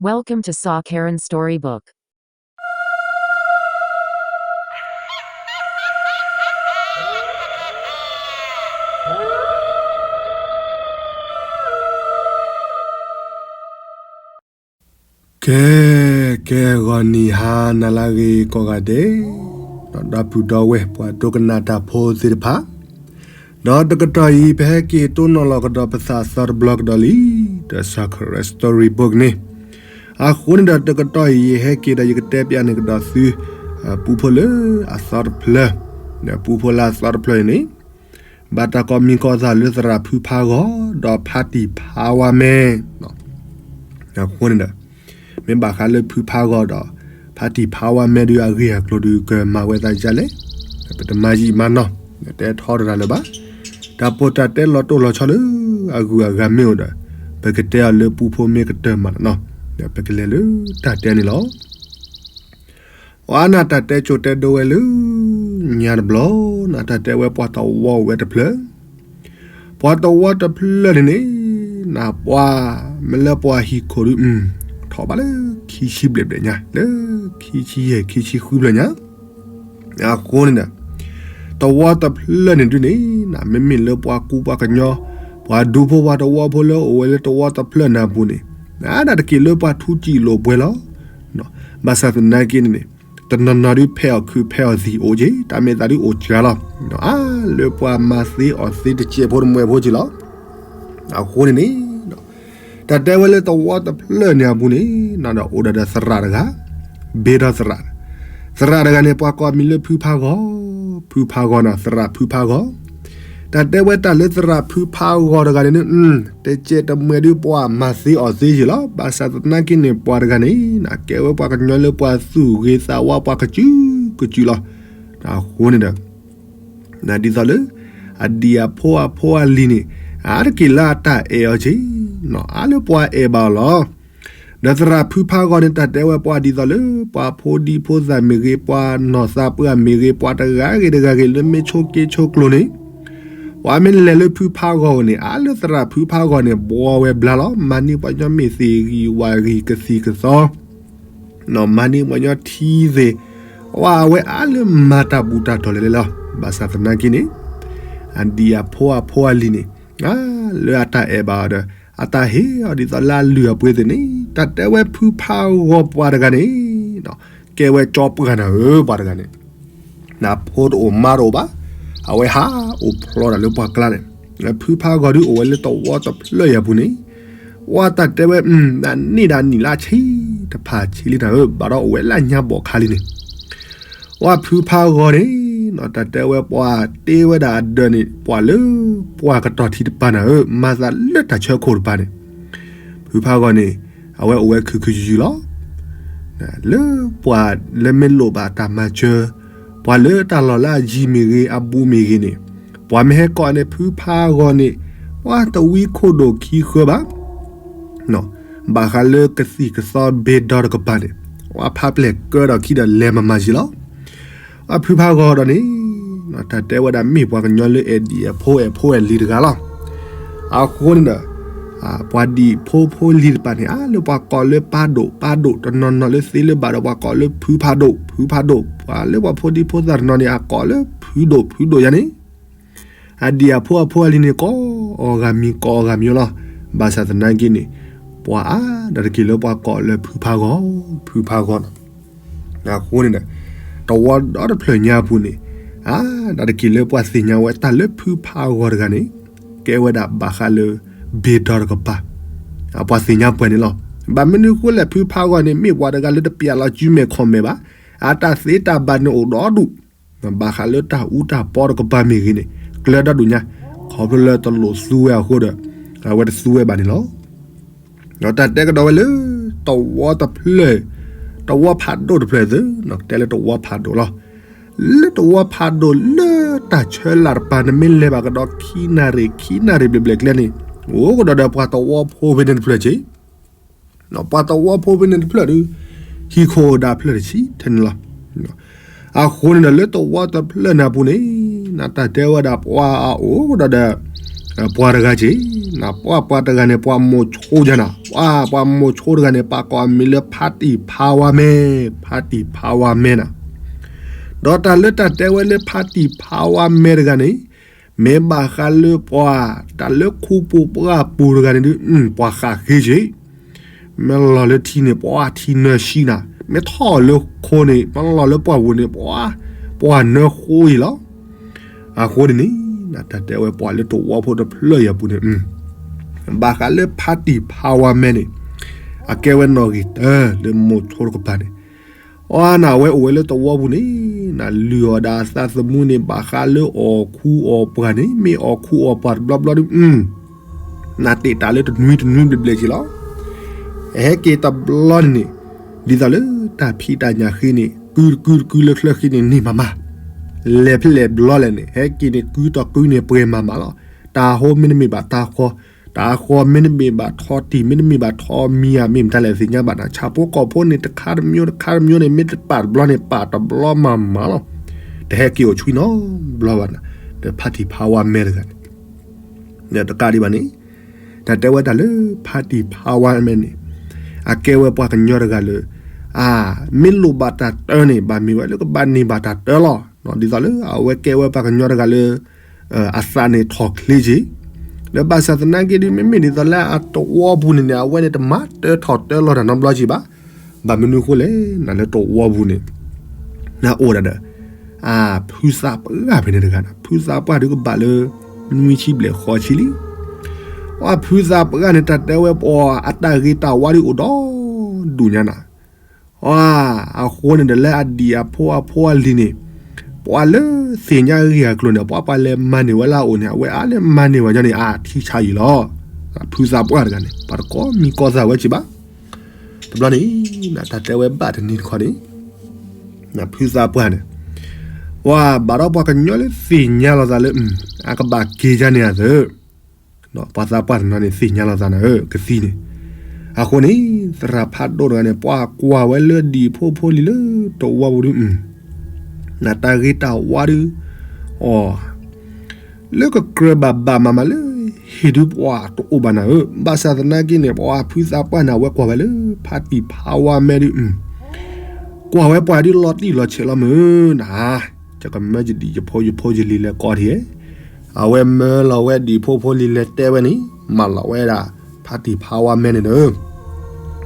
Welcome to Sa Karen Storybook. ကဲ, ကဲဂီၤနံၤဟါနၤလၢအဂ့ၤကိးဂၤဒဲး, ဒီပုၢ်ဒီဝဲၢ်ပှၤဒိကနၣ်တၢ်ဖိသ့ၣ်တဖၣ်, ဒီးတကတီၢ်အံၤ ပဟဲက့ၤတိၢ်နီၣ်လီၤကဒီးပသးအသီတဘျီကဒီးလံ, ဒီး Sa Karen Storybook န့ၣ်, အဃိန့ၣ်ဒီးတကတီၢ်အံၤ ယဟဲက့ၤဒီးယကတဲပျးန့ၢ်ကဒီးသု ပူဖိလၢအသီတဖျၢၣ်, ဒီးပူဖိလၢအသီတဖျၢၣ်အံၤန့ၣ် ဘၣ်တၢ်ကိးမံၤကိးသးလၢသရၣ်ဖုဖးဂီၤ ဒီးဖါတံၢ်ဖးဝါမဲ, အဃိန့ၣ်ဒီး မ့ၢ်ဘၣ်ဃးလၢဖုဖးဂီၤဒီး ဖါတံၢ်ဖးဝါမဲဒုးအဂ့ၢ်အကျိၤဒုး ကမၤဝဲသးဒ်လဲၣ်, ပတမၤယံာ်မၤနီၢ်, တဲထီတရၣ်လၢၤဘၣ်, တၢ်ပီးတၢ်တဲလီၤတိၢ်လီၤဆီလၢအဂုၤအဂၤမ့ၢ်အိၣ်ဒီး ပကတဲအီၤလၢပူဖိမ့ၢ်ကတၢၢ်မးနီၢ်, ပကလဲၤလၢတၢ်တဲန့ၣ်လီၤ. အနၢ်တၢ်တဲကိၤတဲဒိဝဲလၢညါတဘျီ, နၢ်တၢ်တဲဝဲပှၤသဝီအိၣ်ဝဲတဖျၢၣ်, ပှၤသဝီတဖျၢၣ်န့ၣ်န့ၣ်, နၢ်ပှၤမ့ၢ်လၢပှၤဟံၣ်ခိၣ်ဒုး, ထီၣ်ဘၣ်လၢခံဆံဘျဲၣ်ဘျဲၣ်ညါ, လၢခံဆံယဲၢ်ခံဆံဃုဘျဲၣ်ညါ, အဃိန့ၣ်ဒီး သဝီတဖျၢၣ်န့ၣ်ဒုးန့ၣ်, မ့မ့ၢ်လၢပှၤကူပှၤကညီ, ပှၤဒူဖိပှၤသဝီဖိလၢအိၣ်ဝဲလၢသဝီတဖျၢၣ်န့ၣ်အပူၤန့ၣ်, နၢ်တက့ၢ်လၢပှၤထူစံာ်လိာ်ပှဲၤလီၤ. ဘၣ်ဆၣ်သနာ်က့န့ၣ်န့ၣ်, တနီၤနီၤဒုးဖဲးအီၣ်ခုးဖဲးအီၣ်သံးအိၣ်က့ၤ, တၢ်မ့ၢ်သးဒုးအိၣ်စှၤလီၤ. အါလၢပှၤမၤသ့အီၣ်သ့တစဲးဖိတမှဲးဖိက့ၤလီၤ. အဃိန့ၣ်န့ၣ် တၢ်တဲဝဲလၢသဝီတဖျၢၣ်န့ၣ်အပူၤန့ၣ်, နၢ်ဒီးအိၣ်ဒီးသရၣ်တဂၤ, ဘ့ဒီသရၣ်, သရၣ်တဂၤန့ၣ် ပှၤကိးမံၤလၢဖုဖးဂီၤ, ဖုဖးဂီၤနီၢ် သရၣ်ဖုဖးဂီၤ, တၢ်တဲဝဲတၢ်လၢသရၣ်ဖုဖးဂီၤတဂၤန့ၣ်န့ၣ်, တစဲးတမှဲးဒုးပှၤမၤသ့အီၣ်သ့က့ၤလီၤ. ဘၣ်ဆၣ်သနာ်က့န့ၣ် ပှၤတဂၤန့ၣ် နၢ်ကဲဝဲပှၤကညီလၢပှၤသူၣ်ဂ့ၤသးဝါပှၤကစုကစုလီၤ. အဃိန့ၣ်ဒီး နၢ်ဒ်သိးလၢ အဒံၣ်အဖိအဖိအလံၤန့ၣ်, အါတက့ၢ်လၢအတၢ်အဲၣ်အီၤက့ၤ, အါလၢပှၤအဲၣ်ဘၣ်အီၤလီၤ. ဒီးသရၣ်ဖုဖးဂီၤန့ၣ် တၢ်တဲဝဲပှၤဒ်သိးလၢ ပှၤဖိဒံဖိသၣ်မ့ၢ်ဂ့ၤ, ပှၤနီၢ်သးပှၢ်မ့ၢ်ဂ့ၤ, ပှၤတဂၤဂ့ၤတဂၤဂ့ၤလၢမ့ၢ်ဆိးက့ဆိးကျိၤန့ၣ်, ပှၤမ့ၢ်လဲၤလၢဖုဖးဂီၤန့ၣ်, အါလၢသရၣ်ဖုဖးဂီၤန့ၣ် ဘှီဝဲဘျါလီၤ. မၤန့ၢ်ပှၤကညီမ့ၢ်သ့ၣ်ဂံၢ်ဝၣ်ဂံၢ်ကသံၣ်ကသီ နီၢ်မၤန့ၢ်ပှၤကညီထံသ့ၣ်, အဝဲအါလၢမၤတၢ်ဘူၣ်တၢ်တီၢ်လဲၤလဲၤလီၤ. ဘၣ်ဆၣ်သနာ်က့န့ၣ်, အဒံၣ်အဖိအဖိအလံၤန့ၣ်, လၢအတၢ်အဲၣ်ဘၣ်အီၤဒီး အတၢ်ဟ့ၣ်အီၤဒ်သိးလၢအလုၢ်အပှ့ၤသ့ၣ်န့ၣ်, တၢ်တဲဝဲဖုဖးဂီၤပှၤတဂၤန့ၣ်, ကဲဝဲကၠီပှၢ်နၤဧၢ ပှၤတဂၤန့ၣ် နဖိတအိၣ်မါတအိၣ်ဘၣ်, အဝဲဟးအိၣ်ဖျီတၢ်လၢပှၤကျါန့ၣ်, ဖုဖးဂီၤဒုးအိၣ်ဝဲလၢသဝီတဖျၢၣ်အံၤအပူၤန့ၣ်, ပှၤတၢ်တဲဝဲ, နန့ၢ်ဒၣ်နံၣ်လၢဆံးတဖၣ်ဆံးလံနၤဧၢ, ဘၣ်ဒီးအိၣ်ဝဲလၢညါဘီၣ်ခါလံန့ၣ်, ပှၤဖုဖးဂီၤန့ၣ်, တၢ်တဲဝဲပှၤတ့ဝဲဒၣ်အဒၢးန့ၣ် ပှၤလၢပှၤကတီၤထံတပၤနၤဧၢ, မၤသးလၢတၢ်ဆၢခိၣ်တပၤန့ၣ်, ဖုဖးဂီၤန့ၣ်, အဝဲအိၣ်ဝဲခုၣ်ခုၣ်ယုၢ်ယုၢ်လီၤ. လၢပှၤလၢမ့ၢ်လိၣ်ဘၣ်တၢ်မၤစၢၤ, ပှၤလၢတၢ်လီၢ်လၢအယံၤမ့ၢ်ဂ့ၤ အဘူးမ့ၢ်ဂ့ၤန့ၣ်, ပှၤမ့ၢ်ဟဲကိးန့ၣ် ဖုဖးဂီၤန့ၣ်, ပှၤတဝံခိၣ်ဒိၣ်ခံဃၢဘၣ်, ဘၣ်ဃးလၢကသံၣ်ကသီဘ့ဒီတကပၤန့ၣ်, ပှၤဖးပျဲၢ်ကၢဒီးခံဒီးလဲၤမၤမၤယံၤလီၤ. ပှၤဖုဖးဂီၤဒီးန့ၣ်, တၢ်တဲဝဲဒၣ်မ့ၢ်ပှၤကညီလၢအဲၣ်ဒံၣ်အဖိအဲၣ်ဖိအဲၣ်လံၤတဂၤလီၤ. အဃိန့ၣ်ဒီး, ပှၤဒံၣ်ဖိဖိလံၤတပၤန့ၣ် အါလၢပှၤကိးလၢပၢ်ဒိၣ်ပၢ်ဒိၣ်, တနီၤနီၤလၢသ့လၢဘၣ်ဒီးပှၤကိးလၢဖုဖးဒိၣ်ဖုဖးဒိၣ်, ပှၤလၢပှၤဖိဒံဖိသၣ်တနီၤန့ၣ် အကိးလၢဖုဒိၣ်ဖုဒိၣ်ယါန့ၣ် အဒံၣ်အဖိအဖိအလံၤန့ၣ် ကိးအီၤဂၤမံၤကိးအီၤဂၤမံၤလီၤ. ဘၣ်ဆၣ်သနာ်က့န့ၣ်, ပှၤအါဒၣ်တက့ၢ်လၢပှၤကိးလၢဖုဖးဂီၤ, ဖုဖးဂီၤနီၤ. အဃိန့ၣ်ဒီး, သဝီဒီတဖျၢၣ်ညါအပူၤန့ၣ်, အါဒၣ်တက့ၢ်လၢပှၤသ့ၣ်ညါဝဲတၢ်လၢဖုဖးဂီၤတဂၤန့ၣ်, ကဲဝဲဒၣ်ဘၣ်ဃးလၢ ဘ့ၣ်ဒီတကပၤ, ပှၤသ့ၣ်ညါပှဲၤန့ၣ်လီၤ. ဘၣ်မနုၤဃိလဲၣ် ဖုဖးဂီၤန့ၣ် မ့ၢ်ပှၤတဂၤလၢတပျၢ်လီၤစုမဲာ်ခီၣ်မဲာ်ဘၣ်, အတၢ်သ့တၢ်ဘၣ်န့ၣ်အိၣ်ဒီဒူၣ်, ဘၣ်ဃးလၢတၢ်အူတၢ်ပီတကပၤမ့ၢ်ဂ့ၤန့ၣ်, ကျၢၤဒီဒူၣ်ညါ, ခီဖျိလၢတလိၣ်သူဝဲအဃိဒီး, အဝဲတသူဝဲဘၣ်န့ၣ်လီၤ. ဒီးတၢ်တဲကဒီးဝဲလၢ, သဝီတဖျၢၣ်, သဝီဖးဒိၣ်တဖျၢၣ်သု, တဲလၢသဝီဖးဒိၣ်လီၤ. လၢသဝီဖးဒိၣ်လၢတၢ်ဆၢလၢ်တပၤ နမ့ၢ်လဲၤဘၣ်ကဒီးခံနၣ်ရံၣ် ခံနၣ်ရံၣ်ဘျဲၣ်ဘျဲၣ်ကျဲန့ၣ်, အိၣ်ကဒီးဒီးပှၤသဝီဖိဖဲန့ၣ်တဖျၢၣ်က့ ပှၤသဝီဖိဖဲန့ၣ်တဖျၢၣ်ဒီး, ဟံၣ်ခိၣ်ဒၣ်ဖျၢၣ်တဆံထဲန့ၣ်လီၤ. အဃိန့ၣ်ဒီးလၢသဝီတဖျၢၣ်န့ၣ်အပူၤန့ၣ်, နတၢ်တဲဝဲဒၣ်ပှၤအအိၣ်ကဒီးဒီး, ပှၤတဂၤက့ၤ, ပှၤပှၤတဂၤန့ၣ် ပှၤမိၤဆိယၤနၤ, ပှၤပှၤမိၤဆိတဂၤန့ၣ် ပာ်ကိးအမံၤလၢဖါတံၢ်ဖါဝါမဲ, ဖါတံၢ်ဖါဝါမဲနၤ, ဒီးတၢ်လၢတၢ်တဲဝဲလၢဖါတံၢ်ဖါဝါမဲတဂၤန့ၣ်, မ့ၢ်ဘၣ်ဃးလၢပှၤ, တၢ်လၢခူပူၤပှၢ်ပူၤတဂၤန့ၣ်ဒုး, ပှၤဃးဃ့က့ၤ မ့ၢ်လီၤလၢထံန့ၣ် ပှၤထံနၢဆံနၤ, မ့ၢ်ထီၣ်လၢခိန့ၣ် မ့ၢ်လီၤလၢပှၢ်ပူၤန့ၣ် ပှၤ, ပှၢ်နၢဃိအံၤလီၤ. အဃိန့ၣ်န့ၣ်, တၢ်တဲဝဲပှၤလၢတဝီဖိတဖျၢၣ်အံၤအပူၤန့ၣ်, ဘၣ်ဃးလၢဖါတံၢ်ဖါဝါမဲန့ၣ်, အကဲဝဲနီၣ်ဂံၢ်တၢလၢမိၤဆိတကပၤန့ၣ်, အီနၤဝဲအိၣ်ဝဲလၢတဝီပူၤန့ၣ်, နလုၢ်အီၣ်ဒၣ်အသးသမူန့ၣ် ဘၣ်ဃးလၢအီၣ်ခူအီၣ်ပှၢ်န့ၣ် မ့ၢ်အီၣ်ခူအီၣ်ပှၢ်တဘျီဘျီဒုး နတ့ၢ်တၢ်လၢတနွံတနွံဘျဲၣ်ဘျဲၣ်က့ၤလီၤ. ဟဲက့ၤတဘျီန့ၣ်န့ၣ်, ဒ်သိးလၢတၢ်ဖံးတၢ်ညၣ်ဃ့န့ၣ် ကုတကုတကုလၢချၢဃ့န့ၣ်န့ၢ်မးမး, လဲၤဖဲလဲၣ်ဘျီလဲၣ်န့ၣ် ဟဲက့ၤန့ၣ်ကုတကုန့ၣ်ပှဲၤမးမးလီၤ. တၢ်ဟိမ့တမ့ၢ်ဘၣ်တၢ်ဃီ, တၢ်ဃီမ့တမ့ၢ်ဘၣ်ထီတံၢ် မ့တမ့ၢ်ဘၣ်ထီမံၤဧါ မ့ၢ်မတၤလဲၣ်သ့ၣ်ညါဘၣ်နၤ ဆၣ်ဖိကီၢ်ဖိန့ၣ် တခါတမျိုးတခါတမျိုးန့ၣ် မ့ၢ်တပာ်တဘျီန့ၣ် ပာ်တဘျီမးမးလီၤ. တဟဲက့ၤအိၣ်ဆူၣ်နီတဘျီဘၣ်နၤ, ဒီးဖါတံၢ်ဖါဝါမဲတဂၤန့ၣ် တကးဒံးဘၣ်န့ၣ်, တၢ်တဲဝဲတၢ်လၢဖါတံၢ်ဖါဝါမဲန့ၣ်, အကဲဝဲပှၤကညီတဂၤလၢ, အ, မ့ၢ်လိၣ်ဘၣ်တၢ်တၢန့ၣ် ဘၣ်မ့ၢ်ဝဲလၢကဘၣ်န့ၢ်ဘၣ်တၢ်တၢလီၤ. ဒ်သိးလၢအဝဲကဲဝဲပှၤကညီတဂၤလၢ, အသးန့ၣ်ထီၣ်ချ့က့ၤ, ဒီးဘၣ်ဆၣ်သနာ်က့ဒုး မ့မ့ၢ်ဒ်သိးလၢအတဝီပူၤန့ၣ်န့ၣ် အဝဲန့ၣ်တမၤတၢထီၣ်တၢလီၤတၢ်နီတဘျီက့ၤဘၣ်. ဘၣ်မနုၤအဃိလဲၣ် နၤလၢတဝီပူၤန့ၣ် နအိၣ်ဒၣ်ဒီး, အ, ဖုသးပှၢ်ဖဲန့ၣ်တဂၤန့ၣ် ဖုသးပှၢ်ဒုးကဘၣ်လၢ နွံဆံဘျဲၣ်ဃိးဆံလံ. အဖုသးပှၢ်န့ၣ် တၢ်တဲဝဲပှၤ အတၢ်ဂ့ၤတၢ်ဝါဒုးအိၣ်ဒီဒူၣ်ညါနၤ, အဃိန့ၣ်ဒီးလၢအဒံၣ်အဖိအဖိအလံၤန့ၣ်, ပှၤလၢသ့ၣ်ညါဂ့ၢ်အကျိၤန့ၣ် ပှၤပှၤလဲၤမၤန့ၢ်ဝဲလၢအအိၣ်န့ၣ် အဝဲအါလဲၤမၤန့ၢ်ဝဲညီန့ၣ် အထံဆါအံၤလီၤ. ဖုသးပှၢ်တဂၤန့ၣ် ပှၤတကိးမံၤကိးသးဝဲက့ၤဘၣ်. တဘျီန့ၣ်, တၢ်တဲဝဲဘၣ်တနံၤတခီန့ၣ် ဖုသးပှၢ်န့ၣ်, ပှၤဘၣ်ဒီးပှၤကညီလၢသ့ၣ်ညါလီၤသးလၢ အကဘၣ်က့ၤယါန့ၣ်အသၢ, ပှၤသးပှၢ်တနီၤန့ၣ် သ့ၣ်ညါလီၤသးနၤဧၢ ကသံန့ၣ်, အဃိန့ၣ်, သရၣ်ဖးဒိၣ်တဂၤန့ၣ် ပှၤကွၢ်ဝဲလၢဒံၣ်ဖိဖိလံၤလၢတဝီပူၤဒုး, နတၢ်ဂ့ၤတၢ်ဝါဒုး, အ လၢကကြၢးဘၣ်ဘၣ်မးမးလၢဟ့ၣ်ဒုးပှၤတအိၣ်ဘၣ်နၤဧၢ, ဘၣ်ဆၣ်သနာ်က့န့ၣ် ပှၤဖုသးပှၢ်န့ၣ် အဝဲကွၢ်ဝဲလၢဖါတံၢ်ဖါဝါမဲဒုး, ကွၢ်ဝဲပှၤဒုးလီၤတံၢ်လီၤဆဲးလီၤမုၢ်နၤ, ယကမၢယဒံၣ်ယဖိယဖိယလံၤလဲၤကိးထံၣ်, အဝဲမၢလီၤဝဲဒံၣ်ဖိဖိလံၤလဲၤတဲဝဲန့ၣ် မၢလီၤဝဲဒၣ် ဖါတံၢ်ဖါဝါမဲန့ၣ်ဒီး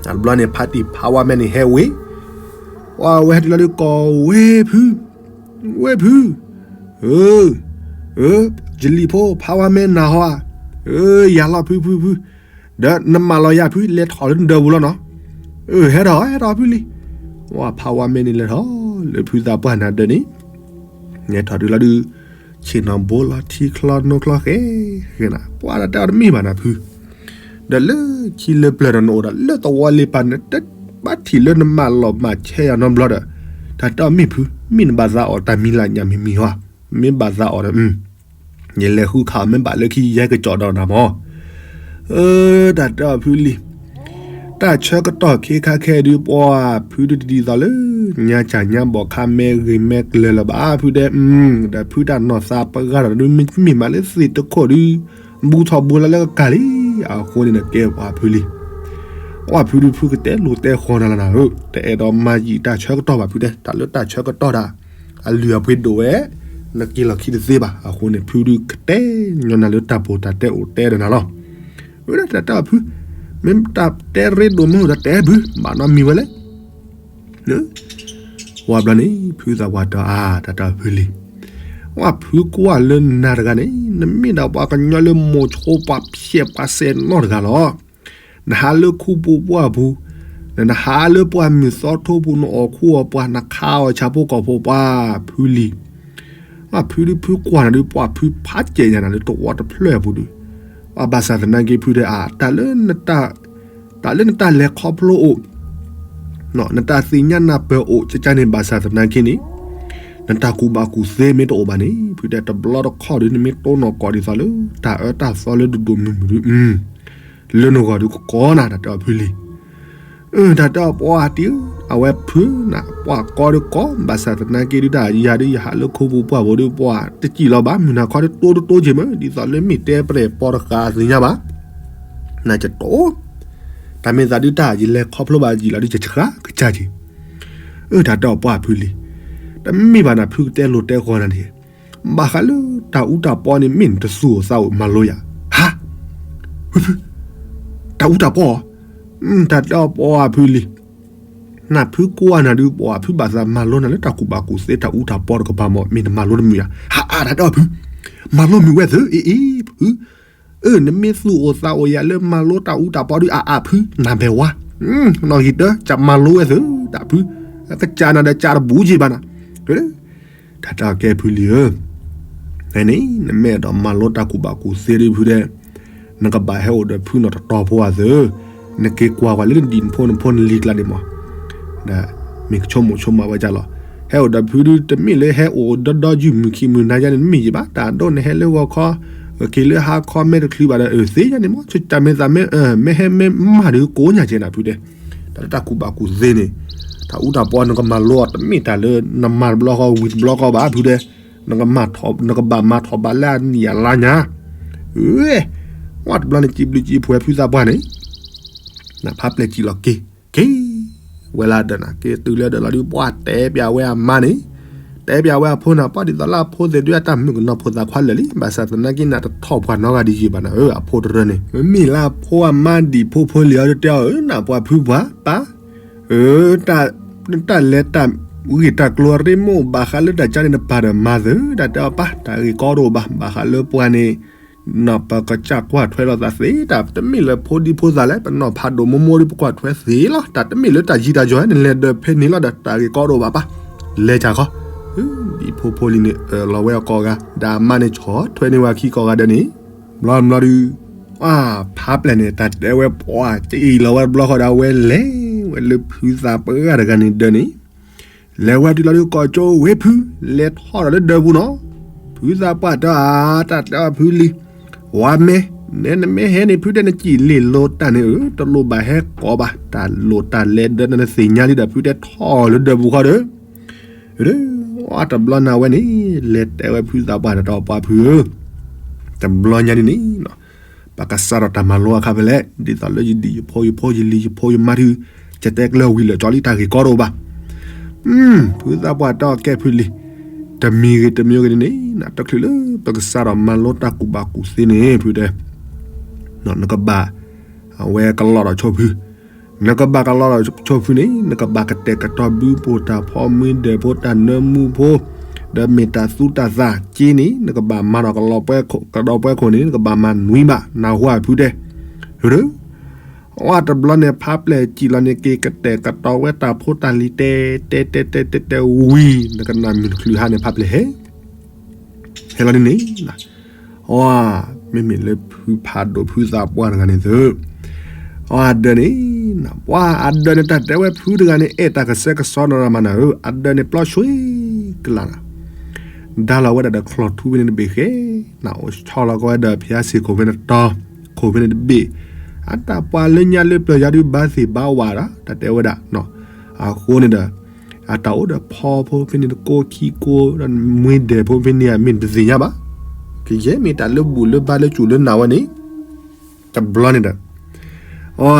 တဘျီန့ၣ် ဖါတံၢ်ဖါဝါမဲန့ၣ်ဟဲဝ့ၢ်, ဝဲဟဲတုၤလီၤဒုးကိးဝ့ၢ်ဖု, ဝ့ၢ်ဖု, အၢ, ယလံၤဖိဖါဝါမဲနၤဟီဧါ, ယၤလီၤဖုဖုဖု, ဒီးနမၢလီၤယၤဖု လဲၤထီၣ်လၢနဒၢးပူၤလီၤနီၤ, အၢ ဟဲထီၣ် ဟဲထီၣ်ဖုလံၤ, ဝဲဖါဝါမဲန့ၣ်လဲၤထီၣ်လၢဖုသးပှၢ်နၤဒၢးန့ၣ်, လဲၤထီၣ်တုၤလီၤဒုး ဆ့ၣ်နီၤဘိလီၤထံချီနိချီဃဲဃဲနၤ ပှၤတၢ်တဲအီၤတမ့ၢ်ဘၣ်နၤဖု, ဒီးလၢခံလၢပျၢၤဒီး နအိၣ်ဒီးလၢသဝီလံပၤန့ၣ် တဘၣ်ထံၣ်လၢနမၢလီၤမၢ်ဆဲးယၤနီတဘျီဒီး, တၢ်တဲအီၤမ့ၢ်ဖု မ့ၢ်နဘၣ်သးအီၣ်တၢ်မံၤလၢညၣ်မံၤမံၤဟီ, မ့ၢ်ဘၣ်သးအီၣ်ဒီး ယလဲၤဃုခးအီၤ မ့ၢ်ဘၣ်လၢခံယဲကစီၣ်ဒီးနၤမၢ်, အၢ တၢ်တဲအီၤဖုလံၤ, တၢ်ဆၢကတီၢ်ခဲခါခဲဒုး ပှၤဖုဒုးတဒ်သိးလၢ ညါစၢ်ညါဘီၣ်ခါမဲဂ့ၤမဲကျၢၤလၢၤဘၣ် ဖုတဲ, ဒီးဖုတၢ်နီၢ်သးပှၢ်တဂၤဒီးဒုး မ့မ့ၢ်မးလၢသ့ၣ်တခိၣ်ဒုး ဘူးထီၣ်ဘူးလီၤလၢကကၢ်လံ, အဃိန့ၣ်ဒီးကဲပှၤဖုလံၤ, ပှၤဖုဒုးဖုကတဲလိာ်တဲဃီၤနၤလီၤနၤဧၢ, တအဲၣ်ဒိးမၤယံာ်တၢ်ဆၢကတီၢ်ဘၣ်ဖုတဲ, တၢ်လၢတၢ်ဆၢကတီၢ်ဒၣ် အလုၢ်အပှ့ၤဒိၣ်ဝဲ, နက့ၤလီၢ်ခံတသ့ဘၣ်, အဃိန့ၣ် ဖုဒုးကတဲညီနၤလၢတၢ်ပီးတၢ်တဲအိၣ်တဲဒီးနၤလီၤ. ဝဲဒၣ်တၢ်တဲအီၤဖု, မ့ၢ်တၢ်တဲရ့ဒိၣ်မုၢ်ဒီးတဲဖု ဘၣ်နီတမံၤဝဲလဲၣ်. ဝံၤဘျီန့ၣ် ဖုသးပှၢ်တဲအီၤ အါ တၢ်တဲအီၤဖုလံၤ, ဝဲဖုကွၢ်လၢနၤတဂၤန့ၣ် နမ့ၢ်ဒၣ်ပှၤကညီလၢမိၤဆိပှၤဖျဲးပှၤစဲးနီၢ်တဂၤလီၤ. နဟးလၢခူပူၤပှၢ်ပူၤ, နဟးလၢပှၢ်မုၢ်သီထိပူၤ နအီၣ်ခူအီၣ်ပှၢ် နခးအီၣ်ဆၣ်ဖိကီၢ်ဖိ ပှၤဖုလံၤ, ဝဲဖုဒုးဖုကွၢ်နၤဒုး ပှၤဖုဖးစဲးယၤနၤလၢတဝီတဖျၢၣ်အပူၤဒုး, ဝဲဘၣ်ဆၣ်သနာ်က့ဖုတဲအါ တၢ်လၢနတၢ်လဲၤခီဖျိအိၣ် နတၢ်သ့ၣ်ညါနၢ်ပၢၢ်အိၣ် ကကန့ၣ် ဘၣ်ဆၣ်သနာ်က့န့ၣ် နတၢ်ကူၣ်ဘၣ်ကူၣ်သ့မ့ၢ်တအိၣ်ဘၣ်န့ၣ် ဖုတဲတဘျီတခီၣ်ဒုး နမ့ၢ်တိၢ်နီၣ်ကီၢ်ဒ်သိးလၢ တၢ်အၢတၢ်သီလၢဒိၣ်ဒိၣ်မုၢ်မုၢ်ဒုး လၢနဂီၢ်ဒုးကကီးနၤ တၢ်တဲအီၤဖုလံၤ, တၢ်တဲအီၤပှၤတံၤဧၢ အဝဲဖုနၤ ပှၤကီဒုးကီ ဘၣ်ဆၣ်သနာ်က့ဒုးတၢ်ယၤဒုးယဟးလၢခိပူၤပှၢ်ဖိဒုး ပှၤတစံၣ်လီၤဘၣ် မုၢ်နၤခီတတိတတိက့ၤမၢ် ဒ်သိးလၢမ့ၢ်တဲပရဲၣ်ပီတဃာ်အသ့ၣ်ညါဘၣ် နကတိ တၢ်မ့ၢ်သးဒုးတၢ်ယလဲၤခီဖျိဘၣ်ယံာ်လီၤဒုး ယဆှးကစၢ်က့ၤ အၢ တၢ်တဲအီၤပှၢ်ဖုလံ တမ့ၢ်ဘၣ်နၤဖုကတဲလိၤတဲဃီနၤန့ၣ် ဘၣ်ဃးလၢတၢ်အူတၢ်ပီန့ၣ် မ့ၢ်နတသူၣ်အိၣ်သးအိၣ်မၤလိယၤ ဟါ ဖု ဖု တၢ်အူတၢ်ပီ တၢ်တဲအီၤပှၢ်ဖုလံ နဖုကွၢ်နၤဒုး ပှၢ်ဖုဘၣ်သးမၤလိနၤလၢတၢ်ကူၣ်ဘၣ်ကူၣ်သ့တၢ်အူတၢ်ပီတကပၤမၢ် မ့ၢ်နမၤလိတမုာ်ယၤ ဟါအါ တၢ်တဲအီၤဖု မၤလိမုာ်ဝဲသ့ အ့အ့ ဖု အၢ နမ့ၢ်သူၣ်အိၣ်သးအိၣ်ယၤလၢမၤလိတၢ်အူတၢ်ပီဒုး အါအါဖု နၤဘဲဝါ နီၣ်ဂံၢ်တၢ ကမၤလိဝဲသ့ တၢ်ဖု ကစၢ်နၤဒီးကၢ်တဘူးက့ၤဘၣ်နၤ တၢ်တဲအီၤကဲဖုလံဧၢ န့ၣ် နမ့ၢ်အဲၣ်ဒိးမၤလိတၢ်ကူၣ်ဘၣ်ကူၣ်သ့ဒုးဖုတဲ နကဘၣ်ဟဲအိၣ်ဒီးဖုနီၢ်တတီၤဖိအသိး နက့ၤကွၢ်ကွၢ်လၢနဒံၣ်နဖိနဖိနလံၤကျါန့ၣ်မၢ် ဒီးမ့ၢ်ကဆိကမိၣ်ဆိကမးဝဲဒ်လီၤ ဟဲအိၣ်ဒီးဖုဒုး တမ့ၢ်လၢဟဲအိၣ်ဒီဒီယုၢ်မုၢ်ခံမုၢ်နၤယါန့ၣ် နမ့ၢ်ယံာ်ဘၣ် တၢ်ဒိၣ်နဟဲလၢဂီၤခီ က့ၤလၢဟါခီမဲာ်တချုးဘၣ်ဒီး အၢသ့ယါန့ၣ်မၢ် တၢ်မ့ၢ်သးမ့ၢ် မ့ၢ်ဟဲမ့ၢ်မၤဒုးကိးညါကဲနၤဖုတဲ တၢ်လၢတၢ်ကူၣ်ဘၣ်ကူၣ်သ့န့ၣ် တၢ်အူတၢ်ပီနကမၤလိအီၤ တမ့ၢ်တၢ်လၢနမၤတဘျီဃီဝံၤတဘျီဃီဘၣ်ဖုတဲ နကဘၣ်မၤထီၣ်ဘးလၢအနံၣ်အလါညါ ဝဲ ဝဲတဘျီန့ၣ် စံးဘျုးစံးဖှိၣ်ဖုသးပှၢ်န့ၣ် နဖးပျဲၢ်စံးလီၤက့ၤ က့ၤ ဝဲလၢအဒၢးနၤ က့ၤတုၤလၢအဒၢးလီၤဒုး ပှၢ်တဲပၠးဝဲအမါန့ၣ် တဲပၠးဝဲအဖိနၤ ပှၢ်ဒ်သိးလၢအဖိသ့ၣ်ဒုး အတၢ်မုၣ်ကနီၤဖိသၣ်ခွါလၢာ်လံ ဘၣ်ဆၣ်သနာ်က့နၤတထီၣ်ပှၢ်နီတဂၤဒံးယံာ်ဘၣ်နၤ အၢ အဖိတရၢန့ၣ် မ့မ့ၢ်လၢအဖိအမါဒံၣ်ဖိဖိလံၤအီၤဒုးတဲအီၤ အၢ နၢ်ပှၢ်ဖုပှၢ်ပၢ် အၢ တၢ်လဲၤတၢ်ဂ့ၢ်တၢ်ကျိၤအရ့မ့ၢ်အိၣ်ဘၣ်ဃးလၢတၢ်ကါန့ၣ် နပာ်ဒီးမၤသၢ တၢ်တဲအီၤပၢ် တၢ်ဂ့ၢ်ကီတအိၣ်ဘၣ် ဘၣ်ဃးလၢပှၤန့ၣ် ပကစၢ်ကွၢ်ထွဲလိာ်သးသ့ တၢ်တမ့ၢ်လၢဖိဒံဖိသၣ်လဲၣ် ပနီၢ်ဖးဒိၣ်မိၢ်မိၢ်ဒုး ပကွၢ်ထွဲသ့လီၤ တၢ်တမ့ၢ်လၢတၢ်ယံၤတၢ်ယီၤန့ၣ် နလဲၤဒၢးဖဲန့ၣ်လီၤဒီး တၢ်ဂ့ၢ်ကီတအိၣ်ဘၣ်ပၢ် လဲၤကၢ်ခီ ဒံၣ်ဖိဖိလံၤန့ၣ် အၢၣ်လီၤဝဲအကိးဂၤ ဒီးအမါန့ၣ်ဆီၣ်ထွဲန့ၢ်ဝဲအခံကိးဂၤဒဲးန့ၣ် ဘျီဘျီဒုး အၢ ဖးပျဲၢ်န့ၣ် တၢ်တဲဝဲပှၢ် တအံၣ်လီၤဝဲတဘျီဃီဒီး အဝဲလဲၤဝဲလၢဖုသးပှၢ်တဂၤန့ၣ်ဒၢးန့ၣ် လဲၤဝဲတုၤလီၤဒုး ကိးကၠိဝ့ၢ်ဖု လဲၤထီၣ်ဒီးလၢဒၢးပူၤနီၤ ဖုသးပှၢ်တဲအါ တၢ်တဲအီၤဖုလံၤ ဝါမဲ နဲနမ့ၢ်ဟဲန့ၣ် ဖုတဲနစံၣ်လ့ၣ်လိၤတၢ်န့ၣ် အၢ တလိၣ်ဘၣ်ဟဲကိးဘၣ် တၢ်လိၣ်တၢ်လဲၤဒၢးနသ့ၣ်ညါလံဒီး ဖုတဲထီၣ်လၢဒၢးပူၤဃီဒီး တဘျီန့ၣ်ဝဲန့ၣ် လဲၤတဲဝဲဖုသးပှၢ်န့ၣ် တၢ်ပှၢ်ဖုဧၢ တဘျီညါဒ်န့ၣ် ပကစးထီၣ်တၢ်မၤလိအခါဖဲလဲၣ် ဒ်သိးလၢယဒံၣ်ယဖိယဖိယလံၤယဖိယမါဒုး ကတဲကျၢၤဝံၤလၢာ်ကၠီလံ တၢ်ဂ့ၢ်ကီတအိၣ်ဘၣ် ဖုသးပှၢ်တဲအီၤကဲဖုလံၤ တမံၤဂ့ၤတမံၤဂ့ၤန့ၣ် နတချုးလၢပကစးထီၣ်မၤလိတၢ်ကူၣ်ဘၣ်ကူၣ်သ့န့ၣ် ဖုတဲ နကဘၣ် အဝဲကလီဒီးဆိဖု နကဘၣ်ကလီဒီးဆိဖုန့ၣ် နကဘၣ်ကတဲာ်ကတီၤဘုဖိတၢ်ဖီမုၢ်ဒဲးဖိတၢ်နၢမူဖိ ဒီးမ့ၢ်တၢ်သူတၢ်သၣ်က့န့ၣ် နကဘၣ်မၤဒီးကလီပှဲ ကဒီးပှဲခိၣ်န့ၣ် နကဘၣ်မၤနွံဘၣ်နၢ်ဟူဧါဖုတဲ အၢ အဝဲတဘျီန့ၣ် ဖးပျဲၢ်စံၣ်လီၤန့ၣ် က့ၤကတဲာ်ကတီၤဝဲတၢ်ဖိတၢ်လံၤတဲ တဲတဲတဲတဲတဲဝံၤ နကနၣ်မုၢ်တချုးဟါန့ၣ် ဖးပျဲၢ်ဟဲ ဟဲလီၤန့ၣ်န့ၣ် အၢ မ့မ့ၢ်လၢဖုဖးဒိၣ်ဖုသးပှၢ်တဂၤန့ၣ်သု အၢ အဒၢးန့ၣ် ပှၤအဒၢးန့ၣ် တၢ်တဲဝဲဖုတဂၤန့ၣ် အဲၣ်တၢ်ကစဲကစီနၤမးနၤဧၢ အဒၢးန့ၣ် ပျီဆွံကလးနၤ ဒါလီၤဝဲဒၣ်ဒီးချီၣ်ထူဖဲန့ၣ်တဘ့ၣ်ဃဲ နအိၣ်ဆီလီၤကီးဝဲဒီးဖၠါစ့ၢ်ခိၣ်ဖဲန့ၣ်တတီၤ ခိၣ်ဖဲန့ၣ်တဘ့ၣ် အတၢ်ပှၤလၢညါလၢပျၢၤယါဒုးဘါသ့ၣ်ဘါဝၤဒီး တၢ်တဲဝဲဒၣ် အဃိန့ၣ်ဒီး အတၢ်အိၣ်ဒီးဖီဖိဖဲန့ၣ်တကိးခံကိး ဒီးမွ့ဒဲးဖိဖဲန့ၣ် မ့ၢ်တသ့ၣ်ညါဘၣ် ကယဲၢ်မ့ၢ်တၢ်လၢဘူၣ်လၢဘါလၢစူၣ်လၢနာ်ဝဲန့ၣ် တဘျီန့ၣ်ဒီး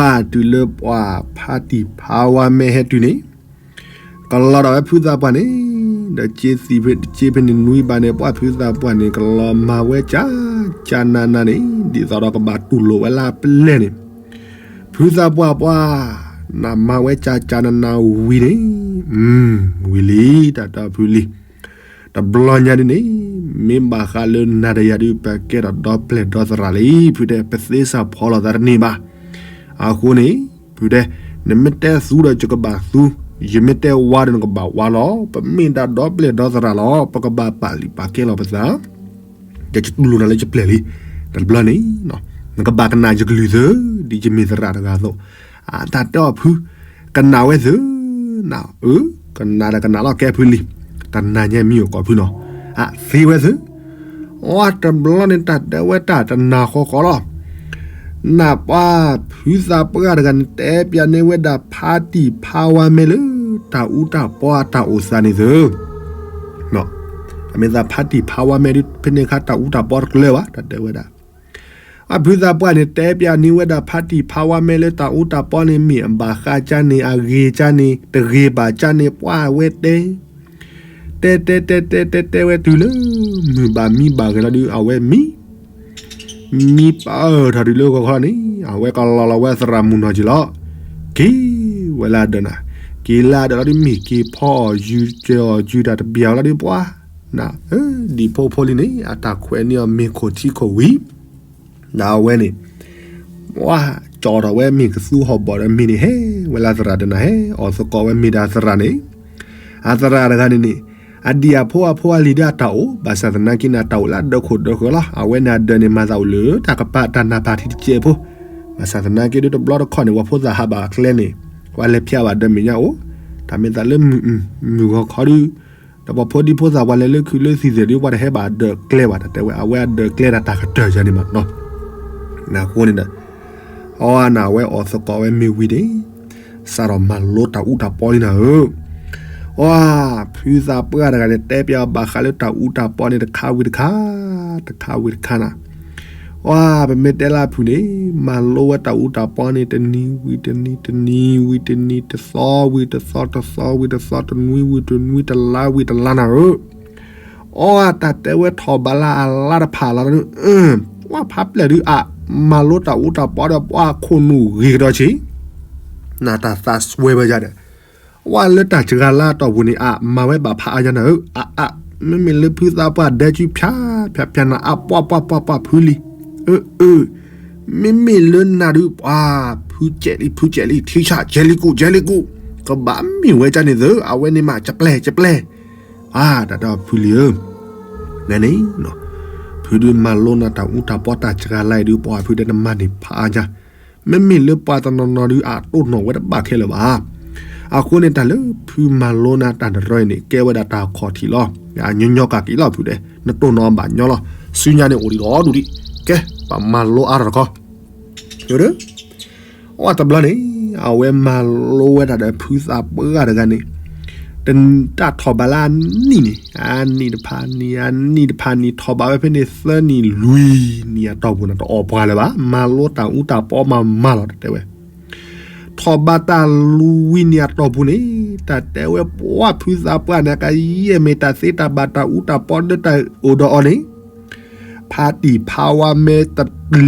အီတုၤလၢပှၤဖါတံၢ်ဖါဝါမဲာ်ဟဲတုၤန့ၣ် ကလီၤဒီးဝဲဖုသးပှၢ်န့ၣ် ဒီးက့သံးဖဲန့ၣ်နွံဘၣ်န့ၣ် ပှၤဖုသးပှၢ်န့ၣ် ကလီၤမၤဝဲကၢ်ကၢ်နးနးန့ၣ် ဒ်သိးဒီးကဘၣ်တူၢ်လိာ်ဝဲလၢအပျဲၢ်န့ၣ် ဖုသးပှၢ်ပှၢ် နမၤဝဲကၢ်ကၢ်နးနးဝံၤန့ၣ် ဝံၤလံ တၢ်တီဖုလံ တဘျီညါဒ်န့ၣ် မ့ၢ်ဘၣ်ဃးလၢနၤဒီးယၤဒုး ပကဲထီၣ်ဒီပျဲၢ်ဒီသရၣ်လံ ဖုတဲ ပသ့စၢ်ဖီလီၤသးတန့ၢ်ဘၣ်. အဃိန့ၣ် ဖုတဲ နမ့ၢ်တဲသူဒီးယကဘၣ်သူ, ယမ့ၢ်တဲဝါဒီးနကဘၣ်ဝါလီၤ. ပမ့ၢ်ဒၣ်ဒီပျဲၢ်ဒီသရၣ်လီၤ. ပကဘၣ်ပာ်လုၢ်ပာ်ကဲလီၤပသး ယတူၢ်လိာ်နၤလၢယပျဲၢ်လံ. တဘျီန့ၣ် နကဘၣ်ကနၣ်ယကလုၢ်သု, ဒ်ယမ့ၢ်သရၣ်တဂၤအသိး. အတၢ်တဲအီၤဖု, ကနၣ်ဝဲသု, န, အၢ, ကနၣ်ဒီးကနၣ်လီၤကဲဖုလံ. တနၤညါမံအိၣ်ကိးဖုနီၤ. အသ့ဝဲသု. အတဘျီန့ၣ် တၢ်တဲဝဲတၢ်တနၤဃီဃီလီၤ. နပှၤဖုသးပှၢ်တဂၤန့ၣ် တဲပျးန့ၢ်ဝဲဒၣ်ဖါတံၢ်ဖါဝါမဲာ်လၢ တၢ်အူတၢ်ပီအတၢ်အိၣ်သးန့ၣ်သု, အမ့ၢ်သးဖါတံၢ်ဖါဝါမဲဒုး ဖဲန့ၣ်အခါတၢ်အူတၢ်ပီတကျၢၤဘၣ် တၢ်တဲဝဲဒၣ်. အဖုသးပှၢ်န့ၣ်တဲပၠးန့ၢ်ဝဲဒၣ်ဖါတံၢ်ဖါဝါမဲလၢတၢ်အူတၢ်ပီန့ၣ် မ့ၢ်အဘၣ်ဃးကၠါန့ၣ် အဂ့ၤကၠါန့ၣ် တဂ့ၤဘၣ်ကၠါန့ၣ် ပှၢ်ဝဲတဲ တဲတဲတဲတဲတဲတဲဝဲတုၤလၢ မုၢ်ဘၣ်မံဘၣ်ဂဲၤလီၤဒုး အဝဲမံ မံပၢၢ်ထီၣ်တုၤလၢဂီၤခီန့ၣ် အဝဲကလီၤလီၤဝဲသရၣ်မုၣ်နီၢ်ကံလီၤ. က့ၤဝဲလၢအဒၢးနၤ, က့ၤလၢအဒၢးလီၤဒုး မ့ၢ်က့ၤဖီအီၣ်ယုၢ် ကၢၤအီၣ်ယုၢ် တၢ်တဘၠၣ်လီၤဒုး ပှၤ နၤဧၢ, ဒံၣ်ဖိဖိလံန့ၣ် အတၢ်ခွဲးန့ၢ်အီၤမ့ၤခိၣ်ထံခိၣ်ဝံၤ ဒီးအဝဲန့ၣ် ပှၤ ကၠီထီၣ်ဝဲမ့ၢ်ကသူဟီၣ်ဘီၣ်ဒီးမ့ၢ်န့ၣ် ဟဲဝဲလၢသရၣ်ဒီးနၤ ဟဲအီၣ်သကိးဝဲမ့ၢ်ဒီးသရၣ်န့ၣ်, အသရၣ်တဂၤန့ၣ်န့ၣ် အဒံၣ်အဖိအဖိအလံၤဒီးအတၢ်အိၣ် ဘၣ်ဆၣ်သနာ်က့န့ၣ် အတၢ်အိၣ်လၢအဒၢးခိၣ်ဒၢးဃၢၤလီၤ. အဝဲန့ၣ်အဒၢးန့ၣ် မၤသးအိၣ်လၢတၢ်ကပၤတၢ်နၢ်ပၢၢ်ထံတစဲးဖိ, ဘၣ်ဆၣ်သနာ်က့ဒုးတဘျီတခီၣ်န့ၣ် ပှၤဖိသၣ်ဟးဘၣ်အကျဲန့ၣ် ပှၤလဲၤဖျါဘၣ်ဒီးမဲာ်ညါအိၣ်, တၢ်မ့ၢ်သးလၢမုၢ်အုၣ်မုၢ်ဂီၤခီဒုး ဒီးပှၤဖိဒံဖိသၣ်ပှၤလဲၤလၢခုးလၢသံၣ်သ့ၣ်ဒုး ပှၤတဟဲဘၣ်အဒၢးကျဲဘၣ် တၢ်တဲဝဲ အဝဲအဒၢးကျဲတၢ်တၢ်ကတၢၢ်ယၤန့ၣ်မးနီၤ. အဃိန့ၣ်ဒီး အဝဲန့ၣ် အဝဲအီၣ်သကိးဝဲမ့ၢ်ဝံၤန့ၣ် စးထီၣ်မၤလိတၢ်အူတၢ်ပီလံနၤဧၢ. အ ဖုသးပှၢ်တဂၤန့ၣ် တဲပၠးဘၣ်ဃးလၢတၢ်အူတၢ်ပီန့ၣ်တခါဝံၤတခါ, တခါဝံၤတခါနၤ. အ ပမ့ၢ်တဲလၢအဖုၣ်န့ၣ် မၤလိဝဲတၢ်အူတၢ်ပီန့ၣ် တနံၤဝံၤတနံၤ တနံၤဝံၤတနံၤ တသီဝံၤတသီ တသီဝံၤတသီ တနွံဝံၤတနွံ တလါဝံၤတလါနၤဧၢ. အ တၢ်တဲဝဲထီၣ်ဘးလၢအလါတဖၣ်လီၤဒုး ပှၤဖးပျဲၢ်ဒုးအ မၤလိတၢ်အူတၢ်ပီဒီးပှၤခိၣ်နူာ်ဂ့ၤကဒီးဆံး, နတၢ်သးစွဲဝဲယါဒီး ဝဲလၢတၢ်စှၤလါအတီၢ်ပူၤန့ၣ် အမၤဝဲဘၣ်ဖးအါညါနၤဧၢ, အအ မ့မ့ၢ်လၢဖုသးပှၢ်ဒဲကုဖၠါဖၠါဖၠါနၤ အပှၢ်ပှၢ်ပှၢ်ပှၢ်ဖုလံ, အၢ အၢ မ့မ့ၢ်လၢနၤဒုး ပှၤ ဖုကဲးလံ ဖုကဲးလံ ထံဆး ကဲးလံကူး ကဲးလံကူး, ကဘၣ်မ့ၢ်ဝဲကၢ်န့ၣ်သု အဝဲန့ၣ်မး ကပျဲၢ် ကပျဲၢ်, အ တၢ်တဲအီၤဖုလံဧၢ, န့ၣ် ဖုဒုးမၤလိနၤတၢ်အူတၢ်ပီတၢ်စှၤလါအံၤဒုး ပှၤဖုတဲနမၤန့ၢ်ဖးအါညါ, မ့မ့ၢ်လၢပှၤတနီၤနီၤဒုး အတိၢ်နီၣ်ဝဲတဘၣ်ခဲလၢာ်ဘၣ်. အဃိန့ၣ် တၢ်လၢဖုမၤလိနၤတၢ်တရၢအံၤန့ၣ် ကဲဝဲဒၣ်တၢ်ခီၣ်ထံးလီၤ. အညီညီကးက့ၤလီၤဖုတဲ, နတိၢ်နီၣ်ဘၣ်ညီလီၤ. ဆူညါန့ၣ်အိၣ်ဒံးဒီးဒူၣ်ဒံး, ကဲ ပမၤလိအါထီၣ်တခီ အ အဝဲတဘျီန့ၣ် အဝဲမၤလိဝဲဒၣ်ဒီးဖုသးပှၢ်တဂၤန့ၣ် တၢ်ထီၣ်ဘးလၢအနံၣ်န့ၣ် အနံၣ်တဖၣ်နံၣ် အနံၣ်တဖၣ်နံၣ် ထီၣ်ဘးဝဲဖဲန့ၣ် သၢနံၣ်လွံၢ်နံၣ်အတီၢ်ပူၤန့ၣ် တအီၣ်ပှၤလၢၤဘၣ်. မၤလိတၢ်အူတၢ်ပီမၤမၤလီၤ တၢ်တဲဝဲ ထီၣ်ဘးတၢ်လွံၢ်နံၣ်အတီၢ်ပူၤန့ၣ် တၢ်တဲဝဲပှၤဖုသးပှၢ်န့ၣ် ကယဲၢ်မ့ၢ်တၢ်သ့တၢ်ဘၣ်တၢ်အူတၢ်ပီလၢတၢ်အိၣ်ဒီးအီၤန့ၣ် ဖါတံၢ်ဖါဝါမဲတ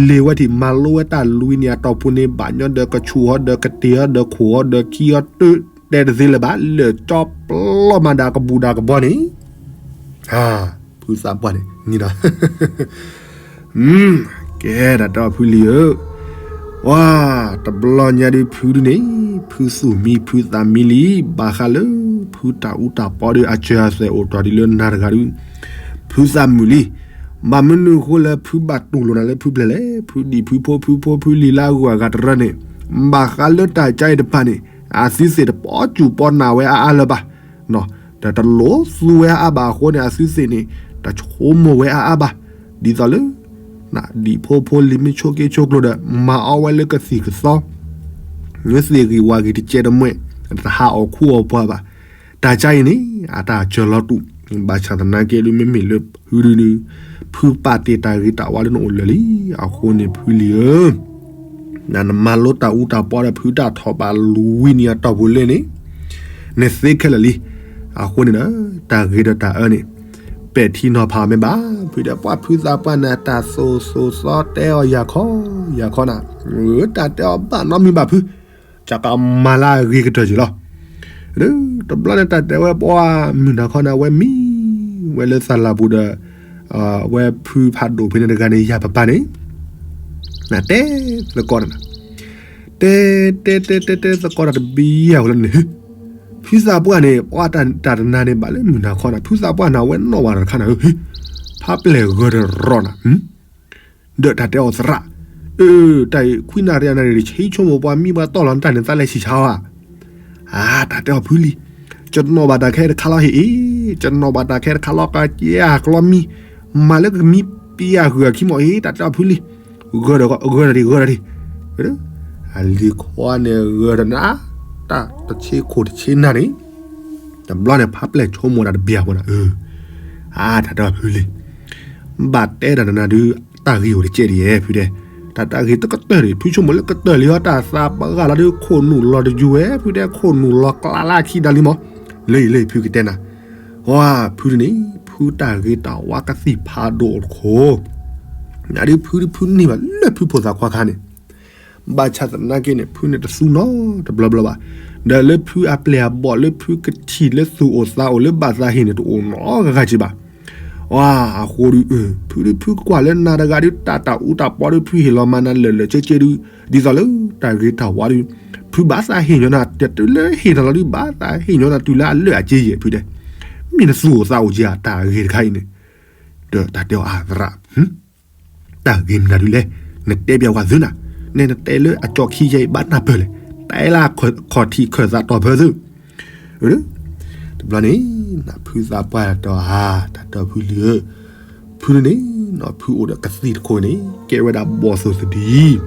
လ့ၤဝဲထံၣ် မၤလိဝဲတၢ်လွံၢ်နံၣ်အတီၢ်ပူၤန့ၣ် ဘၣ်ညီဒီးကဆူၣ်အီၤဒီးကတ့ၢ်အီၤဒီးခိၣ်အီၤဒီးခံအီၤ တတဲတသ့လၢၤဘၣ် လၢာ်ကၠီပျီမၤဒၣ်ကဘူၣ်ဒၣ်ကဘီန့ၣ် ဖုသးပှၢ်န့ၣ် နံၤဒီး ကဲဒၣ်တၢ်ဖုလံၤဧၢ, ပှၤ တဘျီညါဒုးဖုဒုန့ၣ် ဖုသူၣ်မံဖုသးမံလံ ဘၣ်ဃးလၢ ဖုတၢ်အူတၢ်ပီဒီးအစၢၤအသွဲၣ်အိၣ်တ့ၢ်ဒ်လၢနၤတဂၤဒုး ဖုသးမုာ်လံ. ဘၣ်မနုၤအဃိလၢဖုဘၣ်တူၢ်လိာ်နၤလၢဖုပျဲၢ်လဲၣ်, ဖုဒံၣ်ဖုဖိဖုဖိဖုလံၤလၢအဂုၤအဂၤတရၢန့ၣ် ဘၣ်ဃးလၢတၢ်ကါအံၤတဖၣ်န့ၣ် အသုသ့ၣ်တပီၣ်စူၢ်ပီၣ်နာ်ဝဲအါအါလၢၤဘၣ် ဒီးတလိၣ်သူဝဲအါအါဘၣ်အဃိန့ၣ် အသုသ့ၣ်န့ၣ် တဆိကမိၣ်ဝဲအါအါဘၣ်. ဒ်သိးလၢ ဒံၣ်ဖိဖိလံၤမ့ၢ်ဆိးက့ဆိးကျိၤဒီး မၤအီၣ်ဝဲလၢကသံၣ်ကသီ လၢသ့ၣ်ဂံၢ်ဝၣ်ဂံၢ်တကဲးတမှဲာ် တဟးအီၣ်ခူအီၣ်ပှၤဘၣ်. တၢ်ကါအံၤန့ၣ် အတၢ်စၢၤလီၤတူာ် ဘၣ်ဆၣ်သနာ်က့ဒုး မ့မ့ၢ်လၢဖုဒုဒု ဖုပာ်တ့ၢ်တၢ်ဂ့ၤတၢ်ဝါလၢနအိၣ်လၢာ်လံ. အဃိန့ၣ်ဖုလံၤဧၢ နမၤလိတၢ်အူတၢ်ပီဒီးဖုတၢ်ထီၣ်ဘးလွံၢ်နံၣ်အတီၢ်ပူၤလၢန့ၣ် နသ့ခဲလၢာ်လံ. အဃိန့ၣ်ဒီး တၢ်ဂ့ၤဒီးတၢ်အၢန့ၣ် ပဲာ်ထံနီၤဖးမ့ၢ်ဘၣ်. ဖုဒီးပှၤဖုသးပှၢ်န့ၣ် တၢ်သိၣ်သိၣ်သီတဲအီၤယၤခီ ယၤခီနၤ, တၢ်တဲအီၤဘၣ်နီတမံၤဘၣ်ဖု, ကကမၤလၢအဂ့ၤကတၢၢ်က့ၤလီၤ. တဘျီန့ၣ်တၢ်တဲဝဲပှၤမုၢ်နၤခီန့ၣ် အဝဲမံဝဲလၢသးလၢ်ပူၤဒီး အဝဲဖုဖးဒိၣ်ဖဲန့ၣ်တဂၤန့ၣ် ယၤပပၢ်န့ၣ် နတဲသကိးတၢ်, တဲတဲတဲတဲတဲသကိးတၢ်တဘျီယၤဝဲလၢန့ၣ် ဖုသးပှၢ်န့ၣ် ပှၤတၢ်တနၤန့ၣ်ဘၣ်လၢမုၢ်နၤခီန့ၣ် ဖုသးပှၢ်န့ၣ် အဝဲနီၣ်ဝဲတခါန့ၣ် ဖးပျဲၢ်ဂၢၢ်တရီနၤ ဒီးတၢ်တဲအီၤသရၣ်, အၢ တၢ်အံၤခွံနၣ်ရံၣ်အနၣ်ရံၣ်တဆံဆိကမိၣ်ပှၤမံပှၤတီၢ်လီၤနတၢ်န့ၣ် သးလဲၤဆံၣ်ဆါဧါ. အါ တၢ်တဲအီၤဖုလံၤ, ကနီၣ်ဘၣ်တၢ်ခဲတခါလီၤဟ့ၣ်အ့, ကနီၣ်ဘၣ်တၢ်ခဲတခါလီၤ ကကဲအကျီမံ, မၤလၢကမံပျဲဂုၤအခံမီၤအ့, တၢ်တဲအီၤဖုလံၤ, ဂၢၢ်ဒီးဂၢၢ်ဒီးဂၢၢ်ဒီး, အလံၤခွါန့ၣ်ဂၢၢ်ဒီးနၤ, တၢ်တဆ့ခိၣ်တဆ့နၢ်န့ၣ် တဘျီန့ၣ် ဖါပျဲၢ်ဆိကမိၣ်တၢ်တဘျီဖိနီၤ, အၢ, အါ တၢ်တဲအီၤဖုလံ, ဘၣ်တဲတၢ်နၤဒုး, တၢ်ဂ့ၤအိၣ်တကဲးဒ်ယဲၢ်ဖုတဲ, တၢ်တၢ်ဂ့ၤတကတၢၢ်ဒံး ဖုဆိကမိၣ်လၢကတၢၢ်လံအီၤ တၢ်သးပှၢ်ဂၤလီၤဒုး ခိၣ်နူာ်လီၤတယူၤဝဲ ဖုတဲ ခိၣ်နူာ်လီၤကျါလၢခံဒၣ်လံမး, လၢအံၤလၢဖုကတဲနၤ, အါ ဖုန့ၣ် ဖုတၢ်ဂ့ၤတၢ်ဝါကသံၣ်ဖးဒိၣ်အိၣ်တခိၣ်, နဒုးဖုဒုးဖုန့ၢ်ဘၣ်လၢဖုဖိသၣ်ခွါခါန့ၣ် ဘၣ်ဆၣ်သနာ်က့န့ၣ် ဖုန့ၣ်တသူနီတဘျီဘျီဘၣ်, ဒီးလၢဖုအပျဲၢ်အဘီၣ် လၢဖုကထံၣ်လၢသူၣ်အိၣ်သးအိၣ်လၢဘၣ်သးဟ့ၣ်န့ၣ် တအိၣ်နီတဂၤက့ၤဘၣ်, အါ အဃိဒုး ဖုဒုးဖုကွၢ်လၢနၤတဂၤဒုး တၢ်တၢ်အူတၢ်ပီဒုး ဖုဟ့ၣ်လီၤမၤနၤလၢာ်လၢာ်ကၠ့ကၠ့ဒုး ဒ်သိးလၢတၢ်ဂ့ၤတၢ်ဝါဒုး ဖုဘၣ်သးဟ့ၣ်ညီနၤ တတုၤလၢဟ့ၣ်ထီၣ်လီၤဒုး ဘၣ်သးဟ့ၣ်ညီနၤတုၤလၢအလၢာ်အကၠ့ယဲၢ်ဖုတဲ, မ့ၢ်နသူၣ်အိၣ်သးအိၣ်က့ၤဧါ တၢ်ဂ့ၤတခါအံၤန့ၣ်, ဒီးတၢ်တဲအီၤအသရၣ် တၢ်ဂ့ၤမနုၤဒုးလဲၣ်, နတဲပျးဝဲသုနၤ, နဲနတဲလၢအကၠီခံယဲအံၤဘၣ်နၢ်ပၢၢ်လဲၣ်, တဲလၢခီၣ်ထံးခၢၣ်သးတီၢ်ဖၢသု, တဘျီန့ၣ် နဖုသးပှၢ်တၢ်အါ တၢ်တဲအီၤဖုလံဧၢ, ဖုန့ၣ်န့ၣ် ဖုအိၣ်ဒီးကသံၣ်တခိၣ်န့ၣ် ကဲဝဲဒၣ်ဘီၣ်သိၣ်သဒံ, ဘီၣ်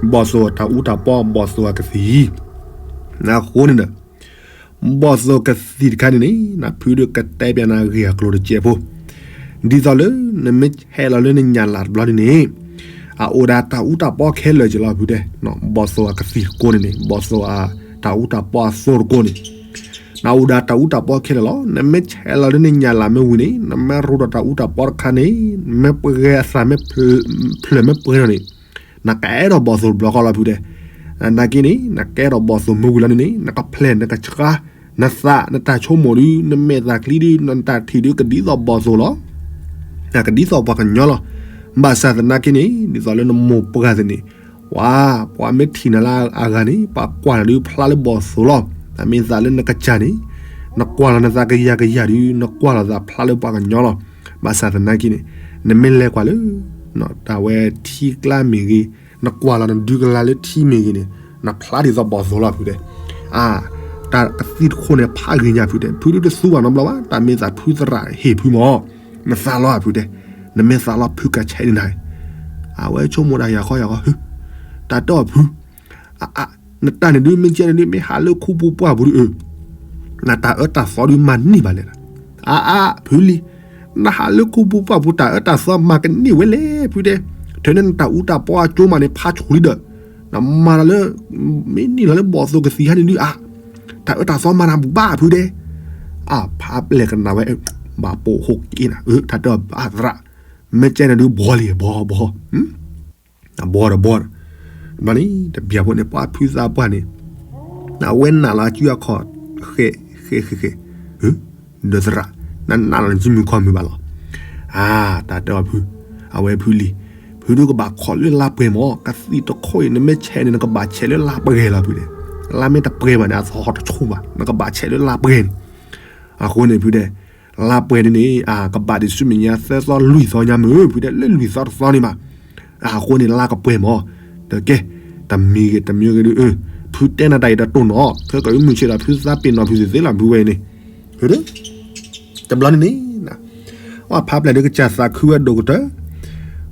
သိၣ်တၢ်အူတၢ်ပီ ဘီၣ်သိၣ်အကသံၣ်, အဃိန့ၣ်ဒီး ဘီၣ်သိၣ်ကသံၣ်တခါန့ၣ်န့ၣ် နဖုဒုးကတဲပျးနၤဂ့ၢ်အကျိၤတစဲးဖိ, ဒ်သိးလၢ နမ့ၢ်ဆဲးလီၤလၢနညၣ်လၤတဘျီန့ၣ်န့ၣ်, အအိၣ်ဒၣ်တၢ်အူတၢ်ပီခဲလၢာ်က့ၤလီၤဖုတဲ, ဘီၣ်သိၣ်အကသံၣ်တကိးန့ၣ်န့ၣ် ဘီၣ်သိၣ်အတၢ်အူတၢ်ပီအသိတကိးန့ၣ်, နအိၣ်ဒၣ်တၢ်အူတၢ်ပီခဲလၢာ်လီၤ. နမ့ၢ်ဆဲးလီၤလၢနညၣ်လၤမ့ၢ်ဝံၤန့ၣ် နမ့ၢ်ရိဒီးတၢ်အူတၢ်ပီတခါန့ၣ် နမ့ၢ်ပှဲၤအသးမ့ၢ်ဖျၢၣ်မ့ၢ်ပှဲၤထီၣ်န့ၣ် နကအဲၣ်ဒိးဘီၣ်သိၣ်တဘျီဃီလီၤဖုတဲ, နာ်က့န့ၣ် နကအဲၣ်ဒိးဘီၣ်သိၣ်မ့ၢ်ဝံၤလီၤန့ၣ်န့ၣ် နကဖျဲၣ်နကဆှါ နသး နတၢ်ဆိကမိၣ်ဒုး နမဲာ်သးချံဒုး နတၢ်ထံၣ်ဒုး ကဒ်သိးဘီၣ်သိၣ်လီၤ. ကဒ်သိးပှၤကညီလီၤ. ဘၣ်ဆၣ်သနာ်က့န့ၣ် ဒ်သိးလၢနမိၢ်ပှၢ်သ့ၣ်န့ၣ် ပှၤ ပှၤမ့ၢ်ထံၣ်နၤလၢအဂၤန့ၣ် ပှၤကွၢ်နၤဒုးဖျါလၢဘီၣ်သိၣ်လီၤ. အမ့ၢ်သးလၢနကစၢ်န့ၣ် နကွၢ်လီၤနသးကယၤကယၤဒုး နကွၢ်လီၤသးဖျါလၢပှၤကညီလီၤ. ဘၣ်ဆၣ်သနာ်က့န့ၣ် နမ့ၢ်လဲၤကွၢ်လၢ တၢ်ဝဲထံကျါမ့ၢ်ဂ့ၤ, နကွၢ်လီၤနဒုးကလၤလၢထံမ့ၢ်ဂ့ၤန့ၣ် နဖျါဒ်သိးဘီၣ်သိၣ်လီၤဖုတဲ. အါ တၢ်ကသံၣ်တခိၣ်န့ၣ် ဖးဂ့ၤညါဖုတဲ ဖုဒုးတသူဘၣ်နီတဘျီဘၣ်. တၢ်မ့ၢ်သးဖုသရၣ်ဟ့ၣ်ဖုမး နသးလီၤဖုတဲ. နမ့ၢ်သးလီၤဖုကဆဲးန့ၢ်နၤ. အဝဲဆိကမိၣ်ဒၣ်ယၤဃီယၤဃီ တၢ်တဲအီၤဖု အါ နတၢ်န့ၣ်ဒုး မ့ၢ်ကဲန့ၣ်ဒုး မ့ၢ်ဟးလၢခူပူၤပှၢ်ပူၤဒုး အၢ နတၢ်အၢတၢ်သီဒုးမၤန့ၢ်ဘၣ်လဲၣ်. အါ အါ ဖုလံ, နဟးလၢခူပူၤပှၢ်ပူၤ တၢ်အၢတၢ်သီမၤကန့ၢ်ဝဲလဲၣ် ဖုတဲ. ထဲန့ၣ်နတၢ်အူတၢ်ပီအကၠိမးန့ၣ် ဖးဆူၣ်လံဒီး နမၤလီၤလၢ မ့ၢ်န့ၢ်လီၤလၢဘီၣ်သိၣ်ကသံၣ်ခါန့ၣ်ဒုး အါ တၢ်အၢတၢ်သီမၤနၤဘၣ်ဖုတဲ. အါ ဖးပျဲၢ်ကနၣ်ဝဲ ဘၣ်ပိာ်ဟိၣ်က့ၤနၤ အၢ တၢ်တဲအီၤအသရၣ် မ့ၢ်ကဲန့ၣ်ဒုး ဘီလံ ဘီ ဘီ ဘီဒီးဘီဒီး ဘျီန့ၣ် တဘျီဖိန့ၣ် ပှၤဖုသးပှၢ်န့ၣ် အဝဲနာ်လီၤအစုအခီၣ် ဃဲ ဃဲ ဃဲ ဃဲ ဒီးသရၣ် နနာ်လီၤနစုမုၢ်ခီၣ်မုၢ်ဘၣ်လီၤ. အါ တၢ်တဲအီၤဖု အဝဲဖုလံ, ဖုဒုးကဘၣ်ခိးလၢလါပှဲၤမး ကသံၣ်တခိၣ်အံၤ နမ့ၢ်ဆဲးန့ၣ် နကဘၣ်ဆဲးလၢလါပှဲၤလီၤဖုတဲ. လါမ့ၢ်တပှဲၤဘၣ်န့ၣ် အသဟီၣ်တဆူၣ်ဘၣ် နကဘၣ်ဆဲးလၢလါပှဲၤန့ၣ်. အဃိန့ၣ်ဖုတဲ လါပှဲၤန့ၣ်န့ၣ် အကဘၣ်ဒံးဆူမဲာ်ညါသၢသီလွံၢ်သီညါမုၢ် ဖုတဲ လၢလွံၢ်သီတသီန့ၣ်ဘၣ်. အဃိန့ၣ် လါကပှဲၤမး ဒီးကဲ တမံၤဂ့ၤတမံၤဂ့ၤဒုး ဖုတဲနၤတၢ်အံၤတတိၢ်နီၣ် ခဲကနံၣ်အံၤမုၢ်ဆ့ၣ်ဒီး ဖုသးပ့ၤနီၣ်ဖုသ့သ့လီၤ ဖုဝဲအံၤန့ၣ် တဘျီန့ၣ်န့ၣ် ပှၤဖးပျဲၢ်ဒုးကစၢ်သးခုဝဲဒိၣ်ကတၢၢ်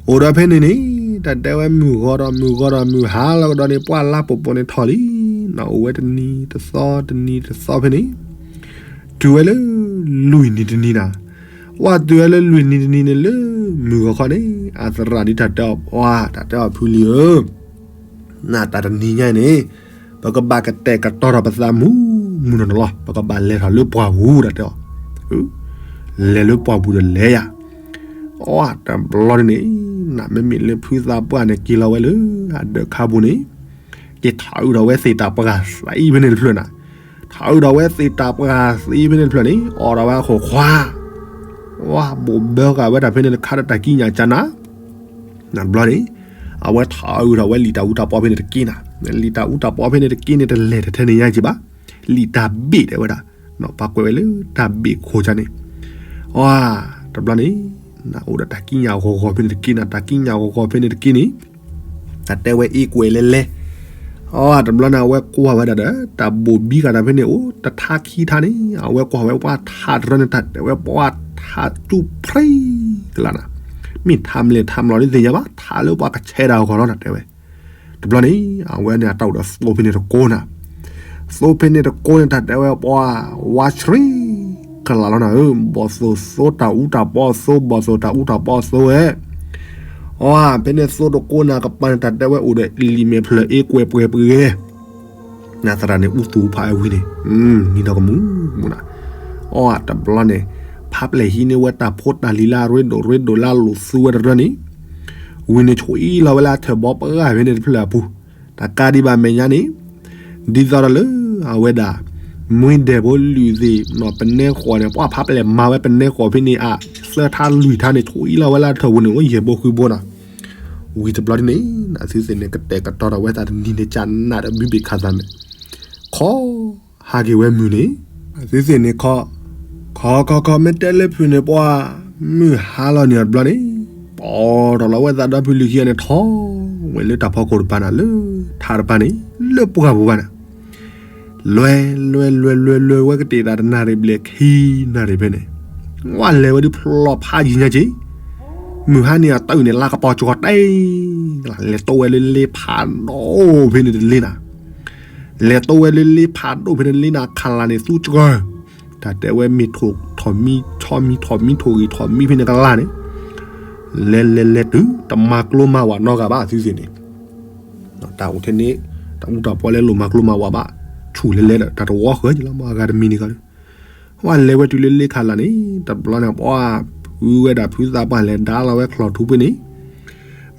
အိၣ်ဒီးဖဲန့ၣ်န့ၣ် တၢ်တဲဝဲမုၢ်ဂီၤဒီးမုၢ်ဂီၤဒီးမုၢ်ဟါလီၤကဒီးန့ၣ် ပှၤလါပှဲၤပှဲၤန့ၣ်ထီၣ်လံ. အိၣ်ဝဲတနံၤတသီတနံၤတသီဖဲန့ၣ် တုၤဝဲလၢ လွံၢ်နံၤတနံၤနၤ ပှၤတုၤဝဲလၢလွံၢ်နံၤတနံၤန့ၣ် လၢမုၢ်ဂီၤခီန့ၣ် အသရၣ်ဒ်တၢ်တဲအီၤ ပှၤတၢ်တဲအီၤဖုလံဧၢ နတၢ်တနံၤညါန့ၣ် ပကဘၣ်ကတဲာ်ကတီၤထီၣ်ပသးမုၢ်မုၢ်နီၢ်နီၢ်လီၤ. ပကဘၣ်လဲၤထီၣ်လၢပှၢ်ပူၤတၢ်တဲအီၤ လဲၤလၢပှၢ်ပူၤဒီးလဲၤယၤ အတဘျီန့ၣ်န့ၣ် နမ့မ့ၢ်လၢဖုသးပှၢ်န့ၣ် က့ၤလီၤဝဲလၢ အဒၢးခါပူၤန့ၣ် က့ၤထီၣ်အုးထီၣ်ဝဲသ့ၣ်တၢ်ပှၢ်သံဖဲန့ၣ်တဖျၢၣ်နၤ ထီၣ်အုးထီၣ်ဝဲသ့ၣ်တၢ်ပှၢ်သံဖဲန့ၣ်တဖျၢၣ်န့ၣ် အိၣ်ဒီးဝဲအခိၣ်ခွါ ဝဲဘိးဘၢဃာ်ဝဲဒၣ်ဖဲန့ၣ်တခါဒီးတၢ်ကံးညာ်ကနၤ နဘျီန့ၣ် အဝဲထီၣ်အုးထီၣ်ဝဲလံာ်တၢ်အူတၢ်ပီဖဲန့ၣ်တက့ၢ်နၤ လံာ်တၢ်အူတၢ်ပီဖဲန့ၣ်တက့ၢ်န့ၣ် တလဲၤတထဲန့ၣ်ညါက့ၤဘၣ် လံာ်တၢ်ဘ့ၣ်တဲဝဲဒၣ် ပှၤကွဲးဝဲလၢတၢ်ဘ့ၣ်ခိၣ်ကန့ၣ် အတဘျီန့ၣ် နအိၣ်ဒီးတၢ်ကံးညာ်ဂီၤဂီၤဖဲန့ၣ်တက့ၢ်နၤ တၢ်ကံးညာ်ဂီၤဂီၤဖဲန့ၣ်တက့ၢ်န့ၣ် တၢ်တဲဝဲအ့ၣ်ကွဲးလဲၤလဲၤ အတဘျီန့ၣ် အဝဲကွၢ်ဝဲဒၣ်ဒီး တၢ်ဘိၣ်ဘံဃာ်တၢ်ဖဲန့ၣ် အိၣ်တထါခံထါန့ၣ် အဝဲကွၢ်ဝဲပှၤထးတရၢန့ၣ် တၢ်တဲဝဲပှၤထးကၠူၣ်ဖြံကလါနၤ မ့ၢ်ထးမလဲၣ်ထးမလီၤဒ်သ့ၣ်ညါဘၣ် ထးလၢပှၤကဆဲးတၢ်အဂီၢ်လီၤ တၢ်တဲဝဲ တဘျီန့ၣ် အဝဲန့ၣ်အတၢ်အိၣ်ဒီးသိဖဲန့ၣ်တကိးနၤ သိဖဲန့ၣ်တကိးန့ၣ် တၢ်တဲဝဲပှၤ ဝါဆှံ ကလးလီၤနၤဧၢ, ဘီၣ်သိၣ်သိတၢ်အူတၢ်ပီအသိ, ဘီၣ်သိၣ်တၢ်အူတၢ်ပီအသိဝဲ, အ ဖဲန့ၣ်သိတကိးန့ၣ် အကပၤန့ၣ် တၢ်တဲဝဲအိၣ်ဒီးလံာ်မဲာ်ဖျၢၣ်အ့ကွဲၤပှဲၤပှဲၤ နသရၣ်န့ၣ် အူသူၣ်ဖးအဝံၤန့ၣ်, နံၤဒီးကမူၣ်မူၣ်နၤ, အ တဘျီန့ၣ် ဖးပျဲၢ်ဟံးန့ၢ်ဝဲတၢ်ဖိတၢ်လံၤလၢအရ့ဒိၣ်ရ့ဒိၣ်လၢအလိာ်သူဝဲတရၢန့ၣ်, ဝံၤန့ၣ် ဆှံလီၤဝဲလၢအထၢၣ်ဘီပှၢ်ဖဲန့ၣ်တဖျၢၣ်အပူၤ, တၢ်ကးဒံးဘၣ်မဲာ်ညါန့ၣ်, ဒ်သိးဒီးလၢ အဝဲဒၣ် မှံဒဲးဖိလုၢ်သ့ၣ်နီၣ် ပနဲဃီၤန့ၣ် ပှၤဖးပျဲၢ်မၤဝဲပနဲဃီၤဖဲန့ၣ် အသၢထါလွံၢ်ထါန့ၣ် ဆှံလီၤဝဲလၢအထၢၣ်ပူၤန့ၣ် အိၣ်ယဲၢ်ဘိဃုဘိနၤ, ဝံၤတဘျီဒ်န့ၣ် အသုသ့ၣ်န့ၣ် ကတဲာ်ကတီၤဒီးဝဲသးတနံၤန့ၣ် ကနၣ်ဒီးဘုဘ့ၣ်ခးသးမဲာ်, ခီ ဟးက့ၤဝဲမုၢ်န့ၣ်, အသုသ့ၣ်န့ၣ်ခီ, ခီခီခီ မ့ၢ်တဲလၢဖုန့ၣ်ပှၤ, မုၢ်ဟါလီၤန့ၣ်အီၤတဘျီန့ၣ်, ပိာ်ထီၣ်လီၤဝဲသးဒီဖုလံၤခံဂၤန့ၣ် ထီၣ်ဝဲလၢတၢ်ဖီခိၣ်တပၤန့ၣ် လၢထးတပၤန့ၣ် လၢပှၢ်ပူၤဘၣ်န့ၣ်, လဲၤလဲၤလဲၤလဲၤလဲၤဝဲကတဲာ်တၢ်တနၣ်ရံၣ်ဘျဲၣ်ခံနၣ်ရံၣ်ဖဲန့ၣ်, ဝဲလဲၤဝဲဒုးဖျီဖးယံၤညါက့ၤ, မုၢ်ဟါန့ၣ်အတၢ်အုၣ်န့ၣ် လါကပီၤကၠီၤတဲ, လဲၤတိဝဲလၢလ့ဖးဒိၣ်ဖဲန့ၣ်တလ့နၤ လဲၤတိဝဲလၢလ့ဖးဒိၣ်ဖဲန့ၣ်လ့နၤ ခလၢ်န့ၣ်သူကၢၢ်, တၢ်တဲဝဲမ့ၢ်ထိၣ်ထီၣ်မံ ဆီမံ ထီၣ်မံ ထီၣ်မံ ထိၣ်ဂံၢ်ထီၣ်မံဖဲန့ၣ်ကလၢ်န့ၣ်, လဲၤလဲၤလဲၤတုၤ တမၤကျိမၤဝၤနီတဂၤဘၣ်အသုသ့ၣ်န့ၣ်, တၢ်အိၣ်ထဲန့ၣ် တၢ်အူတၢ်ပီလဲလိာ်မၤကျိမၤဝၤဘၣ်, ဆူၣ်လဲၤလဲၤဒီး တၢ်တဝီဃၢၤက့ၤလီၤ မ့ၢ်အဂၤတမံၤန့ၣ်ဂၤဒီး ဝဲလဲၤဝဲတုၤလၢလ့ခလၢ်န့ၣ် တဘျီန့ၣ် ပှၤဖုဝဲဒၣ်ဖုသးပှၢ်လဲၤဒါလီၤဝဲချီၣ်ထူဖဲန့ၣ်,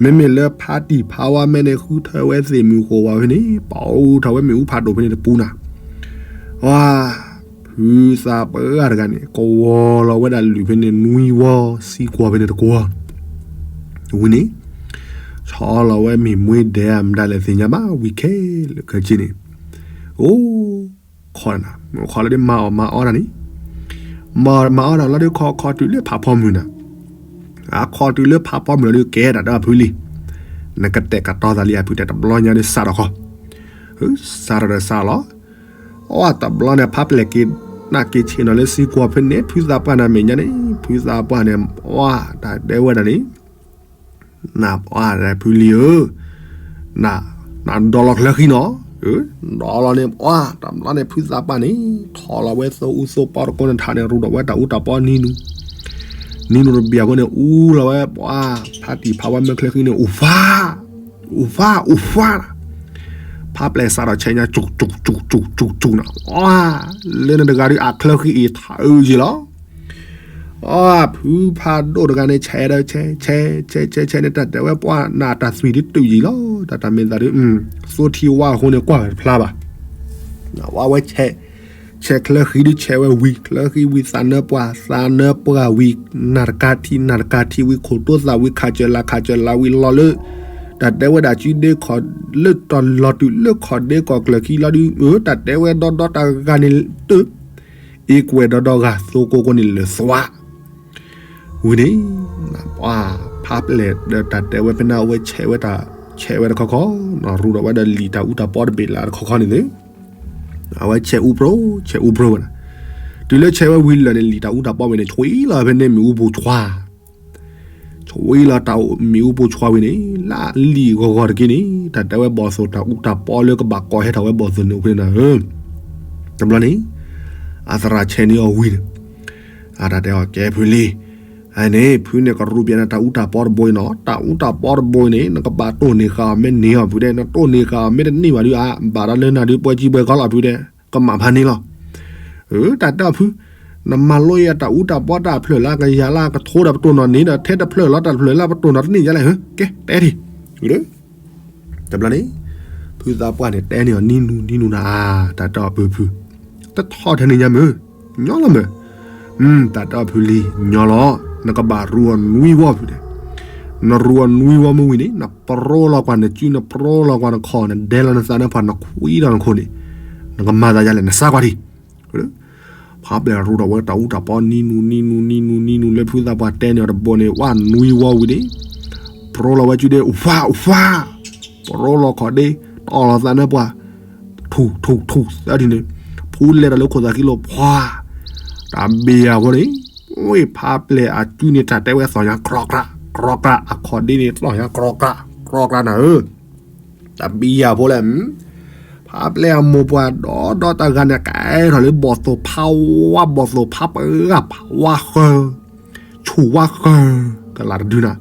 မ့မ့ၢ်လၢဖါတံၢ်ဖါဝါမဲာ်န့ၣ် ဃုထၢဝဲသ့ၣ်မုၢ်ဃိၣ်ဝါဖဲန့ၣ် ပာ်အိၣ်ထီၣ်ဝဲမ့ၣ်အူဖးဒိၣ်ဖဲန့ၣ်တပူၤနၤ, ဝဲ ဖုသးပှၢ်တဂၤန့ၣ် ကဝီၤလီၤဝဲဒၣ်လုၢ်ဖဲန့ၣ် နွံဝီ သံကွၢ်ဖဲန့ၣ်တကွီၤ ဝံၤန့ၣ် ဆီလီၤဝဲမ့ၢ်မှံဒဲးဧါ မတၤလဲၣ်သ့ၣ်ညါဘၣ် ဝံၤခဲလၢာ်ခဲဆ့န့ၣ်, အိၣ်ခိးနၤ ခိးလၢဒ်မၤအီၣ်မၤအီတၢ်န့ၣ်, မၤအီၣ်မၤအီတၢ်လီၤဒုး ခိးခိးတုၤလၢဖးဖီမုၢ်နၤ, အခီးတုၤလၢဖးဖီမုၢ်လီၤဒုး ကဲတၢ်ဒီးဖုလံၤ, နကတဲာ်ကတီၤသးလံ အဖုတဲ တဘျီညါဒုးစးထီၣ်ခီ, စးထီၣ်ဒီးစးလီၤ, အတဘျီန့ၣ် ဖးပျဲၢ်က့ၤနၢ်က့ၤဆ့ၣ်နီၤလၢသံကွၢ်ဖဲန့ၣ် ဖုသးပှၢ်န့ၣ်မဲာ်ညါန့ၣ် ဖုသးပှၢ်န့ၣ် အတၢ်တဲဝဲဒၣ်န့ၣ် နပှၢ်ဖုလံၤဧၢ, နဒီလီၤချၢဃံနီၤ, ဒီလီၤန့ၣ် ပှၢ်တဘျီန့ၣ် ဖုသးပှၢ်န့ၣ် ထီၣ်လီၤဝဲသိအူသိပီတကိးန့ၣ်ထးန့ၣ် ရူဒီးဝဲတၢ်အူတၢ်ပီနံၤနူၤ, နံၤနူၤတဘျီအဃိန့ၣ် အူလီၤဝဲပှၢ် ဖါတံၢ်ဖးဝါမဲာ်ချၢဃံန့ၣ် အိၣ်ဖး, အိၣ်ဖး အိၣ်ဖး, ဖးပျဲၢ်စးထီၣ်ဆဲးညါ ကၠူၣ်ကၠူၣ်ကၠူၣ်ကၠူၣ်ကၠူၣ်ကၠူၣ်နၤ, လၢနတဂၤဒုးအချၢဃံအံၤထးအုးယံာ်လီၤ အဖုဖးဒိၣ်တဂၤန့ၣ် ဆဲးဒီးဆဲး ဆဲး ဆဲး ဆဲး ဆဲးန့ၣ် တၢ်တဲဝဲပှၢ်နၤတၢ်သွံၣ်ဒုးတုာ်ယံာ်လီၤ တၢ်တၢ်မ့ၢ်သးဒုး, သိထံဝါအဃိန့ၣ် ကွၢ်ဝဲတဖျါဘၣ်, ဝဲဝဲဆဲး, ဆဲးချၢဃံဒုးဆဲးဝဲဝံၤ ချၢဃံဝံၤသးနၢပှၢ် သးနၢပှၢ်ဝံၤ နၢ်တကါထံ နၢ်တကါထံဝံၤ ခိၣ်တိသးဝံၤ ခးစၢၤလး ခးစၢၤလးဝံၤ လီၤလၢ တၢ်တဲဝဲဒၣ်စုဒ့ခီၣ် လၢတၢ်လီၤတုၤလၢခီၣ်ဒ့ကီၢ်ကျၢၢ်ခံလီၤဒုး တၢ်တဲဝဲဒီဒီတဂၤန့ၣ်တ အ့ကွဲးဒီဒီဂၤ သိကိးကိးန့ၣ် လၢသွး, ဝံၤန့ၣ် ပှၤဖးပျဲၢ်ဒီးတၢ်တဲဝဲဖဲန့ၣ် အဝဲဆဲးဝဲတၢ် ဆဲးဝဲတခီခီ ရူဒီးဝဲဒီးလံာ်တၢ်အူတၢ်ပီတဘ့ၣ်လၢတခီခီန့ၣ်သ့, အဝဲဆဲးအူပြိ ဆဲးအူပြိဝဲဒၣ်, တုၤလၢဆဲးဝဲဝံၤလၢာ်န့ၣ် လံာ်တၢ်အူတၢ်ပီဝဲန့ၣ် ဆွံလီၤဖဲန့ၣ်မ့ၣ်အူပိာ်ဆွါ ဆွံလီၤတၢ်မ့ၣ်အူပိာ်ဆွါဝံၤန့ၣ် လၢလံာ်ဂီၤဂီၤတက့ၢ်န့ၣ် တၢ်တဲဝဲဘီၣ်သိၣ်တၢ်အူတၢ်ပီလၢကဘၣ်ကိးဟဲထီၣ်ဝဲဘီၣ်သိၣ်န့ၣ်အိၣ်ဖဲန့ၣ်ဧၢ, တဘျီန့ၣ် အသရၣ်ဆဲးန့ၢ်အီၤဝံၤန့ၣ် အတၢ်တဲအီၤ ကဲဖုလံၤ, အန့ၣ် ဖုန့ၣ်ကရူၢ်ပၠးနၤတၢ်အူတၢ်ပီတဘိအံၤနီၤ, တၢ်အူတၢ်ပီတဘိအံၤန့ၣ် နကဘၣ်တိၢ်န့ၢ်ဃာ်အီၤမ့ၢ်န့ၢ်အီၤဖုတဲ, နတိၢ်န့ၢ်ဃာ်အီၤမ့ၢ်တန့ၢ်ဘၣ်ဒုးအါ, ဘၣ်ဒီးလၢနၤဒုးပှဲၤကံပှဲၤကီလီၤဖုတဲ, ကမၣ်ဖးန့ၣ်လီၤ တၢ်တဲအီၤဖု, နမၤလိယၤတၢ်အူတၢ်ပီတၢ်ဖျၢၣ်လၢကယၤလၢကထိဒီးပတိၢ်နီၣ်န့ၣ်ဒီး ထဲတဖျၢၣ်လီၤတၢ်တဖျၢၣ်လၢပတိၢ်နီၣ်တန့ၢ်ယၤလဲၣ်ဧၢ, ကဲတဲထံၣ်, တဘျီန့ၣ် ဖုသးပှၢ်န့ၣ်တဲန့ၢ်အီၤနံၤနူၤနံၤနူၤနၤ, တၢ်တဲအီၤဖုဖု, တထီၣ်ထဲန့ၣ်ညါမုၢ်, ညီလီၤမုၢ်, တၢ်တဲအီၤဖုလံၤ ညီလီၤ, နကဘၣ်ရူအီၤနွံဝီဖုတဲ, နရူအီၤနွံဝီမ့ၢ်ဝံၤန့ၣ် နပရိလီၤကွၢ်နစု နပရိလီၤကွၢ်နခီၣ် နဒဲလီၤနသးနၢ်ပှၢ် နခွံလီၤနခိၣ်န့ၣ်, နကမၤသးယၤလဲၣ် နစါကွၢ်ထံၣ် ဖးပျဲၢ်ရူဒီးဝဲတၢ်အူတၢ်ပီနံၤနူၤနံၤနူၤနံၤနူၤနံၤနူၤလၢဖုသးပှၢ်တဲန့ၢ်အီၤတဘိန့ၣ် ဝဲနွံဝီဝံၤန့ၣ်, ပရိလီၤဝဲစုဒဲ ဝါဝါ, ပရိလီၤခီၣ်ဒ့ တီၢ်လီၤသးနၢ်ပှၢ်, ထူၣ်ထူၣ်ထူၣ်သၢထံၣ်န့ၣ်, ဖူလဲၤဒီးလၢခိၣ်သးခံလိာ်ဖှါ, တၢ်ဘံယၤဖိန့ၣ်, ဝ့ၢ်ဖးပျဲၢ်အစုန့ၣ် တၢ်တဲဝဲသီၣ်ညါကြီကြး, ကြီကြး အခီၣ်ဒ့န့ၣ် သီၣ်ညါကြီကြး, ကြီကြးနၤဧၢ တၢ်ဘံယၤဖိလဲၣ်, ဖ ဖးပျဲၢ်အမိၢ်ပှၢ်ဒီဒီတဂၤန့ၣ် ကဲထီၣ်လၢဘီၣ်သိၣ်ဖးဝါ ဘီၣ်သိၣ်ဖးပှၢ်ဖးဝါဃၢၤ, ဆူၣ်ဝါဃၢၤ, ကလးတဒုနၤ,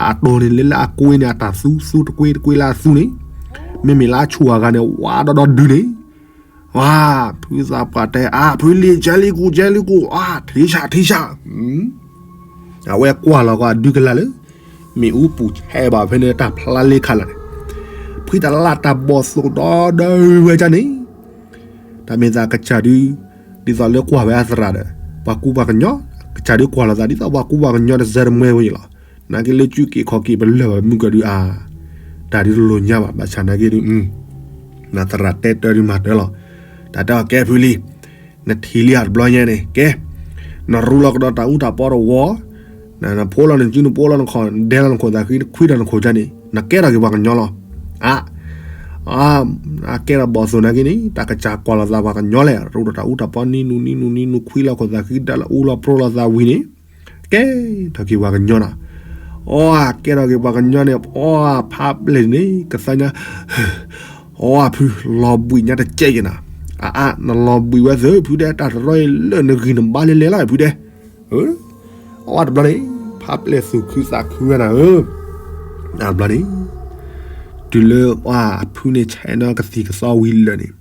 အတိၢ်န့ၣ်လၢလၢအကွ့န့ၣ် အတၢ်သူသူတကွ့တကွ့လၢအသူန့ၣ်, မ့မ့ၢ်လၢအဆူၣ်အဂၤန့ၣ် ဝါဒီဒီဒုန့ၣ်, ဝါ, ဖုသးပှၢ်တဲ အါ ဖုလံၤ ကဲလံကိၣ် ကဲလံကိၣ် အါ ထံဆး ထံဆး အဝဲကွၢ်လီၤကီးအဒုကလၢ်လၢ မ့ၣ်အူပူၤဆဲးဘၣ်ဖဲန့ၣ် တၢ်ဖျါလ့ခါလၢာ်န့ၣ်, ဖှံတၢ်လၢတၢ်ဘီၣ်သိၣ်ဒီဒီဝဲဒၣ်န့ၣ်, တၢ်မ့ၢ်သးကစၢ်ဒု, ဒ်သိးလၢကွၢ်ဝဲအသရၣ်ဒီး ပှၤကူပှၤကညီ, ကစၢ်ဒုကွၢ်လိာ်သးဒ်သိးပှၤကူပှၤကညီတစၢတမှဲဝဲအံၤလီၤ. နာ်က့လၢကၠူက့ၤခီၣ်က့ၤပလၢၢ်ဘၣ်မုၢ်ကီၢ်ဒုအါ, တၢ်ဒုတလိၣ်ညါဘၣ် ဘၣ်ဆၣ်နာ်က့ဒု နသရၣ်တဲတၢ်ဒုမၤတၢ်လီၤ. တၢ်တဲအီၤ ကဲဖုလံၤ, နထံၣ်လံဧါတဘျီညါန့ၣ် ကဲ, နရူလီၤကဒီးတၢ်အူတၢ်ပီတဝီ, နဖိလီၤနစု နဖိလီၤနခီၣ် နဒဲလီၤနခိၣ်သးဃံ နခွံလီၤနခိၣ်ကါန့ၣ် နကဲထီၣ်က့ၤပှၤကညီလီၤ. အါ, အကဲထီၣ်ဘီၣ်သိၣ်နာ်က့န့ၣ် တၢ်ကစၢ်ကွၢ်လိာ်သးပှၤကညီလဲၣ် ရူဒီးတၢ်အူတၢ်ပီနံၤနူနံၤနူနံၤနူခွံလီၤခိၣ်သးဃံ ဒဲလီၤအူလီၤပြိလီၤသးဝံၤန့ၣ် ကဲထီၣ်က့ၤပှၤကညီနီၤ. အီ ကဲထီၣ်က့ၤပှၤကညီန့ၣ် အီ ဖးပျဲၢ်န့ၣ် ကသါညါ, အီ ဖု လီၤဘှံးညါတကဲက့ၤနၤ, အါအါ နလီၤဘှံးဝဲသ့ၣ် ဖုဒဲး တၢ်တရီအံၤလၢနဂံၢ်နဘါလဲၤလဲၤလီၤ ဖုဒဲး, အီ တဘျီန့ၣ် ဖးပျဲၢ်သူၣ်ခုသးခုဝဲနၤဧၢ, တဘျီန့ၣ် တုၤလၢအီ အဖုန့ၣ် ဆဲးနီၢ်ကသံၣ်ကသီဝံၤလၢာ်န့ၣ်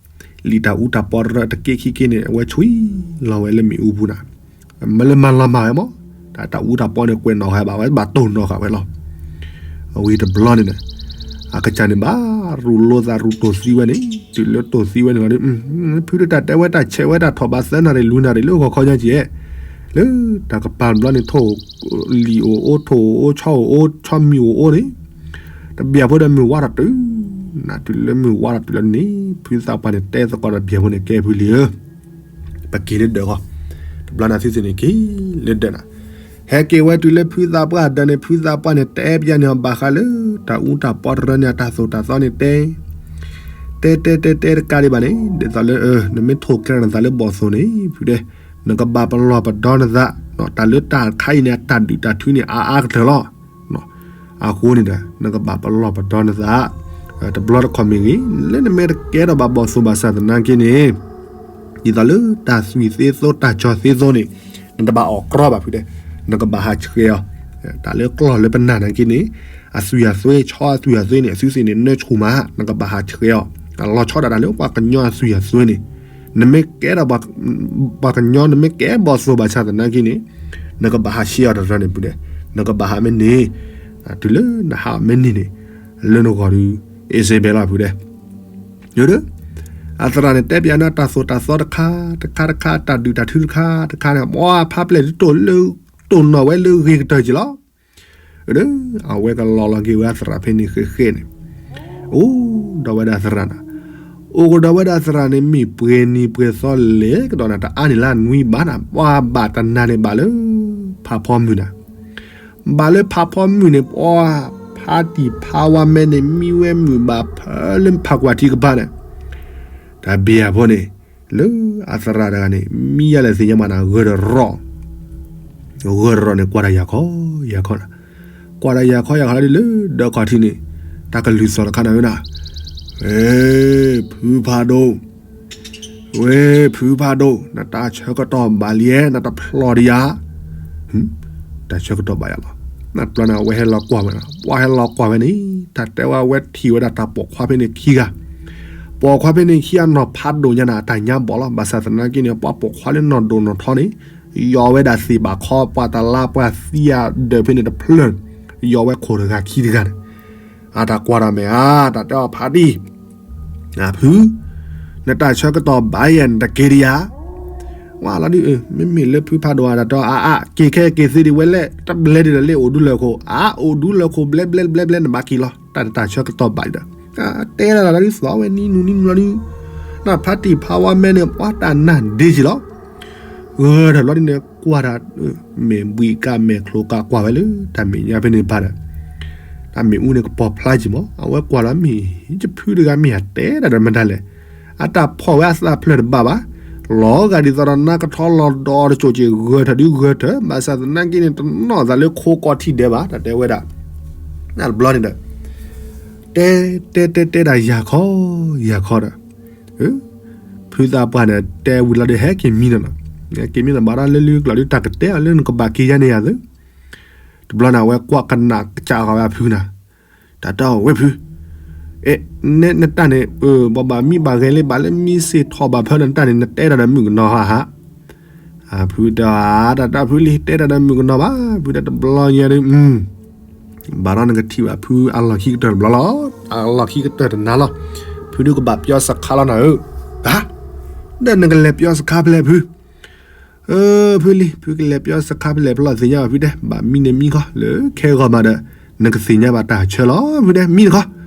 လံာ်တၢ်အူတၢ်ပီတရၢတက့ခံက့န့ၣ် အဝဲဆွံလီၤဝဲလၢမ့ၣ်အူပူၤနၤ, မ့ၢ်လၢမၤလီၤမၢ်ဝဲမး, တၢ်တၢ်အူတၢ်ပီန့ၣ် ကွဲးနီၣ်ဃာ်ဘၣ်ဝဲ ဘၣ်တိၢ်နီၣ်ဃာ်ဝဲလီၤ. အဝံၤတဘျီန့ၣ်ဒီး အကစၢ်န့ၣ်ဘၣ်ရူၢ်လိသးရူၢ်တိၢ်သံဝဲန့ၣ်, တုၤလၢတိၢ်သံဝဲန့ၣ်လီၤဒီး ဖုဒဲး တၢ်တဲဝဲတၢ်ဆဲးဝဲတၢ်ထီၣ်ဘးသၢနၣ်ရံၣ်လွံၢ်နၣ်ရံၣ် လၢဂီၤခီညါကဲ, လၢတၢ်ကပၤတဘျီန့ၣ် ထိၣ်လံၣ်အိၣ်အိၣ် ထိၣ်အိၣ်အိၣ် ဆီအိၣ်အိၣ် ဆီမံၤအိၣ်အိၣ်န့ၣ် တဘျီဖိဒီးမုၢ်ဝါထီၣ်တုၤ, နတုၤလၢမုၢ်ဝါထီၣ်တုၤလၢန့ၣ် ဖုသးပှၢ်န့ၣ်တဲသကိးဒီးတဘျီဖိန့ၣ် ကဲဖုလံၤဧၢ, ပက့ၤလၢဒၢးဃီ, တဘျီန့ၣ်သုသ့ၣ်န့ၣ်က့ၤလၢဒၢးနၤ, ဟဲက့ၤဝဲတုၤလၢဖုသးပှၢ်ဒၢးန့ၣ် ဖုသးပှၢ်န့ၣ်တဲပျဲန့ၣ် ဘၣ်ဃးလၢ တၢ်အူတၢ်ပီတရၢန့ၣ် အတၢ်သိၣ်တၢ်သီန့ၣ်တဲ တဲတဲတဲတဲတကးဒံးဘၣ်န့ၣ် ဒ်သိးလၢ နမ့ၢ်ထိၣ်ကျဲနသးလၢဘီၣ်သိၣ်န့ၣ် ဖုဒဲး နကဘၣ်ပလီၢ်ပဒီနသး, တၢ်လၢတၢ်ခါအံၤန့ၣ် အတၢ်ဒုၣ်တၢ်ထုန့ၣ် အါအါကတၢၢ်လီၤ. အဃိန့ၣ်ဒီး နကဘၣ်ပလီၢ်ပဒီနသး တဘျီတခီၣ်မ့ၢ်ဂ့ၤ, လၢနမ့ၢ်တကဲထီၣ်ဘၣ်ဘီၣ်သိၣ်ဘၣ်ဆၣ်သနာ်က့န့ၣ် ဒ်သိးလၢတၢ်သွံၣ်သ့သိ တၢ်ကၠီၤသ့သိန့ၣ် နတဘၣ်အီၣ်ကြီဘၣ်ဖုဒဲး, နကဘၣ်ဟးဆှဲးအီၤ, တၢ်လၢကျီၢ်လၢပနၢ်နာ်က့န့ၣ် အသွံၣ်အသွဲ ဆီအသွံၣ်အသွဲန့ၣ် အသုသ့ၣ်န့ၣ် နၢဆူၣ်မး နကဘၣ်ဟးဆှဲးအီၤ, လီၤဆီဒၣ်တၢ်လၢပှၤကညီအသွံၣ်အသွဲန့ၣ်, နမ့ၢ်ကဲထီၣ် ပှၤကညီ နမ့ၢ်ကဲဘီၣ်သိၣ်ဘၣ်ဆၣ်သနာ်က့န့ၣ်, နကဘၣ်ဟးဆှဲးအီၤတရၢန့ၣ်ဖုဒဲး, နကဘၣ်ဟးမ့ၢ်န့ၣ်, တုၤလၢနဟးမ့ၢ်န့ၣ်န့ၣ်, လၢနဂီၢ်ဒုး အ့စ့ဘဲလီၤဖုဒဲး ဒီး အသရၣ်န့ၣ် တဲပျးန့ၣ် တၢ်သိၣ်တၢ်သီတခါ တခါတခါ တၢ်ဒုၣ်တၢ်ထုတခါ တခါန့ၣ် ပှၤဖးပျဲၢ်ဒုးတိၢ်လၢ တိၢ်နီၣ်ဝဲလၢဂ့ၤကတၢၢ်က့ၤလီၤ. ဒီး အဝဲကလီၤလီၤက့ၤဝဲအသရၣ်ဖဲန့ၣ်ဃဲဃဲန့ၣ်, အိၣ်ဒီးဝဲဒၣ်သရၣ်နၤ, အိၣ်ကဒီးဝဲဒၣ်သရၣ်န့ၣ် မ့ၢ်ပှဲၤနံၤပှဲၤသီလဲၤကဒီးနၤ တအါန့ၢ်လၢအနွံဘၣ်နၤ ပှၤဘၣ်တနၤန့ၣ်ဘၣ်လၢ ဖးဖီမုၢ်နၤ ဘၣ်လၢဖးဖီမုၢ်န့ၣ် ပှၤဖးတံၢ်ဖးဝါမဲန့ၣ် မံဝဲမုၢ်ဘၣ်ဖၢလၢဖးကွၢ်ထံကပၤန့ၣ်, တၢ်ဘံၣ်အဖိန့ၣ် လၢအသရၣ်တဂၤန့ၣ် မံယၤလဲၣ်သ့ၣ်ညါမးနၤ ဂၢၢ်တရီၣ်, ဂၢၢ်တရီၣ်န့ၣ် ကွၢ်တၢ်ယၤခီယၤခီနၤ, ကွၢ်တၢ်ယၤခီယၤခီဒ်လၢဒၢးခီၣ်ထံးန့ၣ် တၢ်ကလုၢ်သီၣ်တခါနၤဝဲနၤ, ဝဲ ဖုဖးဒိၣ် ဝဲ ဖုဖးဒိၣ် နတၢ်ဆၢကတီၢ်ဘၣ်လံဧါ နတဖျီၣ်ဒံးယၤ, တၢ်ဆၢကတီၢ်ဘၣ်ယၤလီၤ, နပျီန့ၣ် အဝဲဟဲလီၤကွၢ်ဝဲနၤ ပှၤဟဲလီၤကွၢ်ဝဲန့ၣ် တၢ်တဲဝဲအဝဲထံၣ်ဝဲဒၣ်တၢ်ပိာ်ခွါဖဲန့ၣ်ခံဂၤ, ပိာ်ခွါဖဲန့ၣ်ခံဂၤနီၢ်ဖးဒိၣ်ညါန့ၣ် အတၢ်ညါဘီၣ်လီၤ ဘၣ်ဆၣ်သနာ်က့န့ၣ် ပှၤပိာ်ခွါလၢနီၢ်ဒိၣ်နီၢ်ထီန့ၣ် ယီၤဝဲဒၣ်သ့ၣ်ဘၣ်ခီ ပှၤတလါပှၤသံအဒၢးဖဲန့ၣ်တဖျၢၣ်, ယီၤဝဲခိၣ်တဂၤခံတဂၤန့ၣ်, အတၢ်ကွၢ်တၢ်မဲာ်ဧါ တၢ်တဲအီၤဖးဒိၣ် ဖု, နတၢ်ဆၢကတီၢ်ဘၣ်ယဲၢ် နတက့ၤဒံးယၤ, ဝဲလီၤဒုး မ့မ့ၢ်လၢဖုဖးဒိၣ်အတၢ်တဲအါအါ က့ၤခဲက့ၤသ့ဒံးဝဲလဲၣ် တဘျဲဒံးဒီးလၢအိၣ်ဒူလၢခိၣ် အအိၣ်ဒူလၢခိၣ်ဘျဲဘျဲဘျဲဘျဲ နဘၣ်က့ၤလီၤ တၢ်နတၢ်ဆၢကတီၢ်ဘၣ်ဒီး, တဲလီၤလီၤဒုးသီဝဲနံၤနူနံၤနူလီၤဒုး, နဖးတံၢ်ဖးဝါမဲန့ၣ် ပှၤတၢ်နၢ်ဒ့က့ၤလီၤ ဂၢၢ်ထၢၣ်ဘျီဒ်န့ၣ် ကွၢ်တၢ် မဲာ်ဘှံးကၣ်မဲာ်ချိကၣ်ကွၢ်ဝဲလၢ တၢ်မဲာ်ညါဖဲန့ၣ်ဘၣ်ဒီး, တၢ်မ့ၣ်အူန့ၣ်ကပီၤဖျါက့ၤမး အဝဲကွၢ်လီၤမ့ၢ် ယဖုတဂၤမ့ၢ်အတဲဒၣ်ဒီးမတၤလဲၣ်, အတၢ်ဖီၣ်ဝဲအသးဖျၢၣ်တဘၣ်ဘၣ်, လီၤဂာ်ဒ်သိးဒီးနါကထီလီၤဒီးတစိၤက့ၤ ဂၢၢ်ထၢၣ်ဒုးဂၢၢ်ထၢၣ်, ဘၣ်ဆၣ်သနာ်က့န့ၣ် တနီၣ်သးလၢခိကီၢ်ထံဒဲးဘၣ် တၢ်တဲဝဲဒၣ်, တဘျီန့ၣ်ဒီး, တဲတဲတဲတဲဒၣ်ယၤခီ, ယၤခီဒီး ဖုသးပှၢ်န့ၣ်တဲဝံၤလီၤဒီး ဟဲက့ၤမံနီၤနီၤ, ဟဲက့ၤမံနီၤ ဘၣ်ဒီးလၢလၢကျိးဒုး တၢ်ကတဲအီၤလၢနကဘၣ်က့ၤယါန့ၢ်ယၤသု, တဘျီန့ၣ် အဝဲကွၢ်ကနၣ်ကစၢ်ဃီၤဝဲအဖုနၤ, တၢ်တဲအီၤ ဝဲဖု, အဲ နတၢ်န့ၣ် ပဘၣ်မံဘၣ်ဂဲၤလၢ ဘၣ်လၢမံစ့ၢ်ထီၣ်ဘၣ်ဖၢဒီး နတၢ်န့ၣ် နတဲတၢ်ဒီးမုၣ်ကနီၤဟါဟါ, ဖုတဲ တၢ်တဲဖုလံ တဲတၢ်ဒီးမုၣ်ကနီၤဘၣ်, ဖုတဲတဘျီညါဒီး ဘၣ်ဒီးနကထံၣ်ဘၣ်ဖုအလီၢ်ခံကတၢၢ်တဘျီလီၤ, အလီၢ်ခံကတၢၢ်တနၤလီၤ, ဖုဒုးကဘၣ်ပၠီစခါလီၤနၤဧၢ, ဧါ, ဒီးနကလဲၤပၠီစခါဖဲလဲၣ်ဖု, ဖုလံ ဖုကလဲၤပၠီစခါဖဲလဲၣ် ဖဲလဲၣ်သ့ၣ်ညါဘၣ်ဖုတဲ, ဘၣ်မံန့ၣ်မံခီ လၢခဲဂီၤမးဒီး နကသ့ၣ်ညါဘၣ်တၢ်ဆၢလီၤ, ဖုတဲ မံတခီ,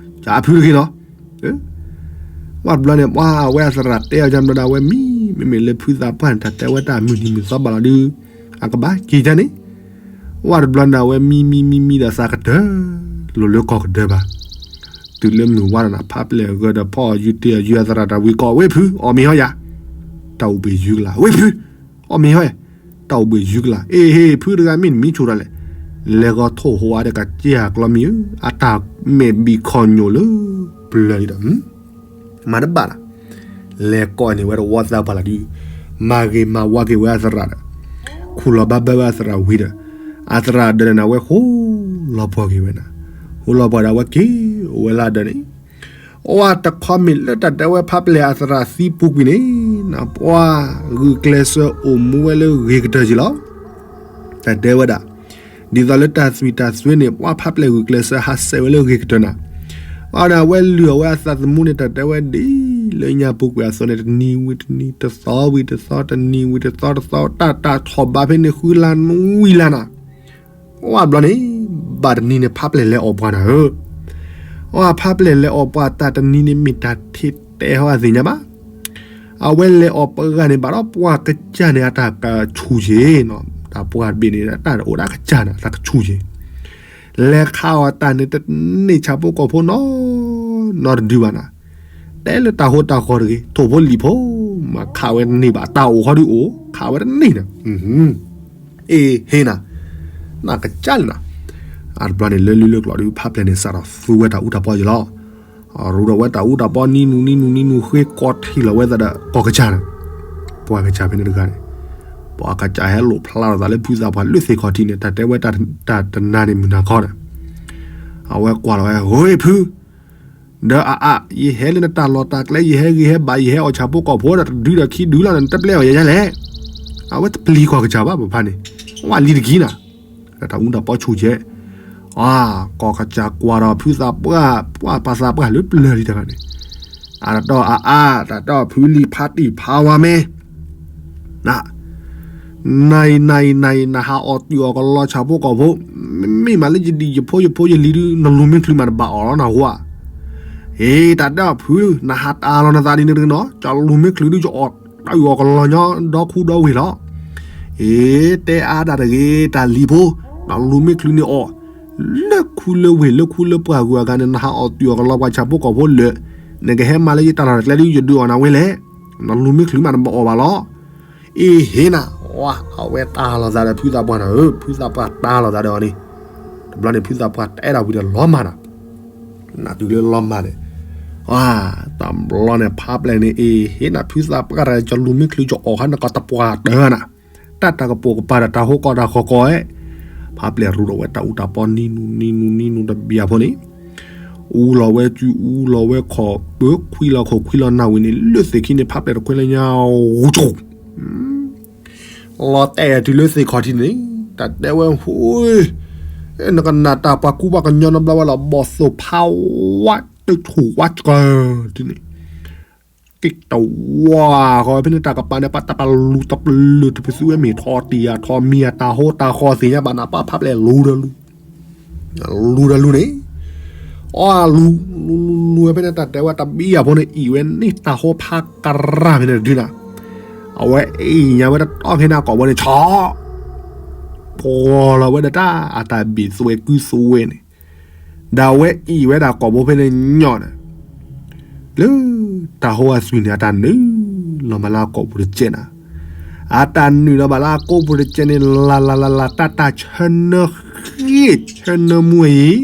ကဖုတဂ့ၤနီၤ ဝဲတဘျီန့ၣ် ပှၤအဝဲအသရၣ်တဲအီၤ ကမနုၤဒၣ်ဝဲမံ, မ့မ့ၢ်လၢဖုသးပှၢ်န့ၣ် တၢ်တဲဝဲတၢ်မုၢ်နံၤမုၢ်သီဘၣ်လီၤဒုး အကဘၣ်က့ၤယါန့ၣ်, ဝဲတဘျီန့ၣ် အဝဲမံမံမံမံဒီးသးကတၢၢ်, လိၤလၢကီၢ်ကဒၢဘၣ်, တုၤလၢမုၢ်ဝါဒီးနၤ ဖးပျဲၢ်ဂၢၢ်ဒီးဖီအီၣ်ယူၤတ့ၢ်အီၤယူၤ အသရၣ်တၢ်ဝံၤကိး ဝဲဖု အီၣ်မ့ၤဟီယၤ, တၢ်အိၣ်ဘှံးယူၤကလာ် ဝဲဖု, အီၣ်မ့ၤဟီယၤ, တၢ်အိၣ်ဘှံးယူၤကလာ် အ့ဟ့ ဖုတဂၤမ့ၢ်နမံဆိဒၣ်လဲၣ်, လဲၤဂီၤထိၣ်ဟိအါဒီးကစၢ်ကျီမံၤဧၢ, အတၢ်မဲာ်ဘံၣ်ခီၣ်ညိၣ်လၢပျၢၤလံဒီး မၤတဘၣ်လၢ်, လဲၤကိးန့ၢ်ဝဲတဝီသးပှၢ်လီၤဒုး, မၤဂ့ၤမၤဝါက့ၤဝဲအသရၣ်ဒီး, ခူၣ်လီၤဘၣ်ဘၢဝဲအသရၣ်ဝံၤဒီး, အသရၣ်ဒၢးန့ၣ် အဝဲဃိလီၤပှီၢ်က့ၤဝဲနၤ, ဃိလီၤပှီၢ်ဒီးအဝဲက့ၤအိၣ်ဝဲလၢအဒၢးန့ၣ်, အဝဲတခီမ့ၢ်လၢတၢ်တဲဝဲဖးပျဲၢ်အသရၣ်သံပူၤကွံာ်န့ၣ်, ပှၤဂုာ်ကျဲးစၢးအိၣ်မူဝဲလၢဂ့ၤကတၢၢ်က့ၤလီၤ. တၢ်တဲဝဲဒၣ်, ဒ်သိးလၢတၢ်သွံၣ်တၢ်သွဲန့ၣ် ပှၤဖးပျဲၢ်ဂုာ်ကျဲးစၢးဟးဆှဲးဝဲလၢဂ့ၤကတၢၢ်နၤ, အဝဲဒၣ်ဝဲလုၢ်အီၣ်ဝဲအသးသမူန့ၣ် တၢ်တဲဝဲဒ်လၢညါပူၤကွံာ်အသိးန့ၣ် တနံၤဝံၤတနံၤ တသီဝံၤတသီ တနံၤဝံၤတသီ တသီ တၢ်တၢ်ထီၣ်ဘးဖဲန့ၣ် ဃုလါနွံလါနၤ, ဝဲဘျီန့ၣ် ဘၣ်တနံၤန့ၣ် ဖးပျဲၢ်လဲၤအီၣ်ပှၤနၤဧၢ, အဖးပျဲၢ်လဲၤအီၣ်ပှၤတၢ်တနံၤန့ၣ် မ့ၢ်တၢ်ထံၣ်တဲဟီအသ့ၣ်ညါဘၣ်. အဝဲလဲၤအီၣ်ပှၤဂၤန့ၣ် ဘၣ်ဒီးပှၤကစၢ်န့ၣ် အတၢ်ကဆူၣ်က့ၤ, တၢ်ပှၤတဘ့ၣ်န့ၣ် တၢ်အိၣ်ဒၣ်ကစၢ်န့ၣ် အတၢ်ကဆူၣ်က့ၤ, လဲၤခးအီၣ်တၢ်န့ၣ် တန့ၢ်ဆၣ်ဖိကီၢ်ဖိနီၤ, နီတဒုဘၣ်နၤ, တဲလၢတၢ်ဟိတၢ်ဃီတဂ့ၤ ထိၣ်ဖိလံာ်ဖိ, မၤခးဝဲတန့ၢ်ဘၣ် တၢ်အိၣ်ဃီဒုးအိၣ် ခးဝဲတန့ၢ်နၤ အ့ဟ့နၤ, နကစၢ်လၢနၤ, အတဘျီန့ၣ် လၢလုၢ်လၢကျိးဒုး ဖးပျဲၢ်န့ၣ် စးထီၣ်သူဝဲတၢ်အူတၢ်ပီယံၤလီၤ. ရူဒီးဝဲတၢ်အူတၢ်ပီ နံၤနူၤနံၤနူၤနံၤနူၤ ဃ့ကီထံလီၤဝဲသးဒီးကီၢ်ကစၢ်န့ၣ်, ပှၤကစၢ်ဖဲန့ၣ်တဂၤန့ၣ်, ပှၤကစၢ်ဟဲလိာ်ဖျါလိာ်သးလၢဖုသးပှၢ်လၢသ့ၣ်ခီၣ်ထံးန့ၣ် တၢ်တဲဝဲတၢ်တနၤန့ၣ်မုၢ်နၤခီန့ၣ်, အဝဲကွၢ်လီၤဝဲ ဂ့ၤဖု ဒီးအအါ ယဟဲလၢနတၢ်လီၢ်တၢ်ကျဲ ယဟဲဂ့ၤဟဲဘၣ် ယဟဲအီၣ်ဆၣ်ဖိကီၢ်ဖိဒီးတဒုဒီးခံဒုလီၤ နတပျဲအီၣ်ယၤယါလဲၣ်. အဝဲတပျံၤကီၢ်ကစၢ်ဘၣ်ပဖါန့ၣ်, ဝဲလံတကံနၤ, တၢ်အူတၢ်ပီဆူၣ်ကဲ, အါ ကီၢ်ကစၢ်ကွၢ်ဒီးဖုသးပှၢ် ပှၤပာ်သးပှၢ်လၢပျၢၤလံတဂၤန့ၣ်, အတတီအအါ တၢ်တီဖုလံၤဖးတံၢ်ဖးဝါမဲ န နအံၤနအံၤနအံၤ နဟးအီၣ်တုာ်အီၣ်ကလီဆၣ်ဖိကီၢ်ဖိ, မ့ၢ်မးလၢယဒံၣ်ယဖိယဖိယလံၤဒုး နလူၤမ့ၢ်ချုးမးတဘၣ်အီၣ်လီၤနဟူဧါ. အ့ တၢ်တဲအီၤဖု နဟးတၢ်လီၤနသးဒ်န့ၣ်တဂ့ၤနီၤ, ကလူၤမ့ၢ်ချုးဒုး ယအီၣ်တုာ်အီၣ်ကလီညီဒီခူဒီဝ့ၢ်လီၤ. အ့ တဲအါတၢ်တဂ့ၤ တၢ်လံၤဖိ, နလူၤမ့ၢ်ချုးန့ၣ်အီၣ် လၢခူလၢဝ့ၢ်လၢခူလၢပှၢ်ဂုၤအဂၤန့ၣ် နဟးအီၣ်တုာ်အီၣ်ကလီပှၤဆၣ်ဖိကီၢ်ဖိလၢာ်, နကဟဲမၤလၢယတၢ်လီၢ်တၢ်ကျဲဒုး ယဒုးအီၣ်နၤဝဲလဲၣ်. နလူၤမ့ၢ်ချုးမးတဘၣ်အီၣ်ဘၣ်လီၤ. အ့ဟ့နၤ, အဝဲတၢ်လီၤသးဒီးဖုသးပှၢ်နၤဧၢ, ဖုသးပှၢ်တၢ်လီၤသးဒီးအီၤန့ၣ်, တဘျီန့ၣ် ဖုသးပှၢ်တဲဒၣ်ဝံၤဒီးလီၤမၢ်နၤ, နတုၤလၢလီၤမၢ်န့ၣ်, တဘျီန့ၣ် ဖးပျဲၢ်န့ၣ် အ့ဟ့နၤ ဖုသးပှၢ်တၢ် ကလူၤမ့ၢ်ချုး ကအီၣ်ခါနကီၢ်တပှၢ်တၢၢ်နၤ, တၢ်တၢ်ကပိာ်ကပၤဒီးတၢ်ဟိကီၢ်တၢ်ဃီကီၢ်ဧဲ, ဖးပျဲၢ်ရူဒီးဝဲတၢ်အူတၢ်ပီနံၤနူၤနံၤနူၤနံၤနူၤတဘျီဖိန့ၣ် အူလီၤဝဲစု အူလီၤဝဲခီၣ် ပၢခွံလီၤခီၣ်ခွံလီၤနၢ်ဝံၤန့ၣ် လၢသ့ၣ်ခံန့ၣ် ဖးပျဲၢ်တခွဲလၢညါ ဂူၤကိၣ် လီၤတဲာ်တုၤလၢသ့ၣ်ခီၣ်ထံးန့ၣ် တၢ်တဲဝဲ ဟူ နကနၣ်တၢ်ပှၤကူပှၤကညီနဘျီဝဲလီၤ ဘီၣ်သိၣ်ဖးဝါ တဆူၣ်ဝါစှၤ တုၤန့ၣ် က့ၣ်တဝါဃီဖဲန့ၣ် တၢ်ကပၤန့ၣ် ပှၤတၢ်ပလူၤတပလုာ်တပသုဝဲ မ့ၢ်ထီၣ်တံၢ်အထီၣ်မံၤအတၢ်ဟိတၢ်ဃီသ့ၣ်ညါဘၣ်နၤ ပှၤဖးပျဲၢ်လူၤဒီးလူၤ လူၤဒီးလူၤန့ၣ် အီလူၤ လူၤလူၤလူၤဝဲဖဲန့ၣ် တၢ်တဲဝဲတဘံၣ်အဖိန့ၣ် အံၣ်ဝဲန့ၢ်တၢ်ဟိဖးကရၢ်ဖဲန့ၣ်တဒုနၤ အဝဲအံၣ်ညါဝဲတတီၢ်ဖဲန့ၣ် အကိာ်ဘိန့ၣ် ဆီၣ် ဖှီၣ်လီၤဝဲဒီးတၢ်အတၢ်ဘ့ၣ်သွဲၣ်ကုသွဲၣ်န့ၣ် ဒီးအဝဲအံၣ်ဝဲဒၣ်ကိာ်ဘိဖဲန့ၣ်ညီန့ၣ် လၢတၢ်ဟိအသွံၣ်န့ၣ် အတၢ်နုာ်လီၤမးလၢအကိာ်ပူၤတကဲးနၤ အတၢ်နုာ်လီၤဘၣ်လၢအကိာ်ပူၤတကဲးန့ၣ် လၢ်လၢ်လၢ်လၢ် တၢ်တၢ်ဆၢနၢဃ့ၢ်ဆၢနၢမူအံၤ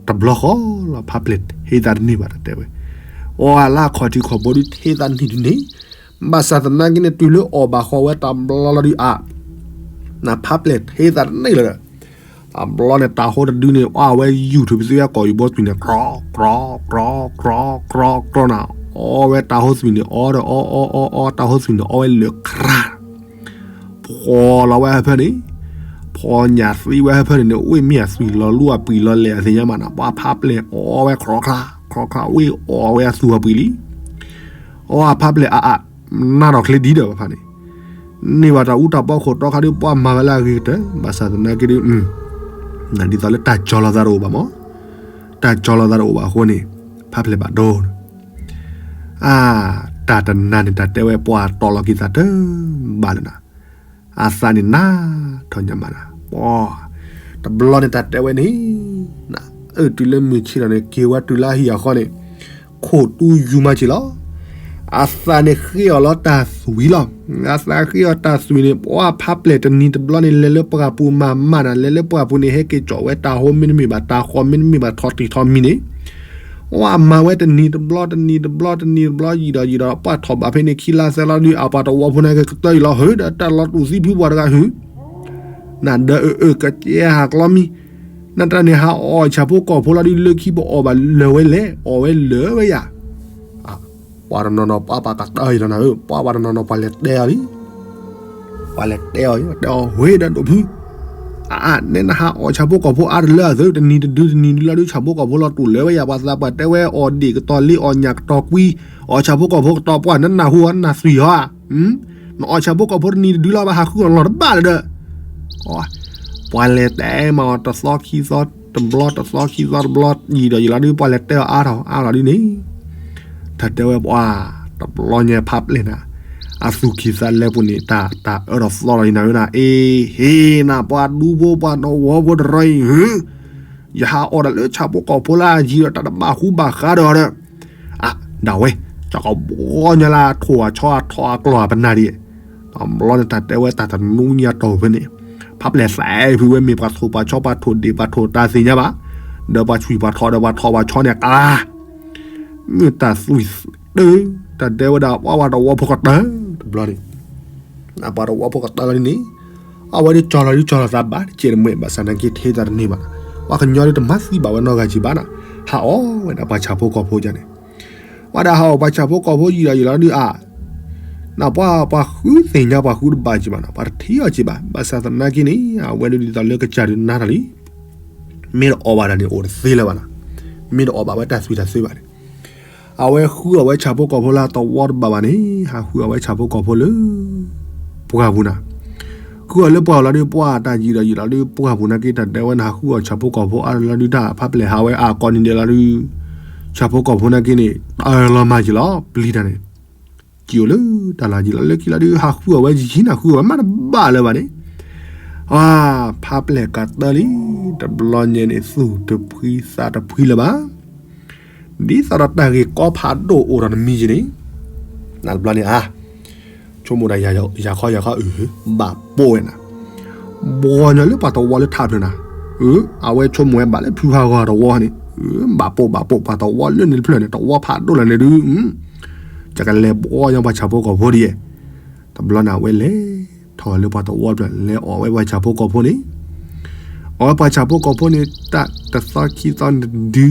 တဘျီဃီလီၤ ဖးပျဲၢ်ဟ့သးတန့ၢ်ဘၣ် တၢ်တဲဝဲ အီၣ်လၢအခီၣ်ထံးခီၣ်ဘိဒုးထဲသးနံၣ်ဒုးန့ၣ်, ဘၣ်ဆၣ်သနာ်က့န့ၣ် တုၤလၢအီၣ်ဘၣ်ဃီဝဲတဘျီလီၤဒုးအါ, နဖးပျဲၢ်ထဲသးတန့ၢ်လၢၤဒီး, တဘျီန့ၣ်တၤဟိတဒုန့ၣ် အီၣ်ဝဲယူၢ်ထူၣ်ပသ့ဝဲကီၢ်ယူၢ်ဘိသွံၣ်န့ၣ် ကြီ ကြီ ကြီ ကြီ ကြီနၤ, အီဝဲတၤဟိသွံၣ်န့ၣ် အီဒီးအီအီအီအီ တၤဟိသွံၣ်န့ၣ် အီဝဲလၢခရၣ် ဖှီၣ်လီၤဝဲဟၢဖၢန့ၣ်, ဖှီၣ်ညၣ်သံဝဲဟၢဖၢန့ၣ်န့ၣ် ဝ့ၢ်မ့ၢ်အသွံၣ်လီၤလူအပှံာ်လီၤလဲၣ်အသ့ၣ်ညါမးနၤ, ပှၤဖးပျဲၢ်အီဝဲကြီကြီ, ကြီကြီ ဝ့ၢ်အီဝဲအသူၣ်အပှံာ်လံ, အီဖးပျဲၢ်အါအါ, နးထီၣ်ချ့ဒ်ဒီးဘၣ်ဖးန့ၣ်, န့ၢ်ဘၣ်တၢ်အူတၢ်ပီခိၣ်တီခါဒုး ပှၤမၤဝဲလၢအဂ့ၤကတၢၢ်, ဘၣ်ဆၣ်သနာ်က့ဒုး ဒ်သိးလၢတၢ်ကၠီၤလီၤသးတအိၣ်ဘၣ်မး, တၢ်ကၠီၤလီၤသးတအိၣ်ဘၣ်အဃိန့ၣ်, ဖးပျဲၢ်ဘၣ်ဒိ အါ, တၢ်တနၤန့ၣ် တၢ်တဲဝဲပှၤတီၢ်လီၤက့ၤသးတဘၣ်လၢၤနၤ, အသးန့ၣ်နးထီၣ်ညါမးနၤ, ပှၤ, တဘျီန့ၣ်တၢ်တဲဝဲန့ၣ်, နအၢၣ်တုၤလၢမုၢ်ဆ့ၣ်ထီၣ်န့ၣ် က့ၤဝဲတုၤလၢအဟံၣ်အဃီန့ၣ်, ခိၣ်တူယူၤမၤစၢၤလီၤ အသးန့ၣ်ဃ့အီၤလီၤတၢ်သွံၣ်လီၤ, အသးဃ့အီၤတၢ်သွံၣ်န့ၣ် ပှၤဖးပျဲၢ်တနံၤတဘျီန့ၣ် လဲၤလၢပှၢ်ပူၤမၤမးနၤ, လဲၤလၢပှၢ်ပူၤန့ၣ် ဟဲက့ၤကၠီၣ်ဝဲတၤဟိမ့တမ့ၢ်ဘၣ်တၤဃီမ့တမ့ၢ်ဘၣ်ထီၣ်တံၢ်ထီၣ်မံၤန့ၣ်, အဝဲမၤဝဲတနံၤတဘျီ တနံၤတဘျီ တနံၤတဘျီ ယံာ်ဒီးယံာ်ဒီး ပှၤထီၣ်ဘၣ်ဖဲန့ၣ်ခံလါသၢလါဒုး အပှၤတဝီဖိန့ၣ်ကတၢၢ်အံၤလီၤ ဟုဒီးတၢ်လီၤတူာ်သံဖုပှၤတဂၤဟု, နဒီးအၢၣ်အၢၣ်ကကဲဟးကျီမံၤ, နတၢ်န့ၣ်ဟးအီၣ်ဆၣ်ဖိကီၢ်ဖိလီၤဒုး လၢခံပအီၣ်ဘၣ်လၢာ်ဝဲလဲၣ် အီၣ်ဝဲလၢာ်ဝဲယၤ, ပှၤတနီၤနီၤပှၤပှၤကတၢၢ်အံၤလီၤနၤဧၢ, ပှၤပှၤတနီၤနီၤပှၤလဲၤတဲအီၤလံ ပှၤလဲၤတဲအီၤ တဲအီၤ ဝ့ၢ်ဒီးဒိၣ်ဖု, အါအါ နဲနဟးအီၣ်ဆၣ်ဖိကီၢ်ဖိအါတလၢအသၢ တနံၤတဒု တနံၤဒုလီၤဒုး ဆၣ်ဖိကီၢ်ဖိလီၤတူာ်လၢာ်ဝဲယၤ ပှၤသးပှၢ်တဲဝဲအီၣ်ဒ့ၣ်ကတီၤလ့ အီၣ်ညၣ်ကတီၤကွံ, အီၣ်ဆၣ်ဖိကီၢ်ဖိကတီၤပှၢ် နနၢ်ဟူအီၤ နနၢ်သွံၣ်ဟီဧါ, နအီၣ်ဆၣ်ဖိကီၢ်ဖိတနံၤတဒုလီၤ ဘၣ်ဟးဃုအီၤလီၤတဘၣ်လၢၤဒီး, ပှၤလဲၤတဲမၤအီၤတသီခံသီတဘျီ တသီခံသီတဘျီ ယံာ်ဒီးယံာ်လီၤဒုး ပှၤလဲၤတဲအီၤအါထီၣ်အါလီၤဒုးန့ၣ် တၢ်တဲဝဲပှၤ, တဘျီညါဖးပျဲၢ်နၤ, အသူၣ်ကံၢ်သးလဲပူၤန့ၣ် တၢ်တၢ်အၢထီၣ်သီထီၣ်အံၤနၤဧၢနၤ, အ့ ဟ့ၣ်နၤ ပှၤဒူဖိပှၤတဝီဖိတရီအံၤဧၢ, ယဟးအီၣ်တၢ်လၢဆၣ်ဖိကီၢ်ဖိလၢအယံၤဒီး တၢ်တဘၣ်ဃူဘၣ်ဃးဒီးအီၤဒီး, အါ ဒၣ်ဝဲ, ကၠီကဘီညါလၢအထိၣ်အဆီအထီၣ်အကျီၢ်အပနၢ်ဒံး, တဘျီန့ၣ်တၢ်တဲဝဲတၢ်တနူညါတီၢ်ဖဲန့ၣ်, ဖးပျဲၢ်သးဖုဝဲမ့ၢ်ပှၤထိၣ်ပှၤဆီပှၤထိၣ်ဒ့ၣ်ပှၤထိၣ်တၢ်သ့ၣ်ညါဘၣ်, ဒီးပှၤဆွံၣ်ပှၤထီၣ်ဒီးပှၤထိၣ်ပှၤဆီန့ၣ် ကါ မ့ၢ်တၢ်သွံၣ်တၢ်, တၢ်တဲဝဲဒၣ် ပှၤပှၤတဝီဖိကတၢၢ်တဘျီန့ၣ်, ပှၤတဝီဖိကတၢၢ်လီၤဒ်န့ၣ်, အဝဲဒုးကၠီလီၤဒုးကၠီလီၤသးဘၣ်တကဲးတမှဲး ဘၣ်ဆၣ်သနာ်က့ထဲသးတန့ၢ်ဘၣ်, ပှၤကညီဒုးတမၤသံဘၣ်ဝဲနီတဂၤက့ၤဘၣ်နၤ, ဟးအီၣ်ဝဲဒၣ်ပှၤဆၣ်ဖိကီၢ်ဖိယါန့ၣ်, ဝဲဒၣ်ဟးအီၣ်ပှၤဆၣ်ဖိကီၢ်ဖိယံာ်ဒီးယံာ်လီၤဒုးအါ နပှၤပှၤဃုသ့ၣ်ညါပှၤဃုတဘၣ်က့ၤဘၣ်နၤ, ပှၤတထံၣ်အီၤက့ၤဘၣ်, ဘၣ်ဆၣ်သနာ်က့န့ၣ် အဝဲဒုးဒ်သိးလၢကစၢ်ဒုးနါတၢ်လံ, မ့ၢ်တအီၣ်ဘၣ်တၢ်န့ၣ်အိၣ်တသ့လၢၤဘၣ်နၤ, မ့ၢ်တအီၣ်ဘၣ်ဝဲတၢ်သွံၣ်တၢ်သၢဘၣ်န့ၣ်, အဝဲဃုအီၣ်ဝဲဆၣ်ဖိကီၢ်ဖိလၢတဝီတဘၣ်ဘၣ်န့ၣ် ဟးဃုအီၣ်ဝဲဆၣ်ဖိကီၢ်ဖိလၢ ပှၢ်ပူၤနၤ, ဃုအီၣ်လၢပှၢ်ပူၤလီၤဒုး ပှၢ်တၢ်ယံာ်ဒီးယံာ်လီၤဒုး ပှၢ်ပူၤနာ်က့ တၢ်တဲဝဲနၤဟးဃုအီၣ်ဆၣ်ဖိကီၢ်ဖိအါတလီၤဒုး တၢ်ဖးပျဲၢ်ဟးဝဲအါကိးနံၤဒဲးလီၤဒုး, ဆၣ်ဖိကီၢ်ဖိနာ်က့န့ၣ် တၢ်လီၤမၢ်က့ၤလီၤ ပျံၤတၢ်န့ၣ်, က့ၤအိၣ်လၢတၢ်လီၢ်က့ၤလီၤလၢခံလီၤဒုး ဟးဃုအီၣ်ဝဲယံာ်နၤဃုအီၣ်ဝဲမးတဘၣ်လၢၤဘၣ်န့ၣ်, အါ, ဖးပျဲၢ်ကးတၢလံ, တဘျီညါန့ၣ် သူၣ်တဖှံသးတဖှံလၢၤဘၣ် ဒ်သိးဒီးတၢ်ဂ့ၢ်ကီဖးဒိၣ်အိၣ်ဒီးနမံၤက့ၤန့ၣ်, နတဘျီန့ၣ်ဧါ, ဆိကမိၣ်ဒၣ်ယၤခီယၤခီအုၣ်, ဘၣ်ပိာ်ဝဲနၤ, ဘှီညီလၢပှၤတဝီလၢထးဖျၢၣ်နၤ, အၢ, အဝဲဆိကမိၣ်ဝဲဘၣ်လၢဖုဖးဂီၤတဝီန့ၣ်, အၢ, ဘၣ်ပိာ်ဘၣ်ပိာ် ပှၤတဝီလၢန့ၣ်တဖျၢၣ်န့ၣ် တဝီဖးဒိၣ်လၢန့ၣ်ဒုး, ကကလဲၤဘှီညီပှၤဆၣ်ဖိကီၢ်ဖိဒ်ယဲၢ်, တဘျီန့ၣ်အဝဲလဲၤထီၣ်လၢပှၤတဝီတဖျၢၣ် လဲၤအီၣ်ဝဲပှၤဆၣ်ဖိကီၢ်ဖိန့ၣ် အီၣ်ဝဲပှၤဆၣ်ဖိကီၢ်ဖိန့ၣ် တၢ်တသီခံသီန့ၣ်တဒု,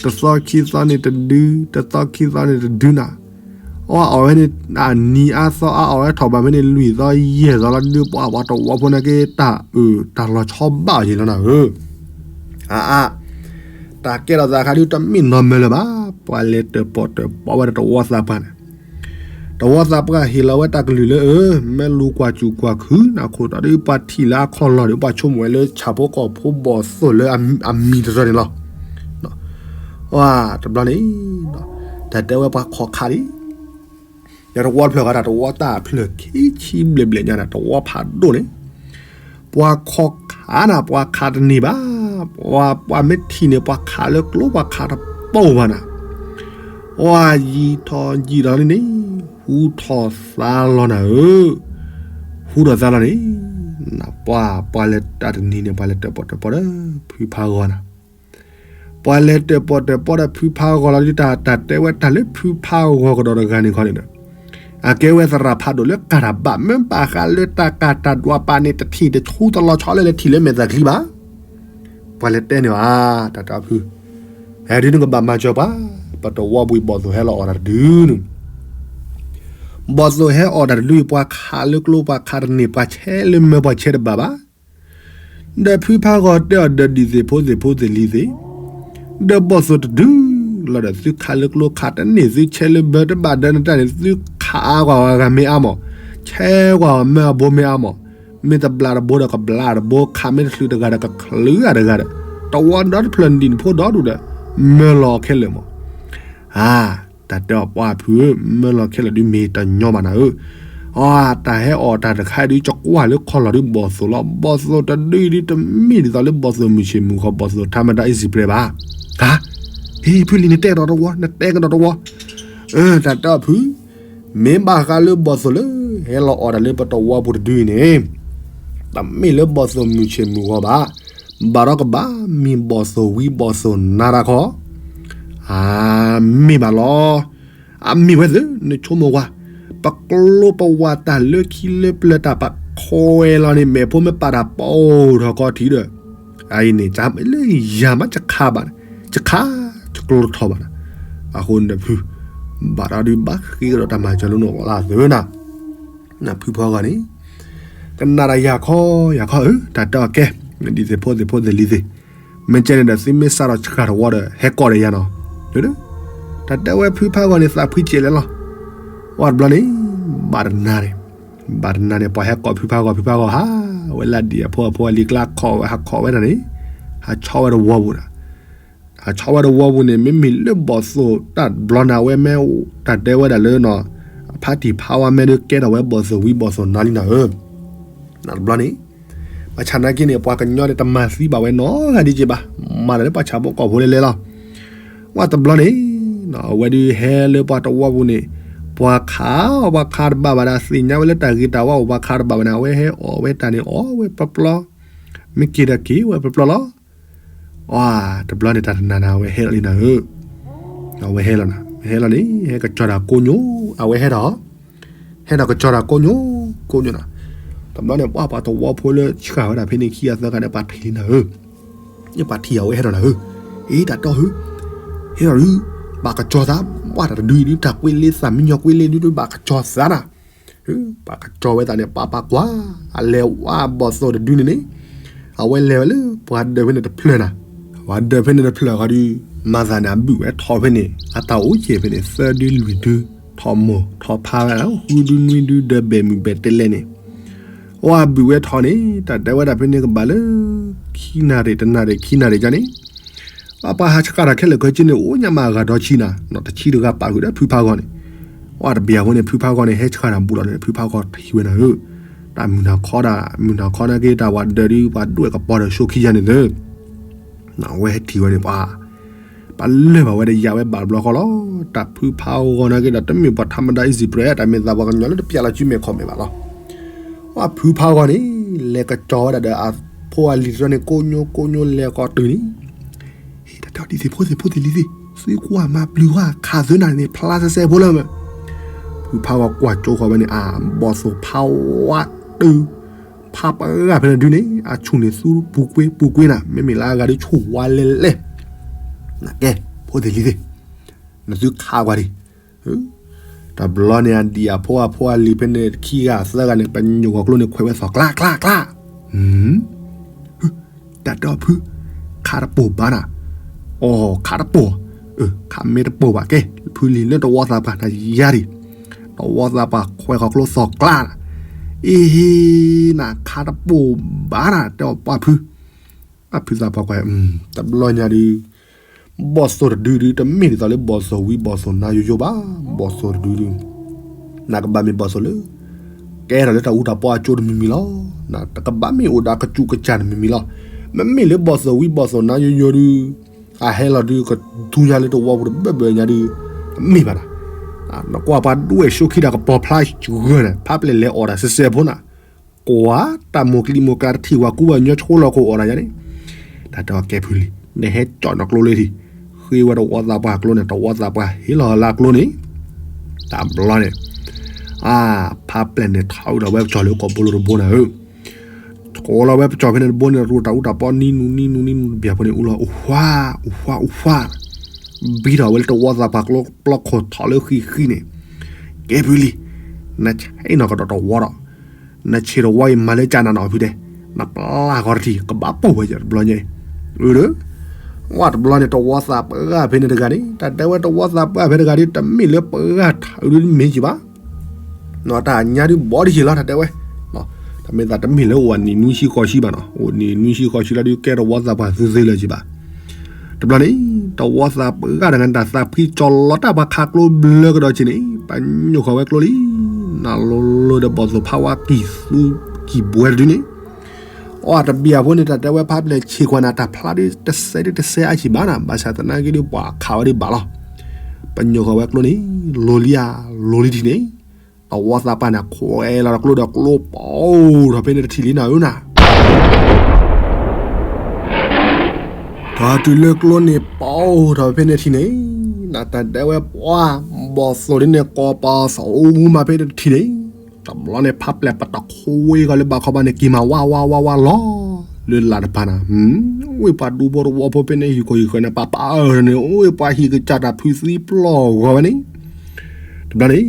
တသီခံသီန့ၣ်တဒု, တသီခံသီန့ၣ်တဒုနၤ, အီၣ်ဝဲအီၣ်ဝဲန့ၣ် အနံၤအါသီအါအီၣ်ဝဲထီၣ်ဘၣ်ဖဲန့ၣ် လွံၢ်သီယဲၢ်သီလီၤဒုး ပှၤပှၤတဝီဖိနာ်က့ တၢ်အုၣ်တၢ်လီၤဆီဘၣ်အီၤက့ၤလီၤနၤဧၢ, အါအါ, တၢ်ကဲထီၣ်သးခါဒုးတမ့ၢ်နီၢ်မၢလၢၤဘၣ်, ပှၤလဲၤတၢၣ်ပီၣ်တၢၣ်ပီဝဲဒီးတဝီသးပှၢ်န့ၣ် တဝီသးပှၢ်ဟ့ၣ်လီၤဝဲတၢ်ကလုၢ်လၢအၢ, မ့ၢ်လူၤကွၢ်စူၣ်ကွၢ်ခုၣ် နၢ်ခိၣ်တီဒီးပှၤထံၣ်လၢအခီၣ်လီၢ်ဒီး ပှၤဆိကမိၣ်ဝဲလၢဆၣ်ဖိကီၢ်ဖိဘီၣ်သိၣ်လၢအမံၤတရၢန့ၣ်လီၤ. တဘျီန့ၣ် တၢ်တဲဝဲပှၤခီၣ်ခါလံ ဒီးတဝီတဖျၢၣ်ဃီတၢ် တဝီတၢ်ဖျၢၣ်ခံဆံဘျဲၣ်ဘျဲၣ်ညါန့ၣ် တဝီဖးဒိၣ်န့ၣ် ပှၤခီၣ်ခါနၤ ပှၤခးတန့ၢ်ဘၣ်, ပှၤမ့ၢ်ထံၣ်န့ၣ် ပှၤခးလၢကျိ ပှၤခးတပိာ်ဘၣ်နၤ, ပှၤယံာ်ထီၣ်ယံာ်ထီၣ်လံန့ၣ် ဟူထီၣ်သါလီၤနၤဧၢ, ဟူထီၣ်သါလီၤန့ၣ်, ပှၤ ပှၤလဲၤတၢ်တနံၤန့ၣ် ပှၤလဲၤတၢၣ်ပီၣ်တၢၣ်ပီဒီး ဖုဖးဂီၤနၤ ပ ပှၤလဲၤတၢၣ်ပီၣ်တၢၣ်ပီဒီးဖုဖးဂီၤလီၤဒုး တၢ်တဲဝဲတၢ်လၢဖုဖးဂီၤကဒီးတဂၤန့ၣ်ခီန့ၣ်ဒီး အကဲဝဲသရၣ်ဖးဒိၣ်လၢကၤတၢ်ဘၣ် မ့ၢ်ဘၣ်ဃးလၢတၢ်ကၤတၢ်ဒွးပာ်န့ၣ် တထံၣ်တဆူတလီၤဆီလၢလဲၤထံၣ်လၢမဲာ်သၣ်ချံဘၣ်. ပှၤလဲၤတဲန့ၣ်ဧါ, တၢ်တဲအီၤဖု, ဟဲဒုးနကဘၣ်မၤစၢၤပှၤ, ပတဝီပူၤဘီၣ်သိၣ်ဟဲလီၤအီၣ်တၢ်တဒုန့ၣ် ဘီၣ်သိၣ်ဟဲအီၣ်တၢ်တဒုအံၤ ပှၤခးလၢကျိ ပှၤခးတန့ၢ် ပှၤဆဲးလၢမၢ ပှၤဆဲးတဘၣ်ဘၣ်. ဒီးဖုဖးဂီၤတဲအီၤဒီး ဒ်သ့ၣ်ဖိသ့ၣ်ဖိသ့ၣ်လံၤသ့ၣ်, ဒီးဘီၣ်သိၣ်တဒုလီၤဒီး သုခးလၢကျိခးတန့ၢ် သုဆဲးလၢမၢတဘၣ် ဒီးနတၢ်န့ၣ် သုခးအါကွၢ်အဂၤမ့ၢ်အါမး, ဆဲးကွၢ်အမၢအဘိမ့ၢ်အါမး, မ့ၢ်တဘျးတဘိဒီးကဘျးတဘိ, ခးမ့ၢ်တချုးတဂၤဒီးကချုးဂၤတဂၤဒီး, တဝီဒီတဖျၢၣ်နဒံၣ်နဖိဒီဒူၣ်ဒီး, မၢလီၤခဲလၢာ်မး. အါ, တၢ်တဲအီၤပှၤဖုဧၢ, မၢလီၤခဲလၢာ်ဒုးမ့ၢ်တညီဘၣ်နၤဧၢ. အါ, တၢ်ဟဲအီၣ်တၢ်တခါဒုး ကကွၢ်လၢခီၣ်လီၢ်ဒုးဘီၣ်သိၣ်လီၤ. ဘီၣ်သိၣ်တဒုအံၤဒုး တမ့ၢ်ဒ်သိးလၢဘီၣ်သိၣ်မုၢ်ဆ့ၣ်မုၢ်ဂီၤ ဘီၣ်သိၣ်ထးမတၤအံၣ်စံးပျဲဘၣ်. ဧါ, ဟ့ၣ်ဖုလံၤ နတဲကဒီးတဝီ, နတဲကဒီးတဝီ. တၢ်တဲအီၤဖု, မ့ၢ်ဘၣ်ဃးလၢဘီၣ်သိၣ်လၢ ဟဲလီၤအီၣ်တၢ်လၢပတဝီပူၤတဒုအံၤန့ၣ်, တမ့ၢ်လၢဘီၣ်သိၣ်မုၢ်ဆ့ၣ်မုၢ်ဂီၤဘၣ်. ဘၣ်ဒီးကဘၣ်မ့ၢ်ဘီၣ်သိၣ်ဝံဘီၣ်သိၣ်နါတၢ်ခီ, အမ့ၢ်ဘၣ်လီၤ. အမ့ၢ်ဝဲသ့ၣ် နဆိကမိၣ်ဝဲ, ပကျိပဝးတၢ်လၢခံလၢပျၢၤ တၢ်ပာ်ခွဲးလီၤန့ၣ် မ့ၣ်ဖိမ့ၢ်ပာ်တၢ်ပိၢ်ထီၣ်ခီထံးဒီး, အအံၤန့ၣ် တၢ်လၢယၤမးယခးဘၣ်န့ၣ်, ယခး, ယကျိတထီၣ်ဘၣ်န့ၣ်. အဃိန့ၣ်ဖု, ဘၣ်ဒီးဒုးဘၣ်ဃ့ကဒီးတၢ်မၤစၢၤလၢနအိၣ်လၢသ့ဝဲနၤ. ဖုဖးဂီၤန့ၣ်, ကနၣ်ဒီးယၤခီယၤခီဧၢ, တၢ်တဲအီၤကဲ, ဒ်သ့ၣ်ဖိသ့ၣ်ဖိသ့ၣ်လံၤသ့ၣ်, မ့ၢ်ကဲန့ၣ်ဒီး သုမ့ၢ်စးထီၣ်ဆှၣ်တဝီဒီး ဟဲကိးဒီးယၤနီၤ. တၢ်တဲဝဲဖုဖးဂီၤန့ၣ် သးဖှံစဲးလဲၣ်လီၤ. ဝဲတဘျီန့ၣ်, ဘၣ်တနၤန့ၣ်, ဘၣ်တနၤန့ၣ် ပှၤဟဲကိးဖုဖးဂီၤ ဖုဖးဂီၤဟးဝဲလၢဒံၣ်အဖိအဖိအလံၤကျါ ခိးဝဲ ဟးခိးဝဲဒၣ်န့ၣ်, ဟးဆီဝဲတဝီပူၤဒီး, ဟးဆီဝဲတဝီပူၤန့ၣ် မ့မ့ၢ်လၢဘီၣ်သိၣ်တၢ်တဘျီန့ၣ် အဝဲမ့ၢ်, တၢ်တဲဝဲဒၣ်လၢနီၤ, အဖါတံၢ်ဖးဝါမ့ၢ်ဒုးကဲထီၣ်ဝဲဘီၣ်သိၣ်ဝံဘီၣ်သိၣ်နါလံနၤဧၢ. တဘျီန့ၣ်, ဘၣ်ဆၣ်နာ်က့န့ၣ် ပှၤကညီန့ၣ် တမၤသံဘၣ်ဝဲနီတဂၤဒံးက့ဘၣ်, မၤတၢ်လၢပှၤဆၣ်ဖိကီၢ်ဖိလဲၣ်လဲၣ်လီၤ. ဝဲတဘျီန့ၣ်, အဝဲဒုးဟဲလၢပှၤတဝီပူၤန့ၣ်, ပှၤခး, ပှၤခးတဘၣ်ဘၣ်ဒီး သ့ၣ်ညါဝဲလၢတၢ်ဂ့ၤတၢ်ဝါအိၣ် ပှၤခးတဘၣ်ဘၣ်န့ၣ် အဝဲဟဲအီၣ်ဝဲတၢ်န့ၣ် အီၣ်ဝဲပျီပျီ, မ့ၢ်က့ၤဒီးက့ၤဝဲပျီပျီလီၤ. အတဘျီန့ၣ် တၢ်တနၤနၤ အဝဲဟဲလီၤလံနၤဧၢ, အဝဲဟဲလီၤနၤ, ဟဲလီၤန့ၣ် ဟဲကစီၤတၢ်ကိးညိ, အဝဲဟဲဒီး ဟဲဒီးကစီၤတၢ်ကိးညိ, ကိးညိနၤ. တဘျီန့ၣ် ပှၤပှၤတဝီဖိလၢဆှၣ်ဝဲဒၣ်ဖဲန့ၣ် ခံဂၤသၢဂၤန့ၣ် ပှၤထံၣ်လံနၤဧၢ, ပှၤထံၣ်အဝဲဟဲဒီးနၤဧၢ, အ့ တၢ်တီၢ်ဧၢ, ဟဲဒီးဒုး, ဘၣ်ကစီၤသး, ပှၤတၢ်တဒုအံၤဒုး တၢ်ကွ့လ့သးမံညီကွ့လ့ဒုး ဘၣ်ကစီၤသးနၤ ဘၣ်ကစီၤဝဲသးန့ၣ် ပှၤပှၤကွၢ်, အလဲၤဝဲဘီၣ်သိၣ်တဒုန့ၣ်န့ၣ်, အဝဲလဲၤဝဲလၢပှၤဒၢးဖဲန့ၣ်တဖျၢၣ်နၤ, ပှၤဒၢးဖဲန့ၣ်တဖျၢၣ်ဃီဒုး, မၤသးန့ၣ် အဘုၣ်ဝဲထီၣ်ဖဲန့ၣ် အတၢ်အိၣ်က့ၤဖဲန့ၣ် သၢဒုလွံၢ်ဒု, ထီၣ်မိၢ်ထီၣ်ဖါဝဲဒၣ် ဃုဒုနွံဒု ဒၢးဘဲၣ်မုၢ်ဘဲၣ်တဲလဲၣ်န့ၣ်, အဝဲဘုၣ်ဝဲထီၣ်န့ၣ် တၢ်တဲဝဲဒၣ်ဖဲန့ၣ်ကဘၣ်လၢ ခံနၣ်ရံၣ်တနၣ်ရံၣ်ခံနၣ်ရံၣ်ကန့ၣ် ပှၤဟးဆှၣ်တၢ်ခဲလၢာ်ခဲဆ့န့ၣ် အိၣ်ညါမးအဂၤဒီဆံနၤ, တဆံတဂၤပာ်ဃုာ်ဒီးဖုဖးဂီၤန့ၣ်, အတဘၣ်အဃိန့ၣ် ဖုဖးဂီၤန့ၣ် ဟဲဆှၣ်တၢ်ဘူးလီၤန့ၣ် ဖုဖးဂီၤထံၣ်ဝဲနၤဧၢ, တၢ်မုၢ်နၤခီဒၣ် မုၢ်နၤခီနာ်က့ တၢ်ပှၤဒၢးဒုး ပှၤဒွဲၣ်ကပီၤဒီး ဆိခံယါန့ၣ်သၢ အဝဲဟဲထံၣ်ဝဲန့ၣ် ပှၤ ပှၤလၢၢ်ဘၣ်ဝဲဒီး ယၤဝဲဘၣ်တဘျီဃီလီၤ. တၢ်ဖုဖးဂီၤနာ်က့ဒီး တမ့ၢ်ပှၤထးမတၤအံၣ်စံးပြဲး တၢ်မ့ၢ်သးပှၤကညီလၢတပျဲလီၤစုမဲာ်ခီၣ်မဲာ်ဘၣ်လီၤ. ပှၤဖုဖးဂီၤန့ၣ် လဲၤကစီၤဝဲဒၣ်ဒီးအဖိအလံၤတဖၣ်န့ၣ် ကိးညိကိးညိလဲၤကီးတုၤန့ၣ် တၢ်တဲဒ်သ့ၣ်ဖိသ့ၣ်ဖိသ့ၣ်လံၤသ့ၣ် သုကွၢ်မၤပျုၤဝဲခးသုနၤန့ၣ် ဖျါစဲစဲဖိလၢ ဖုဖးဂီၤကွၢ်ကၠိဃီၤဝဲန့ၣ် အဘီၣ်သိၣ်ဖးဝါတုၤ ဖးပှၤဂၤဖဲန့ၣ်ဒုန့ၣ် အဆူၣ်န့ၣ်သူပူၤကွ့ပူၤကွ့နၤ မ့မ့ၢ်လၢအဂၤဒုးဆူၣ်ဝါလဲၣ်လဲၣ် နကဲ ဖိသ့ၣ်လံၤသ့ၣ် နသုခးကွၢ်ဒံး တဘျီန့ၣ် အဒံၣ်အဖိအဖိအလံၤဖဲန့ၣ် ခံဂၤသၢဂၤန့ၣ် ပညိၣ်ဂီၤကျိန့ၣ် ခွဲးဝဲသီၣ် ကျး ကျး ကျး တၢ်တဲအီၤဖု ခးတပိာ်ဘၣ်နၤ, အိ ခးတပိာ်, ခးမ့ၢ်တပိာ်ဘၣ်ကဲ ဖုလံၤလၢတဝီသးပှၢ်နၤယါဒံး, တဝီသးပှၢ်ခွဲးဃီၤကျိသီၣ်ကျါနၤ, အ့ဟ့ နခးတပိာ်ဘၣ်နၤ တဲအီၤပှၢ်ဖု, အဖုသးပှၢ်ကွၢ် တဘျီညါဒုး ဘီၣ်သိၣ်တဒုဒုး တမ့ၢ်ဒ်သိးလၢဘီၣ်သိၣ်ဝံဘီၣ်သိၣ်နါယိယိဘၣ်, ဘီၣ်သိၣ်တဒုဒုး နကဘၣ်မ့ၢ်ဘီၣ်သိၣ်လၢ ကဲထီၣ်လၢတၢ်အူတၢ်ပီအကၠိတမံၤမံၤလီၤ. နတကဘၣ်မ့ၢ်အိၣ်ဒီးကစူးကစၢ်တမံၤမံၤလီၤ. မ့မ့ၢ်လၢဘီၣ်သိၣ်ဝံဘီၣ်သိၣ်နါယိယိဒုး အဟဲလီၤဒုး ကသူညါလၢတဝီပူၤတဘၢၣ်ဘၢၣ်ညါဒုး တမ့ၢ်ဘၣ်နၤ. နကွၢ်ပှၤဒွဲၣ်ဆိခံတၢ်ကပီၤဖျါဂၢၢ်န့ၣ် ဖးပျဲၢ်လဲၤအီၣ်တၢ်စဲစဲဖိနၤ ကွၢ်တၢ်မိၢ်ကလံၤမိၢ်ကျါတထံၣ်ဝဲကူဝဲညီဆိလီၤကအိၣ်ဒီးယါန့ၣ် တၢ်တဲအီၤကဲဖုလံၤ, နဟဲကၠီၣ်နကျိလၢထံၣ်, ဃ့ဝဲတဝီသးပှၢ်ကျိန့ၣ် တဝီသးပှၢ်ဟ့ၣ်လီၤလၢကျိန့ၣ်, တဘျီန့ၣ် အါ ဖးပျဲၢ်န့ၣ်ထီၣ်ဝဲဒီးဝဲကၠီၣ်လၢကီၢ်ဘိလိတဘိနၤဧၢ, ထီၣ်လီၤဝဲပကၠီၣ်ဖဲန့ၣ်တဘိန့ၣ် ရူၢ်တၢ်အူတၢ်ပီနံနူနံနူနံနူတဘျီဖိန့ၣ် အူလီၤ အူဝါ အူဝါ အူဝါ, ဘံထီၣ်ဝဲလၢတဝီသးပှၢ်ကျိပျီခိၣ်ထီၣ်လၢဃံဃံန့ၣ်, ကဲဖုလံ, နဆဲးနီၢ်ကဒီးတဝီဒီး နဆံးတဝီအံၤမၤလၢကၠးနၤနီၤဖုတဲ, နပျၢ်ဂီၤတထံၣ် ကဘၣ်ပိာ်ဝဲယတဘျီညါအံၤ, အၢဒီး, ဝဲတဘျီန့ၣ် တဝီသးပှၢ်ဖဲန့ၣ်တဂၤန့ၣ် တၢ်တဲဝဲတဝီသးပှၢ်ဖဲတဂၤဒီး တမ့ၢ်လၢပှၢ်ထးဒုမ့ၢ်ကံဘၣ်, တၢ်ညါဒုဘီဒ်ယံာ်လီၤ တၢ်တဲဝဲ, တမ့ၢ်သးတမ့ၢ်လၢအိၣ်နံၣ်နွံဆံဃီဆံဘၣ်နီၤ, အိၣ်နံၣ်နွံဆံဃီဆံလီၤဒုးကဲတဝီသးပှၢ်သုသ့လၢၤကံဘၣ် တဘျီန့ၣ် တဝီသးပှၢ်တဂၤန့ၣ် တၢ်သးဖှံကၠီလီၤတၢ်ပှၤခးကျိဘျၢကဒီးက့ၤန့ၣ် ပညိၣ်ဃီၤဝဲကျိလံ, နလိၤလိၤဒီးဘီၣ်သိၣ်ဖးဝါကံၢ်သူကံၢ်ဘှဲတဒုန့ၣ်, အီတဘံၣ်အဖိန့ၣ် တၢ်တဲဝဲဖးပျဲၢ်ဆံးကွၢ်နၤ တၢ်ဖျါဒုတစဲးဒုတစဲးအါဆံးဘၣ်နၤ, ဘၣ်ဆၣ်သနာ်က့ဒုပှၤခးဝဲဒုဘၣ်လီၤ, ပညိၣ်ဃီၤဝဲကျိန့ၣ် လိၤလံဧါ, လိၤလံထံၣ်န့ၣ် တဝီသးပှၢ်န့ၣ် ခွဲးလီၤဒီးကျိဒီးကျိပီၤထီၣ်ဖဲန့ၣ်တထံၣ်လံနၤဧၢနၤ, ပှၤတုၤလၢကျိန့ၣ်ပီၤထီၣ်ဖဲန့ၣ်ထံၣ်န့ၣ်, နတၢ်တဲဝဲပှၤ, ဘီၣ်သိၣ်ဒ်န့ၣ် ကိးပီၤသီမးဖဲန့ၣ်တထံၣ်န့ၣ်, တဘျီန့ၣ် ဖးပျဲၢ်ပတခိဝ့ကီၤလၢဘၣ်ခီဘၣ်န့ၣ် က့ၤမၤဝါဝါဝါဝါလီၤ, လၢလၢ်တဖၣ်နၤ, ဝ့ၢ်ပှၤဒူဖိတဝီဖိဖဲန့ၣ် ဟံၣ်ခိၣ်ဟံၣ်ဃၢၤန့ၣ် ပပာ်အၢၣ်န့ၣ် အိၣ်ဝ့ၢ်ပှၤဟံၣ်ကစၢ်တၢ်ဖုးသံပျီၢ်ဂီၤဝဲန့ၣ် တဘျီန့ၣ်,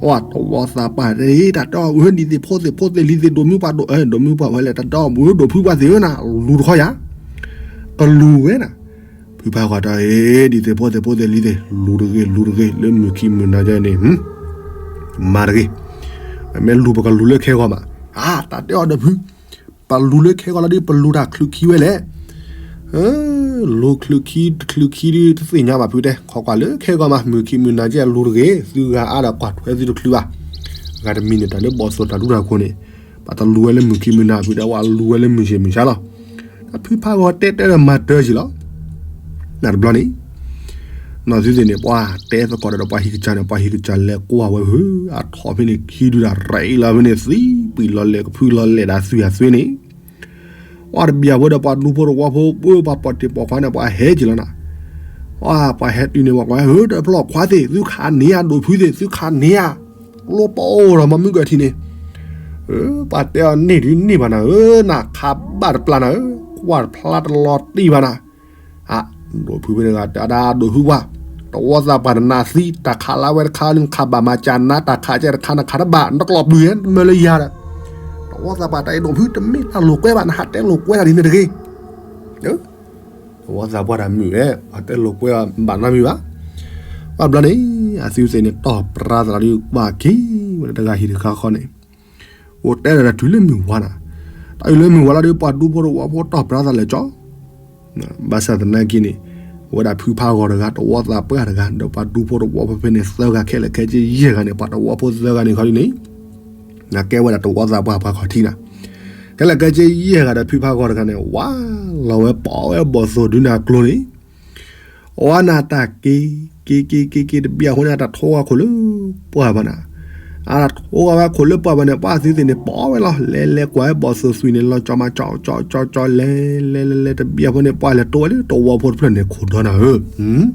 အီတဝီသးပှၢ် တၢ်တဲအီၤ ဒ်သ့ၣ်ဖိသ့ၣ်ဖိသ့ၣ်လံၤသ့ၣ် ဒိၣ်မုၢ်ပှၢ်ဒိၣ် ဒိၣ်မုၢ်ပှၢ်ဝဲလဲၣ် တၢ်တဲအီၤ ဒိၣ်ဖုပှၢ်သ့ၣ်ဧၢနၤ လူၤတခီယၤ, ကလူၤဝဲနၤ, ဖုဖးဂီၤတၢ်အံၤ ဒ်သ့ၣ်ဖိသ့ၣ်ဖိသ့ၣ်လံၤသ့ၣ် လူၤတဂ့ၤ လူၤတဂ့ၤ လၢမုၢ်ခံမုၢ်နၤကဲန့ၣ် မၤတဂ့ၤ, မ့ၢ်လူၤပကလူၤလၢခဲဂီၤမး, အါ တၢ်တဲအီၤဒီးဖု ပလူၤလၢခဲဂီၤလီၤဒ် ပလူၤတၢ်ချုးခံဝဲလဲၣ်, လူၤချုးခံ တချုးခံဒ်တသ့ၣ်ညါဘၣ်ဖုတဲ ခိးကွၢ်လၢခဲဂီၤမး မုၢ်ခံမုၢ်နၤကဲလူၤတဂ့ၤ သုဂၤအါဒီးကွၢ်ထွဲသုတချုးဘၣ်, ဂၤတမံၤန့ၣ်တၢ်လၢဘီၣ်သိၣ်တၢ်ဒူတၢ်ခိၣ်န့ၣ်, ပတလူၤဝဲလၢမုၢ်ခံမုၢ်နၤဖုတဲ ဝဲလူၤဝဲလၢမုၢ်ဆ့ၣ်မုၢ်ဆါလီၤ, တၢ်ဖုဖးဂီၤတဲတဲဒီးမၤတၢ်က့ၤလီၤ နတဘျီန့ၣ်, နီၢ်သုသ့ၣ်န့ၣ် ပှၤတဲသကိးဒီးပှၤဟံၣ်ကစၢ်န့ၣ် ပှၤဟံၣ်ကစၢ်လဲၤကွၢ်ဝဲဧၢ, အထီၣ်ဖဲန့ၣ်ခံဒုတၢ်ရံးလီၤဖဲန့ၣ် သံပှံာ်လီၤလဲၤကဖုလီၤလဲၤဒၣ်သွံၣ်အသွံၣ်န့ၣ်, အီတဘံၣ်အဖိဒီးပှၤဒူဖိတဝီဖိ ပှၤပှၤတ့ၢ်ပိာ်ခွါန့ၣ် ပှၤဟဲက့ၤလီၤနၤ, ပှၤဟဲတုၤန့ၣ် ပှၤကွၢ်ဧၢ တဖျီၣ်ခွါသ့ၣ် သုခးန့ၢ်ဧါ ဒိၣ်ဖုသ့ၣ် သုခးန့ၢ်ဧါ, ကျိပအိၣ်ဒီးမၤမုၢ်ကထံၣ်န့ၣ် ပှၤတဲအီၤန့ၢ်ဒုန့ၢ်ဘၣ်နၤဧၢ, နခးဘၣ်တပျၢ်နၤဧၢ, ကွၢ်တဖျါတလီၤတံၢ်ဘၣ်နၤ, အ ဒိၣ်ဖုဖဲတဂၤတဲဒၣ်ဒိၣ်ဖုပှၢ်, တဝီသးပှၢ်နနးသံ တၢ်ခးလၢဝဲတခါ နခးဘၣ်မၤစၢ်နၤ တၢ်ခးကဲတခါ နခးတဘၣ် နတကျီၢ်ပျုၢ်ဧါ နမၢလၢယၤဒီး, တဝီသးပှၢ်တၢ်အံၤဒိၣ်ဖု တမ့ၢ်တၢ်လိာ်ကွဲဘၣ် နဟးတဲလိာ်ကွဲတၢ်ဒ်န့ၣ်တဂ့ၤ, တဝီသးပှၢ်တၢ်မုာ်ဧဲ ပှၤတဲလိာ်ကွဲဘၣ်နီတမံၤဘၣ်, ဘၣ်ဘျီန့ၣ် အသုသ့ၣ်န့ၣ် တီၢ်ပြါသးလီၤဒုးကွၢ်က့ၤဝဲလၢတဂၤဟံၣ်တခါဃီန့ၣ် အိၣ်တဲဒီးတၢ်တုၤလၢမုၢ်ဝါနၤ, တၢ်အံၤလၢမုၢ်ဝါလီၤဒီး ပှၤဒူဖိတဝီဖိတီၢ်ပြါသးလဲၤကၠီ, ဘၣ်ဆၣ်သနာ်က့န့ၣ် ဝဲဒၣ်ဖုဖးဂီၤတဂၤ တဝီသးပှၢ်တဂၤ ဒီးပှၤဒူဖိတဝီဖိဖဲန့ၣ် သၢဂၤခဲလၢာ်ခဲဆ့ယဲၢ်ဂၤန့ၣ် ပှၤတဝီဖိသၢဂၤန့ၣ်ခီဒ်န့ၣ် နကဲဝဲဒၣ်တဝီသးပှၢ်ပှၤခီၣ်ထံးနၤ, ခဲလၢာ်ခဲဆ့ယဲၢ်ဂၤဒီးဖုဖးဂီၤတဂၤန့ၣ် ဝါလီၤဝဲပိာ်ဝဲဘီၣ်သိၣ်ဒုနၤကျိန့ၣ် အဝဲနၤတၢ်က့ၤ က့ၤက့ၤက့ၤက့ၤတဘျီအဃိန့ၣ် အတၢ်ထိဂၤခိၣ်လၢပှၢ်ဘၣ်နၤ, အတၢ်ထိဂၤဝဲခိၣ်လၢပှၢ်ဘၣ်န့ၣ် ပှၤသုသ့ၣ်န့ၣ် ပိာ်ဝဲလီၤ လဲၤလဲၤကွၢ်ဝဲဘီၣ်သိၣ်သွံၣ်န့ၣ် လီၤကၠီမးကၠီကၠီကၠီကၠီ လဲၤလဲၤလဲၤလဲၤတဘျီအဃိန့ၣ် ပှၤလဲၤတိဝဲလၢတဝီဖိတဖျၢၣ်န့ၣ်ခိၣ်ဒီနၤဧၢ,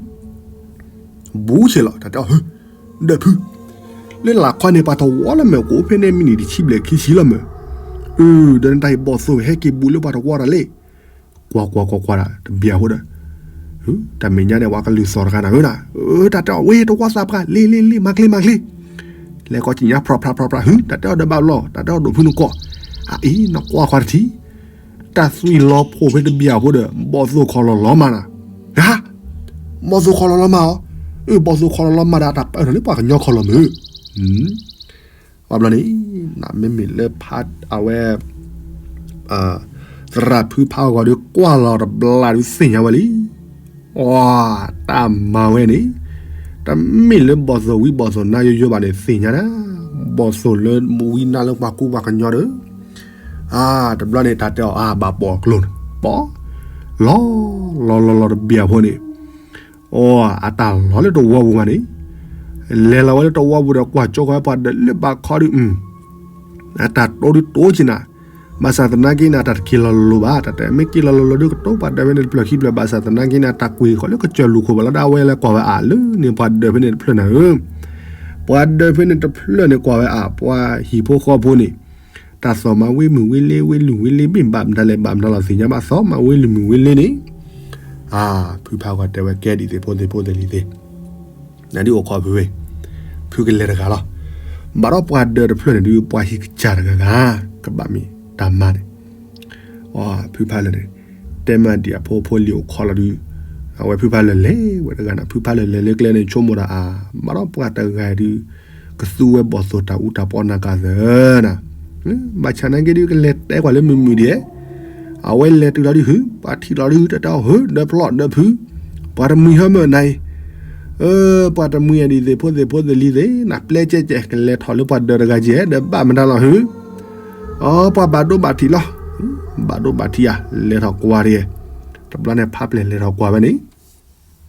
ဘူးဆ့ၣ်လီၤ တၢ်တဲအီၤ ဒီးဖု လၢလၢ်ခွါန့ၣ် ပှၤတဝီလၢမ့ၢ် ကအိၣ်ဖဲန့ၣ်မံးနံးတဆံဘျဲၣ်ခံဆံလီၤမ့ၢ်, အၢ ဒီးနတၢ်ဟ့ၣ်ဘီၣ်သိၣ်ဟဲက့ၤဘူးလၢပှၤတဝီတၢ်လဲၣ်, ကွၢ်ကွၢ်ကွၢ်ကွၢ်ဒၣ် တဘျီအဃိဒီး တၢ်မဲာ်ညါန့ၣ် ပှၤကလုၢ်သီၣ်တဂၤနၤဧၢနၤ, တၢ်တဲအီၤ ဝဲတဝီသးပှၢ် လ့လ့လ့ မၤချ့မၤချ့, လဲၤကိးကညါ ဖြီဖြီဖြီဖြီ ဟု တၢ်တဲအီၤဒီးဘၣ်ဘျီ တၢ်တဲအီၤဒိၣ်ဖုနကီၢ်, အအံၤ နကွၢ်ခွါတထံၣ်, တၢ်သွံၣ်လီၤဖိးဖဲတဘျီအဃိဒီး ဘီၣ်သိၣ်ခီၣ်လီၤလီၤမးနၤ, ဟါ, ဘီၣ်သိၣ်ခီၣ်လီၤလီၤမးအီၤ, အၢ ဘီၣ်သိၣ်ခီၣ်လီၤလီၤမးဒီး တၢ်ပၢၢ်ထီၣ်လၢပှၤကညီခီၣ်လီၤမ့ၢ် ဘၣ်ဘျီန့ၣ် နမ့မ့ၢ်လၢဖးအဝဲ သရၣ်ဖုဖးဂီၤဒီးကွၢ်လီၤတဘျီဒုးသ့ၣ်ညါဝဲလံ, အီ တၢ်မၤဝဲန့ၣ် တမ့ၢ်လၢဘီၣ်သိၣ်ဝံဘီၣ်သိၣ်နါယိယိဘၣ်န့ၣ် သ့ၣ်ညါနၤ, ဘီၣ်သိၣ်လၢဝံနါလၢပှၤကူပှၤကညီဒီး အါ တဘျီန့ၣ် တၢ်တဲအီၤ အါ ဘၣ်ပိာ်ကျိန့ၣ် ပိာ် လီၤ လီၤလီၤလီၤတဘျီအဃိန့ၣ် အီ အတၢ်လီၤလၢတဝီပူၤမးန့ၣ် လဲၤလီၤဝဲလၢတဝီပူၤဒီး ကွၢ်ကၠိဃီပှၤဒီးလၢဘၣ်ခီဒုး အတၢ်တိဒုးတိက့ၤနၤ, ဘၣ်ဆၣ်သနာ်က့န့ၣ် အတၢ်တက့ၤလီၤလိၤဘၣ်, တၢ်တမ့ၢ်က့ၤလီၤလိၤလီၤဒီး ကတိၤပှၤဒၢးဖဲန့ၣ်တဖျၢၣ်ခံဖျၢၣ်, ဘၣ်ဆၣ်သနာ်က့န့ၣ် အတၢ်ကွံာ်ဃီၤလၢကစၢၢ်လူၢ်ခိၣ်ဘၣ်လီၤဒီး အဝဲလဲၤကွၢ်ဝဲအါလၢန့ၣ် ပှၤဒၢးဖဲန့ၣ်တဖျၢၣ်နၤဧၢ, ပှၤဒၢးဖဲန့ၣ်တဖျၢၣ်န့ၣ် ကွၢ်ဝဲအါ ပှၤဟံၣ်ဖိဃီဖိန့ၣ် တၢ်သီၣ်မၤဝ့မုၢ်ဝ့လ့ ဝ့လုၢ်ဝ့လ့ ဘ့ၣ်ဘၣ်မတၤလဲၣ် ဘၣ်မတၤလီၤသ့ၣ်ညါဘၣ် သီၣ်မၤဝ့လုၢ်မုၢ်ဝ့လ့န့ၣ်, အါ, ဖုဖးဂီၤတဲဝဲ ကဲဒ်သ့ၣ်ဖိသ့ၣ်ဖိသ့ၣ်လံၤသ့ၣ် နဒုးအိၣ်ခိးဖုဝဲ, ဖုကလဲၤတဂၤလီၤ. ဘၣ်ဒီးပှၤဒၢးတဖျၢၣ်န့ၣ်ဒုး ပှၤဟံၣ်ကစၢ်တဂၤဂၤ ကဘၣ်မ့ၢ်တၢ်မၤန့ၣ်, ဖုဖးလၢာ်န့ၣ် တဲမးဒံးအဖိဖိလံၤအိၣ်ခိးလီၤဒုး, အဝဲဖုဖးလၢာ်လဲၤဝဲတဂၤန့ၣ် ဖုဖးလၢာ်လဲၤလၢကျဲန့ၣ် ဆိကမိၣ်တၢ်အါ, ဘၣ်ဒီးပှၤတဂၤဒုး ကသူဝဲဘီၣ်သိၣ်တၢ်အူတၢ်ပီနၤကသၢနၤ, ဘၣ်ဆၣ်နာ်က့ဒုး ကလဲၤတဲကွၢ်လၢမုာ်မုာ်ဒံး, အဝဲလဲၤတုၤလီၤဒုးဟု ပှၤထံၣ်လီၤဒုး တၢ်တဲအီၤဟု ဒၢးဖျီၣ်ဒၢးဖု, ပှၤတမှံၤဟီမၢ်နၤအံၤ, ပှၤတမှံၤအဒံးသ့ၣ်ဖိသ့ၣ်ဖိသ့ၣ်လံၤသ့ၣ် နပျဲကဲကဲ ကလဲၤထီၣ်လၢပှၤဒၢးတဂၤကဲ ဒီးဘၣ်မတၤလီၤဟု, အ ပှၤဘၣ်ဒိဘၣ်ထံးလီၤ, ဘၣ်ဒိဘၣ်ထံးဧါ လဲၤထီၣ်ကွၢ်တဂ့ၤ, တဘျီန့ၣ် ဖးပျဲၢ်လဲၤထီၣ်ကွၢ်ဝဲန့ၣ်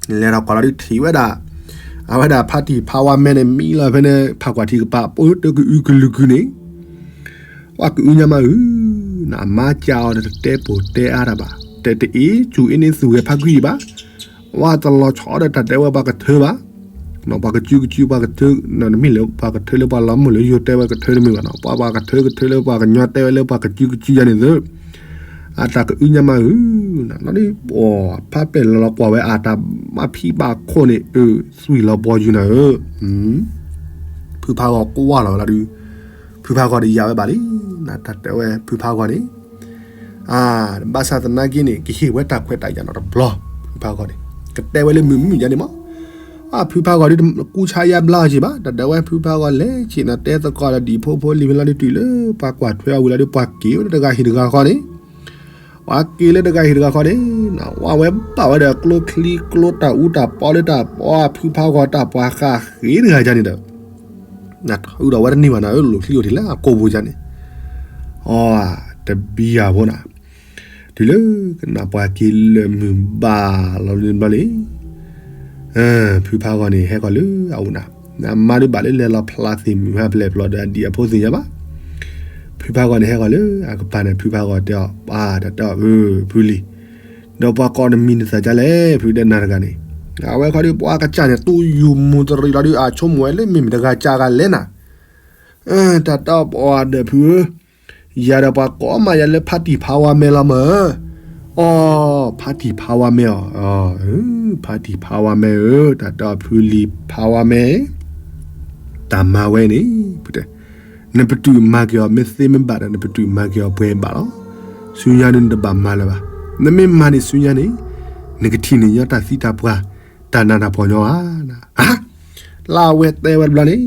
လဲၤထီၣ်ကွၢ်လီၤဒုးထံၣ်ဝဲဒၣ်, အဝဲဒၣ်ဖါတံၢ်ဖါဝါမဲန့ၣ် မံလီၤဖဲန့ၣ် ဖးကွၢ်ထံကပၤ ပၢတကအုကလုာ်ကုာ်န့ၣ်, ပှၤကအုညါမးဧၢ, နမါကးအီၤဒီးတတဲပိာ်တဲအါတၢ်ဘၣ်, တအ့စူၣ်အ့န့ၢ်သူၣ်ဂဲၤဖးကွံာ်ဘၣ်, ပှၤတလီၤဆီဒီးတၢ်တဲဝဲပှၤကထၢဘၣ် ပှၤကစုကစု ပှၤကထၢ, နမ့ၢ်လၢပှၤကထၢလၢပှၤလီၤမုၢ်လၢယိၤတဲဝဲကထၢတမ့ၢ်ဘၣ်နီၤ, ပှၤပှၤကထၢကထၢလၢပှၤကစုကစုယါန့ၣ်သၢ, အတၢ်ကအုညါမးဧၢ, နဒုး ဖးပျဲၢ်လီၤလီၤကွၢ်ဝဲအတၢ်ဘၣ်ဖံးဘၣ်ခိၣ်န့ၣ် အၢ သွံၣ်လီၤဘီယူၤနၤဧၢ, ဖုဖးဂီၤကွၢ်လီၤဝဲလီၤဒုး, ဖုဖးဂီၤတယာ်ဝဲဘၣ်လံ, နတၢ်တဲဝဲဖုဖးဂီၤန့ၣ် အါ, ဘၣ်ဆၣ်သနာ်က့န့ၣ် ကဟ့ၣ်ဝဲတၢ်ခွဲးတၢ်ယာ်နီတဘျီ, ဖုဖးဂီၤန့ၣ် ကတဲဝဲလၢမုာ်မုာ်ယါန့ၣ်မး, အါ ဖုဖးဂီၤဒုး ကူဆါယါဘျါအီၤက့ၤဘၣ်, တၢ်တဲဝဲဖုဖးဂီၤလဲၤဆ့ၣ်နီၤတဲသကိးဒီးဒံၣ်ဖိဖိလံၤဖဲလီၤဒုးတုၤလၢ ပှၤကွၢ်ထွဲအီၤဝံၤလီၤဒုး ပှၤက့ၤဝဲလၢတဂၤဟံၣ်တဂၤဃီန့ၣ် ပှၤက့ၤလၢတဂၤဟံၣ်တဂၤဃီန့ၣ် ဝဲဝဲဘၣ်ဝဲဒီးကျိချံကျိတၢ်အူတၢ်ပီလၢတၢ်ပီ ဖုဖးဂီၤတၢ်ပှၤဃးဃ့တဂၤန့ၣ်ဒီး နထူဒီးဝဲတန့ၢ်ဘၣ်နၤဧၢ လိာ်ချံအိၣ်ဒံးလၢအကိာ်ပူၤန့ၣ်, အီ တဘံယၤဖိနၤ, တုၤလၢကနၣ်ပှၤက့ၤလၢမုၢ်ဘၣ်လီၤလံဘျီလံ ဖုဖးဂီၤန့ၣ် ဟဲဃီၤလၢအအိၣ်နၤ, နမါဒုးဘၣ်လၢလဲၤလီၤဖျါသ့ၣ်မုၢ်ဟါပျဲၢ်ပျီဒီးအဒံၣ်အဖိသ့ၣ်ညါဘၣ်, ဖုဖးဂီၤန့ၣ်ဟဲဃီၤလၢအကပၤန့ၣ် ဖုဖးဂီၤတဲအီၤ ပၢ်တၢ်တဲအီၤ ဖုလံၤ, ဒီးပှၤကိးနမံၤနသးဒ်လဲၣ် ဖုတဲနၤတဂၤန့ၣ်, အဝဲခီဒုးပှၤကစၢ်န့ၣ် တူၢ်ယူၢ်မူၤတရံးလီၤဒုး အဆိကမိၣ်ဝဲလၢမ့ၢ်မတဂၤကၢ်ဂၤလဲၣ်နၤ တၢ်တဲအီၤပှၤဒၢးဖုဧၢ, ယၤဒီးပှၤကိးမးယၤလၢဖါတံၢ်ဖါဝါမဲလီၤမၢ်, အီ ဖါတံၢ်ဖါဝါမဲအီၤ, ဖါတံၢ်ဖါဝါမဲဧၢ, တၢ်တဲအီၤဖုလံၤဖါဝါမဲ, တၢ်မၤဝဲန့ၣ်, နပတုာ်မၤက့ၤအီၤ မ့ၢ်သ့မ့ၢ်ဘၣ်ဒီး နပတုာ်မၤက့ၤအီၤပှဲၤဘၣ်လီၤ, ဆူညါဒုးနတဘၣ်မၤလၢၤဘၣ်, နမ့ၢ်မၤန့ၢ်ဆူညါန့ၣ်, နကထံၣ်န့ၢ်ညီတၢ်သံတၢ်ပှၢ်, တၢ်နးတၢ်ဖှီၣ်ညီဧါ လၢအဝဲတဲဝဲတဘျီန့ၣ်,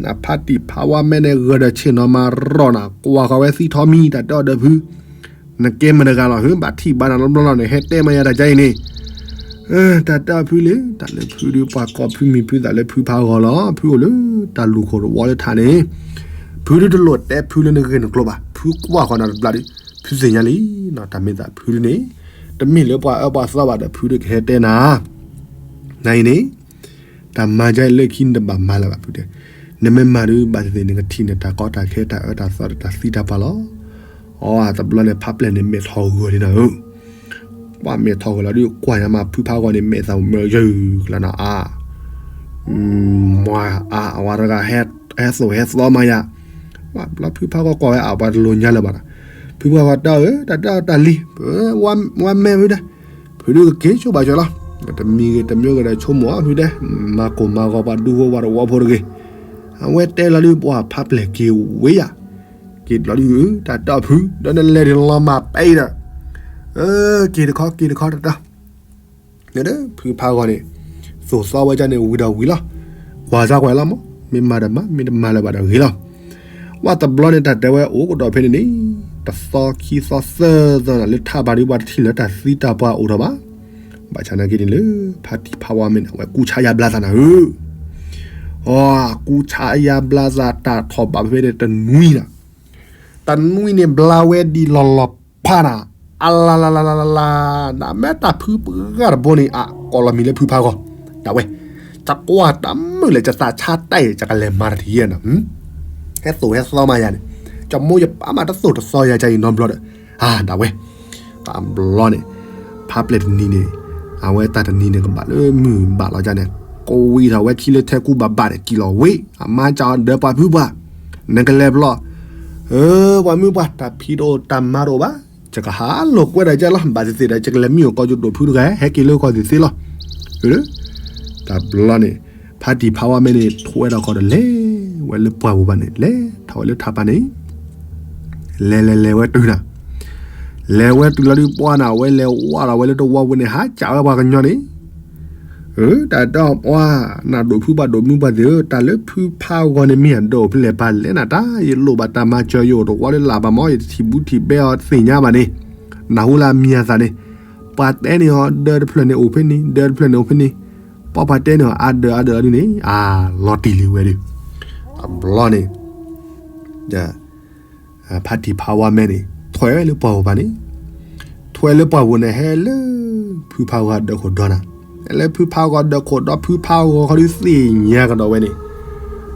နဖါတံၢ်ဖါဝါမဲန့ၣ် ဂၢၢ်ဒီးဆ့ၣ်နီၤမၤရီၢ်နၤ ကွၢ်ဃီၤဝဲသံထီမံၤ တၢ်တဲအီၤဒီးဖု, နကဲမတဂၤလီၤ ဟုဘၣ်ထံၣ်ဘၣ်နၤလီၤဘျီလီၤန့ၣ် ဟဲတဲမၤယၤတၢ်ကါအံၤန့ၣ်, တၢ်တဲအီၤဖုလံ, တၢ်လၢဖုဒုးပှၤကိးဖုမံၤဖုသးလၢဖုဖးဂီၤလီၤ, ဖုအိၣ်လၢတၢ်လူၢ်ခိၣ်တဝီလၢထးန့ၣ်, ဖုဒုးတလိၣ်တဲဖုလၢနဂ့ၢ်နကျိၤဘၣ်, ဖုကွၢ်ဃီၤနၤတဘျီဒီး, ဖုသ့ၣ်ညါလံ, တၢ်မ့ၢ်သးဖုဒုးန့ၣ်, တမ့ၢ်လၢပှၤအၢပှၤသီဘၣ်ဒီးဖုဒုးကဟဲတဲနၤ နၤအံၤန့ၣ်, တၢ်မၤကါအံၤလၢခံနတဘၣ်မၤလၢၤဘၣ်ဖုတဲ, နမ့ၢ်မၤဒုးဘၣ်သ့ၣ်သ့ၣ် နကထံၣ်န့ၢ်တၢ်ကီတၢ်ခဲတၢ်အၢတၢ်သီဒီးတၢ်သံတၢ်ပှၢ်လီၤ, အီ တဘျီန့ၣ် ဖးပျဲၢ်န့ၣ်မဲာ်ထီၣ်ဂီၤလံနၤဧၢ, ပှၤမဲာ်ထီၣ်ဂီၤလီၤဒုး ကွၢ်ညါမးဖုဖးဂီၤန့ၣ် မဲာ်သးမၢယုၢ်ကလၢနၤအါ မွၤအါ အဝဲတဂၤ ဟဲသိၣ်ဟဲသီမးယၤ, ဘျီဖုဖးဂီၤကွၢ်ဝဲအါ ပှၤတလိၣ်ညါလၢၤဘၣ်ဒီး, ဖုဖးဂီၤတဲအီၤ တၢ်တဲအီၤတၢ်လံ, ဝဲမဲာ်ဖုဒဲး, ဖုဒုးကက့ၤဆိဘၣ်ကၠီလီၤ, တမံၤဂ့ၤတမံၤဂ့ၤဒီးဆိကမိၣ်အီၤဖုဒဲး, မၤကိၢ်မၤဂီၤပှၤဒူဖိပှၤတဝီဖိတဂ့ၤ, အဝဲတဲလီၤဒုး ပှၤဖးပျဲၢ်က့ၤဝဲယၤ, က့ၤလီၤဒုး တၢ်တဲအီၤဖု ဒီးနလဲၤဒ်လီၤမၢ်ပဲအံၤဒီး, က့ၤတခီက့ၤတခီတၢ်တဲ ဖုဖးဂီၤန့ၣ်, သိၣ်သီဝဲဒၣ်န့ၣ်ဝံၤဒီးဝံၤလီၤ, ကွၢ်စၢ်ကွၢ်လီၤမး, မ့ၢ်မၤဒီးမၤ မ့ၢ်တမၤလၢၤဘၣ်ဒီးဂ့ၤလီၤ, ဝဲတဘျီန့ၣ် တၢ်တဲဝဲအိၣ်ကဒီးဖဲန့ၣ်န့ၣ်, တသီခံသီသၢသီနၤ လၢထးဘၣ်ဒုး ပှၤတထံၣ်လၢတၢ်သံတၢ်ပှၢ်အိၣ်ထီၣ်ဘၣ်, ဘၣ်ဆၣ်နာ်က့န့ၣ်လၢ ဖါတံၢ်ဖးဝါမဲန့ၣ် အဝဲကူဆါယါဘျါသးနၤဧၢ, အီ ကူဆါယါဘျါသး တၢ်ထီၣ်ဘၣ်ဖဲန့ၣ်တနွံနၤ တနွံန့ၣ်ဘျါဝဲဒ်လီၤလီၤဖးနၤ, အလၤလၤလၤလၤလၤလၤ, နမ့ၢ်တၢ်ဖုပှၢ်တဘိန့ၣ် အကိးလီၤမံၤလၢဖုဖးဂီၤ, တၢ်ဝဲ, တကွၢ်တမုာ်လဲၣ် တသးဆါတၢ်အံၤ တကလဲၤမၤတထံၣ်ယဲၢ်နၤ, ဟဲသိၣ်ဟဲသီမးယၤန့ၣ်, က တမိၢ်ယပၢ်မးတသိၣ်တသီယၤကါအံၤနီတဘျီဒီး, အါ ဒၣ်ဝဲ, တဘျီန့ၣ်, ဖးပျဲၢ်တနံၤန့ၣ်, အဝဲတၢ်တနံၤန့ၣ် ကဘၣ်လၢမုၢ်ဘၣ်လီၤကါန့ၣ်, ကဝံၤထီၣ်ဝဲခံလၢထဲကူဘၣ်ဘၣ်န့ၣ် ကံၣ်လီၤဝံၤ အမါကၠီဒီးပှၤဖုပှၢ်, နကလဲၤဖျီၣ်, အၢ ပှၤမုၢ်ပှၢ် တၢ်ဖံးတအိၣ်တၢ်မၤတအိၣ်ဘၣ်, ယကဟးလိာ်ကွဲဒီးကါလီၤ, ဘၣ်သ့ၣ်သ့ၣ်ဒီး ယကလဲၤမံအိၣ်ကီၢ်ကၠိဒိၣ်ဖုတဂၤ ဟဲက့ၤလၢကီၢ်သ့ၣ်သ့လီၤ. တဘျီန့ၣ်, ဖါတံၢ်ဖါဝါမဲန့ၣ် ထွဲထီၣ်ခီဒီးလဲၤဝဲလၢပှၢ်ပူၤဘၣ်န့ၣ် လဲၤထီၣ်ဝဲလၢထးပၤန့ၣ်, လဲၤလဲၤလဲၤဝဲတုၤနၤ, လဲၤဝဲတုၤလီၤဒုးပှၢ်နၤ အဝဲလဲၤဝဲထီၣ်ဝဲလၢတဝီပူၤန့ၣ် ဟးကးဝဲပှၤကညီန့ၣ် အၢ တၢ်တဲအီၤပှၤ, နၤဒိၣ်ဖုပှၢ်ဒိၣ်မုၢ်ပှၢ်သ့ၣ်ဧၢ, တၢ်လၢဖုဖါဂီၤန့ၣ်မ့ၢ်အဒိၣ်ဖဲလဲၣ် ပာ်လဲၤနၤတၢ်, ယလိၣ်ဘၣ်တၢ်မၤစၢၤ ယအိၣ်တဝီလၢလၢ်ဘၣ်မး ယတထံၣ်ဘူးထံၣ်ဘဲအီၤသ့ၣ်ညါဘၣ်န့ၣ်, နၢ်ဟူလၢအမံၤအသၣ်န့ၣ်, ပှၤတဲန့ၢ်အီၤဒၢးတဖျၢၣ်န့ၣ်အိၣ်ဖဲန့ၣ် ဒၢးတဖျၢၣ်န့ၣ်အိၣ်ဖဲန့ၣ်, ပှၤပှၤတဲန့ၢ်အီၤအါဒၢးအါဒၢးအါဒုန့ၣ် အါ လီၤတံၢ်လံဝဲဒီး, တဘျီန့ၣ် ဖါတံၢ်ဖါဝါမဲန့ၣ် ထွဲဝဲလၢပှၢ်ပူၤဘၣ်န့ၣ်, ထွဲလၢပှၢ်ပူၤန့ၣ် ဟဲလၢဖုဖါဂီၤဒၢးခိၣ်ဒီနၤ, ဟဲလၢဖုဖါဂီၤဒၢးခိၣ်ဒီ ဖုဖါဂီၤခီဒုးသ့ၣ်ညါကဒီးဝဲန့ၣ်,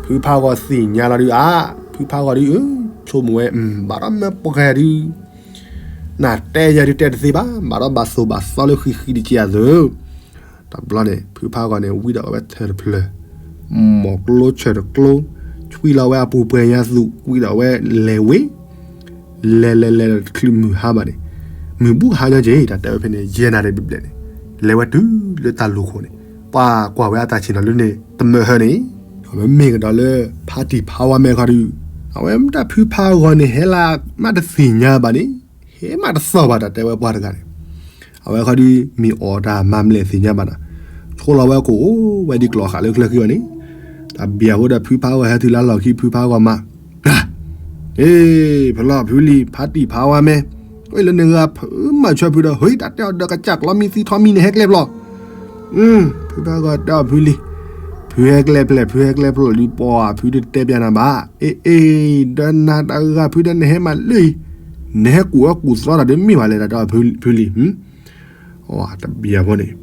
ဖုဖါဂီၤသ့ၣ်ညါလီၤဒုးအါ, ဖုဖါဂီၤဒုးအၢ ဆိကမိၣ်ဝဲ ဘၣ်ဒီးမၢပှဲၤဒုး နတဲယၤဒုးတဲတသ့ဘၣ်, ဘၣ်ဒီးဘၣ်သိၣ်ဘၣ်သီလၢဃံဃံတက့ၢ်အသိး, တဘျီန့ၣ် ဖုဖါဂီၤန့ၣ် ဝံဒီးဝဲထၢၣ်တဖျၢၣ်, မိၢ်ကျိဆၢၣ်တကျိ, ဆွံလီၤဝဲအပူၤပှဲၤညါသူၣ် ဝံဒီးဝဲလဲၤဝ့ၤ, လဲၤလဲၤလဲၤဒီးတချုးမုၢ်ဟါဘၣ်န့ၣ်, မုၢ်ဘူးဟါညီက့ၤ တၢ်တဲဝဲဖဲန့ၣ် ယဲၢ်နၣ်ရံၣ်ဘျဲၣ်ဘျဲၣ်န့ၣ်, လဲၤဝဲတုၤလၢတၢ်လူၢ်ခိၣ်န့ၣ်, ပှၤကွၢ်ဝဲအတၢ်ဆ့ၣ်နီၤလၢန့ၣ် တမုာ်ဟၢန့ၣ်, အဝဲမ့ၢ်ကဒီးလၢ ဖါတံၢ်ဖါဝါမဲခီဒုး, အဝဲမ့ၢ်တၢ်ဖုဖါဂီၤန့ၣ် ဟဲလၢမးတသ့ၣ်ညါဘၣ်န့ၣ်, ဟဲမးတသီၣ်ဘၣ် တၢ်တဲဝဲပှၤတဂၤန့ၣ်, အဝဲခီဒုး မ့ၢ်အီၣ်တၢ်မၤမလဲၣ်သ့ၣ်ညါဘၣ်ဒီး, ဆိလီၤဝဲကိၣ်အိၣ်ဝဲဒ်ကျိာ်ဃာ်လၢချၢဃံအီၤန့ၣ်, တၢ်ဘၣ်အဃိဒီးဖုဖါဂီၤဟဲတုၤလၢလီၢ်ခံ ဖုဖါဂီၤမး, အ့ ဖဲလီၤဖုလံၤ ဖါတံၢ်ဖါဝါမဲ, လၢန့ၣ်ဂၤဖုမၤဆၢဖုဒီး ဟ့ တၢ်တဲအီၤဒီးကစၢ်ကျီမံသံထီမံန့ၣ် ဟဲကျဲဖျီၣ် ဖုဖါဂီၤတဲအီၤဖုလံၤ, ဖုဟဲကျဲဖျဲၣ် ဖုဟဲကျဲဖျီၣ်လံ ပှၤဖုတတဲပျးနၤဘၣ်, အ့ အ့ ဒီးနၤတဂၤဖုဒီးနဟဲမၤလၢအံၤ, နဟဲကူၣ်အၢကူၣ်သီတၢ်ဒ်မ့ၢ်ဘၣ်လဲၣ် တၢ်တဲအီၤဖုလံၤ, တဘျီဖိန့ၣ်,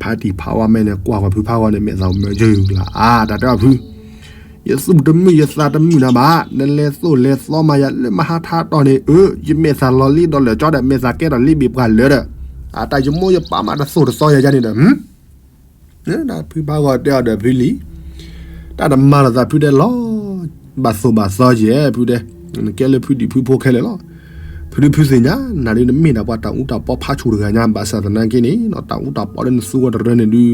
ဖါတံၢ်ဖါဝါမဲန့ၣ် ကွၢ်ဃီၤဖုဖါဂီၤန့ၣ် မဲာ်သးမုာ်ကၢလၢအါ တၢ်တဲအီၤဖု ယသူၣ်တမုာ်ယသးတမုာ်နၤဘၣ်, နလဲၤသိၣ်လဲၤသီမၤယၤလၢမဟါထါတီၢ်န့ၣ် အၢ ယမဲာ်သးလီၤလံဒီးလၢာ်ကၠီဒီး မဲာ်သးကဲထီၣ်လံဘ့ၣ်ပှၤလၢာ်ဒီး, အတၢ်ယမိၢ်ယပၢ်မးတသိၣ်တသီယၤယါန့ၣ်ဒီး, ဖုဖါဂီၤတဲအီၤဒီးဖုလံၤ, တၢ်တမၤလိာ်သးဖုတဲလီၤ, ဘၣ်သိၣ်ဘၣ်သီယဲၢ်ဖုတဲ, နကဲလၢဖုဒံၣ်ဖုဖိခဲလၢာ်လီၤ, ဖုဒုဖုသ့ၣ်ညါ နၤဒုးနမ့ၢ်ဒၣ်ပှၤတၢ်အူတၢ်ပီဖးဆူၣ်တဂၤညါ ဘၣ်ဆၣ်သနာ်က့န့ၣ် တၢ်အူတၢ်ပီလၢနသူဝဲတရၢန့ၣ်ဒုး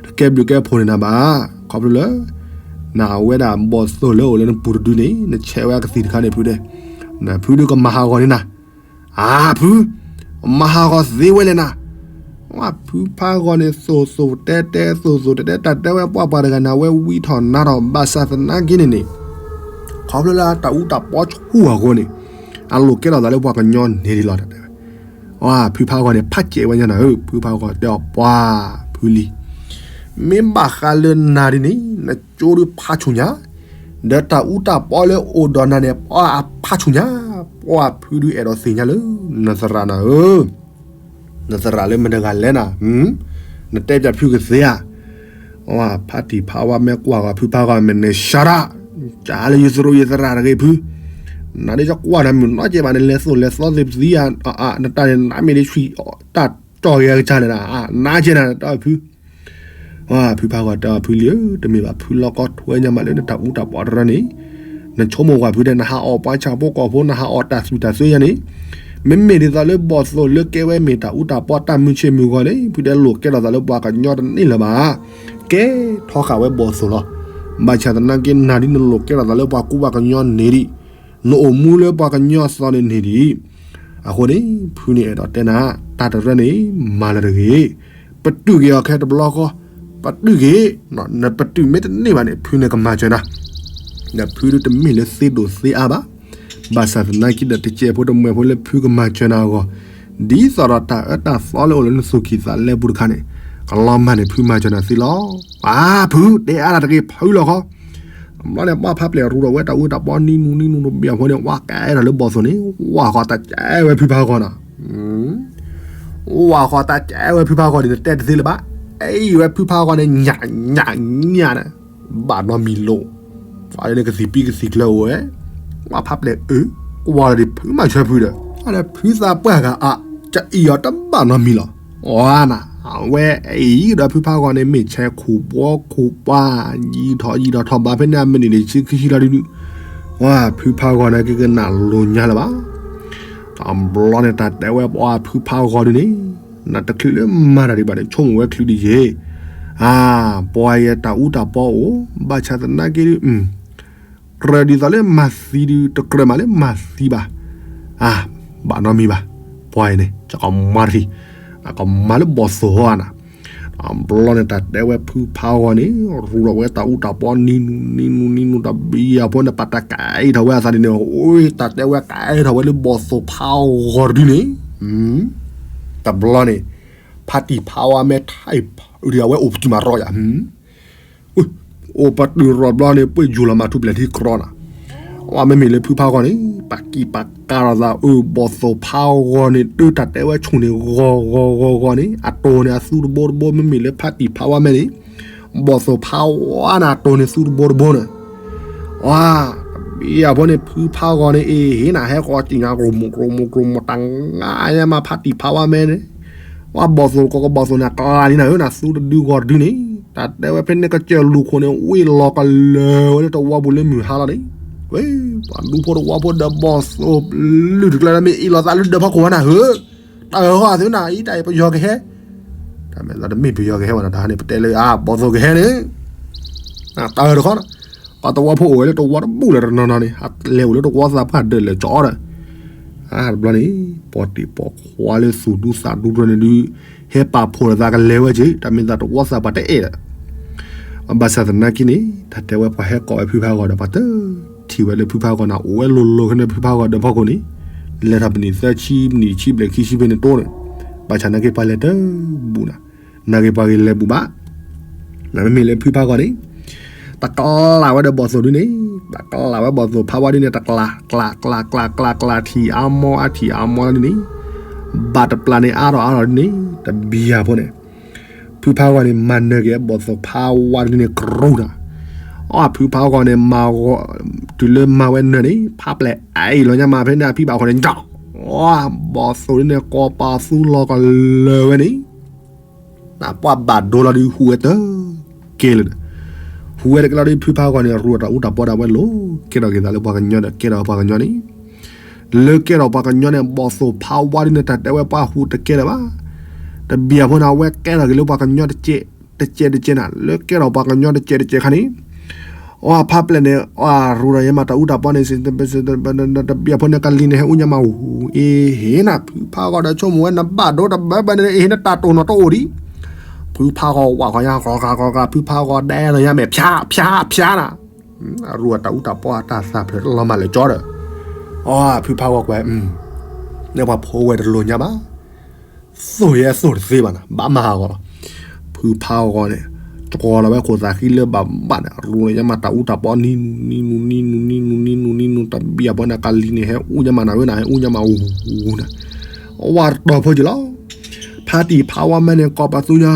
တကဲဘျုးကဲဖှိၣ်န့ၢ်နၤဘၣ်, ခီဖျိလၢ နအဝဲဒၣ်ဘီၣ်သိၣ်လၢအိၣ်လၢနပူၤတဒုန့ၣ် နဆဲးဝဲအကသံၣ်တခါန့ၣ်ဖုတဲ, နဖုဒုးကမၤဟးဂီၤန့ၢ်နၤ, အါဖု, မၤဟးဂီၤသ့ဝဲလဲၣ်နၤ, ဝဲဖုဖါဂီၤန့ၣ် သိၣ်သိၣ်တဲတဲ သိၣ်သိၣ်တဲတဲ တၢ်တဲဝဲပှၤပှၤတဂၤန့ၣ် အဝဲဝံထီၣ်နါထီၣ် ဘၣ်ဆၣ်သနာ်က့န့ၣ်န့ၣ် ခီဖျိလၢတၢ်အူတၢ်ပီဆူၣ်အဃိန့ၣ် အလိၣ်ကဲထီၣ်သးလၢပှၤကညီန့ၣ်ဒ်လီၤ တၢ်တဲဝဲ, ဝဲဖုဖါဂီၤန့ၣ် ဖးကဲးဝဲညါနၤဧၢ, ဖုဖါဂီၤတဲအီၤပှၤဖုလံၤ, မ့ၢ်ဘၣ်ဃးလၢနၤဒ်န့ၣ် နကၠိဒုးဖးဆူၣ်ညါ, ဒီးတၢ်အူတၢ်ပီလၢအိၣ်ဒီးနၤန့ၣ် ပှၤအဖးဆူၣ်ညါ, ပှၤဖုဒုးအဲၣ်ဒိးသ့ၣ်ညါလၢ နသရၣ်နၤဧၢ နသရၣ်လၢမတၤတဂၤလဲၣ်နၤ, နတဲပျးဖုကသ့ဧါ, ဖါတံၢ်ဖါဝါမဲကွၢ်ဂီၤဖုဖါဂီၤမဲာ်န့ၣ် ရှါရၣ်, ကလၢယသရူးယသရၣ်တဂ့ၤဖု, နၤဒ်ယကွၢ်နၤမုၢ်နီတကဲးဘၣ်န့ၣ် လဲၤသိၣ်လဲၤသီသ့ပသံဧါ, နတၢ်န့ၣ် နမ့ၢ်ဒ်ဆံးတၢ်တီၢ်ဂ့ၤအကစၢ်န့ၣ်ဒၣ်, နကဲးနၤတၢ်ဖု ဖုဖါဂီၤတဲအီၤဖုလံၤဧၢ, တမ့ၢ်ဘၣ်ဖုလီၢ်ကီထွဲညါမးလၢနတၢ်အူတၢ်ပီတရၢန့ၣ်, နဆိကမိၣ်ကွၢ်ဖုဒီး နဟးအီၣ်ပှၤဆၣ်ဖိကီၢ်ဖိ နဟးအီၣ်တၢ်သူၣ်တၢ်သ့ယါန့ၣ်, မ့မ့ၢ်ဒ်သိးလၢဘီၣ်သိၣ်လၢကဲဝဲမ့ၢ်တၢ်အူတၢ်ပီတၢ်မုာ်ဆ့ၣ်မုာ်ဂီၤန့ၣ် ဖုတဲလိၣ်ကဲထီၣ်သးလၢပှၤကညီတန့ၢ်လၢၤဘၣ်, ကဲထီဃာ်ဝဲဘီၣ်သိၣ်လီၤ, ဘၣ်ဆၣ်သနာ်က့နၤဒ်နလိၣ်ကဲထီၣ်သးလၢပှၤကူပှၤကညီန့ၣ်ဒံး နအိၣ်မူလၢပှၤကညီအသီန့ၣ်န့ၣ်ဒံး, အဃိန့ၣ် ဖုန့ၣ်အဲၣ်ဒိးတဲနၤ, တၢ်တရၢန့ၣ် မၤလၢတဂ့ၤ, ပတုာ်က့ၤအီၤခဲတဘျီဃီ, ပတုာ်က့ၤ, နပတုာ်မ့ၢ်တန့ၢ်ဘၣ်န့ၣ် ဖုန့ၣ်ကမၤစၢၤနၤ, ဒီးဖုဒုးတမ့ၢ်လၢသ့ဒိၣ်သ့အါဘၣ်, ဘၣ်ဆၣ်သနာ်က့ဒီးတစဲးဖိတမှဲၤဖိလၢဖုကမၤစၢၤနၤအဂီၢ်, ဒ်သိးဒီးတၢ်အၢတၢ်သီလၢအိၣ်လၢနသူၣ်ကံၢ်သးလဲပူၤတခါန့ၣ်, ကလီၤမၢ်န့ၣ် ဖုမၤစၢၤနၤသ့လီၤ, အါဖု တဲအါတၢ်တဂ့ၤ ဖုလီၤဃီ တဘျီန့ၣ် ပှၤဖးပျဲၢ်ရူဒီးဝဲတၢ်အူတၢ်ပီနံနူနံနူတဘ့ၣ်အဃိန့ၣ် ဝဲကဲထီၣ်လၢဘီၣ်သိၣ်န့ၣ် ဝဲဃီတၢ်ကဲဝဲဖုဖးဂီၤနီၤ, ဝဲဃီတၢ်ကဲဝဲဖုဖးဂီၤန့ၣ် နတဲတသ့လၢၤဘၣ်, အံၤဝဲဖုဖးဂီၤန့ၣ် ညၣ်ညၣ်ညၣ်န့ၣ်, ဘၣ်နီတမံၤလိာ်, ပှၤလၢနကသံၣ်ပံကသံၣ်ချၢအိၣ်ဝဲ, ကွၢ်ဖးပျဲၢ်အၢ, ကွၢ်လီၤဒံးဖုမၤဆၢဖုဒီး, ဖုသးပှၢ်ဂၤအါ, ကအံၤအီၤတဘၣ်နီတမံၤလီၤ. အီနၤ, အဝဲအံၤဒီးဖုဖးဂီၤန့ၣ် မ့ၢ်ဆဲခိၣ်ဘှီခိၣ်ပှၢ်, ယံာ်ထီၣ်ယံာ်ထီၣ်ထီၣ်ဘၣ်ဖဲန့ၣ် အမံးနံးဒံးဆံခံဆံလီၤဒုး, ဝဲဖုဖးဂီၤန့ၣ် ကကနၣ်လိၤညါလၢၤဘၣ်. တဘျီန့ၣ် တၢ်တဲဝဲပှၤဖုဖးဂီၤဒုးန့ၣ်, နတချုးလၢမၤတၢ်ဒံးဘၣ်န့ၣ် ဆိကမိၣ်ဝဲချုးဒံးယ့ၢ်, အါ, ပှၤယဲတၢ်အူတၢ်ပီအိၣ်, ဘၣ်ဆၣ်သနာ်က့ဒုး ကြၢးဒ်သိးလၢမၤသံဒုး တကြၢးမးလၢမၤသံဘၣ်, အါ, ဘၣ်နီတမံၤဘၣ်, ပှၤအံၤန့ၣ် ကမၤတထံၣ်, အကမၤလၢဘီၣ်သိၣ်ဟီနၤ. တဘျီန့ၣ် တၢ်တဲဝဲဖုဖးဂီၤန့ၣ် ရူးထီၣ်ဝဲတၢ်အူတၢ်ပီနံၤနူနံၤနူနံၤနူ တဘျီအံၤဖိန့ၣ် ပတၢ်ကအဲၣ်ထီၣ်ဝဲအသးဒ်န့ၣ်, အိၣ်တၢ်တဲဝဲကအဲၣ်ထီၣ်ဝဲလၢဘီၣ်သိၣ်ဖးဂီၤတဒုန့ၣ်, တဘျီန့ၣ် ဖါတံၢ်ဖးဝါမဲထံၣ်, အဝဲအိၣ်ပတုာ်မးရီယၤ, အိၣ်ပတုာ်ရီဘျီန့ၣ် ပှ့ၢ်ယူၤလီၤမၤထူပျဲၢ်ထံကြီနၤ, ဝဲမ့မ့ၢ်လၢဖုဖးဂီၤန့ၣ် ပာ်ကံၢ်ပာ်ကါလီၤသး အၢ ဘီၣ်သိၣ်ဖးဂီၤန့ၣ် တၢ်တဲဝဲဆူၣ်န့ၣ် ဂီၤဂီၤဂီၤဂီၤန့ၣ် အတိၢ်န့ၣ်အသူတဘိတဘိ မ့မ့ၢ်လၢဖါတံၢ်ဖးဝါမဲန့ၣ် ဘီၣ်သိၣ်ဖးဝါန့ၣ် အတိၢ်န့ၣ်သူတဘိတဘိန့ၣ်, ဝါ, တဘျီအံၤဖိန့ၣ် ဖုဖးဂီၤန့ၣ် အ့ၣ် ဟ့ၣ်နၤ ဟဲဃီၤစံၣ်ညါ ကြိၣ်မူၣ်ကြိၣ်မူၣ်ကြိၣ်မူၣ် တၢ်ငါယဲမးဖါတံၢ်ဖးဝါမဲန့ၣ်, ဝဲဘီၣ်သိၣ်ကီးကဘီၣ်သိၣ်န့ၣ် ကျါလံနၤဧၢ နသူတဒုဂီၤတဒုန့ၣ်, တၢ်တဲဝဲဖဲန့ၣ် ကစၢၢ်လူၢ်ခိၣ်န့ၣ် ဝ့ၢ်လီၤကလၢၤဝဲလၢတဝီပူၤလၢမုၢ်ဟါလီၤန့ၣ်, ဝဲ, ပှၤဒူဖိတဝီဖိဒီးဘီၣ်သိၣ်လုၢ်တကျၢၤ မ့ၢ်အ့ၣ်လိာ်သးလၢဒၢးဖီခိၣ်ဝဲနၤဧၢ, တၢ်အၢၣ်ဃီသုနၤ အံၤတၢ်အံၤပယီၤကဟဲ, တၢ်မ့ၢ်သးတမ့ၢ်ပယီၤကဟဲဝဲနၤ တဟါန့ၣ် ပတဲလၢ အါ ဘီၣ်သိၣ်ကဟဲန့ၣ်, တၢ်အၢၣ်တခီ, ပှၤတဝီဖိအိၣ်ဝဲလၢတဝီတဘူၣ်လၢတနီၤနီၤန့ၣ် အလဲၤအိၣ်လၢတဝီသးပှၢ်ဒၢးလဲၤကၠီဒီး, အါ တဘျီန့ၣ် ပှၤတံၢ်ပှၤခွါလၢသူၣ်ဒူသးဒူတရၢန့ၣ်ဒုး ဟဲပာ်ဖှိၣ်လိာ်သးကလဲၤဝဲက့ၤ တၢ်မ့ၢ်သးတဝီသးပှၢ်တအဲၣ်ဒီး, ဘၣ်ဆၣ်သနာ်က့န့ၣ် တၢ်တဲဝဲပှၤဟဲကိးဝဲဖုဖးဂီၤဒီး ပှၤတထံၣ်ဝဲလၢဖုဖးဂီၤန့ၣ် အိၣ်ဝဲလိၤလိၤခဲန့ၣ် ဖုဖးဂီၤဒီးဖီခိၣ်န့ၣ်, လဲၤထီၣ်ပနံာ်သၢဆံ ပနံာ်ဆံဘျဲၣ်ခံဆံဖဲန့ၣ်တိၢ်န့ၣ်, ဘၣ်ဆၣ်နာ်က့ပှၤလဲၤတဘူၣ်နၤ, နာ်က့ပှၤဂ့ၤလဲၤဘူၣ်ဘၣ် မ့မ့ၢ်လၢဖုဖးဂီၤန့ၣ်, တကျးဝဲဒီးဘီၣ်သိၣ်ဒုန့ၣ်, တကျးဝဲဘီၣ်သိၣ်ဖးဝါဒုန့ၣ် တကျး, ကျး, ကျး, ကျး, ကျး, ကျး, ထံၣ်အါမီအါထံၣ်အါမီဒုန့ၣ်, ဘၣ်တပျၢ်န့ၣ်အါထီၣ်အါထီၣ်ဒုန့ၣ်, တဘျီအံၤဖိန့ၣ်, ဖုဖးဂီၤန့ၣ် မၤနၢၤက့ၤဘီၣ်သိၣ်ဖးဝါဒုန့ၣ် ကြူးနၤ, အါ ဖုဖးဂီၤန့ၣ် မၤဂီၤ, တုၤလၢမၤဝဲနၢၤန့ၣ် ဖးပျဲၢ်အအံၤလီၤညါမး ဖဲန့ၣ်အဖံဘၣ်ဃီန့ၣ် အါ ဘီၣ်သိၣ်ဒုန့ၣ် ကိးပသူလီၤကလၢၤဝဲန့ၣ် နပှၢ်ဘၣ်ဒိလီၤဒုးဟူးဝဲတကဲလၢၤဒီး, ဟူးဝဲတကဲလၢၤဒီး ဖုဖးဂီၤန့ၣ် ရူးတၢ်အူတၢ်ပီဒၣ်ဝဲလီၤ, ကဲထီၣ်က့ၤသးလၢပှၤကညီဒီး ကဲထီၣ်ပှၤကညီန့ၣ်, လၢကဲထီၣ်ပှၤကညီန့ၣ် ဘီၣ်သိၣ်ဖးဝါဒုန့ၣ် တၢ်တဲဝဲပှၤဟူးတကဲလၢၤဘၣ်, တဘျီအံၤဖိန့ၣ် အဝဲကဲထီၣ်က့ၤလၢပှၤကညီတကဲး, တကဲးတကဲးနၤ, လၢကဲထီၣ်ပှၤကညီတကဲးတကဲးခါန့ၣ် အါ ဖးပျဲၢ်န့ၣ် အါ ရူးဒီးယဲမးတၢ်အူတၢ်ပီန့ၣ် တဘျီအံၤဖိန့ၣ် ကလံၤန့ၣ် ဟဲအူညါမးအူ, အ့ၣ် ဟ့ၣ်နၤ ဖုဖးဂီၤဒီးဆိကမိၣ်ဝဲ နဘၣ်ဒိတဘၢဘၢန့ၣ် အ့ၣ် နတၢ်တိၢ်နီၣ်တအိၣ်ဒံး, ဖုဖးဂီၤဝးဂီၤညါ ဂီၤဂၤဂီၤဂၤ ဖုဖးဂီၤဒဲလီၤညါမဲာ် ဖျါ ဖျါ ဖျါနၤ, အရူးအတၢ်အူတၢ်ပီအတၢ်သးဖျၢၣ်လီၤမၢ်လၢာ်ကၠီဒီး, အါ ဖုဖးဂီၤကွၢ် နဲပှၤဖိဝဲတလိၤညါဘၣ် သိၣ်ယဲသိၣ်တသ့ဘၣ်နၤ ဘၣ်မၤဟးဂီၤလီၤ, ဖုဖးဂီၤန့ၣ် တြီလီၤဝဲခိၣ်သးဃံလၢဘၣ်ဘၣ်န့ၣ် ရူးန့ၣ် ယဲမးတၢ်အူတၢ်ပီ နံၤနူၤ နံၤနူၤ နံၤနူၤ နံၤနူၤ နံၤနူၤ နံၤနူၤ တဘျီအံၤဖိန့ၣ် ကလံၤန့ၣ် ဟဲအူညါမးနၤဝဲနၤ ဟဲအူညါမးအူနၤ, အဝဲတီၤဖိက့ၤလီၤ, ဖါတံၢ်ဖးဝါမဲန့ၣ် ကိးပသူညါ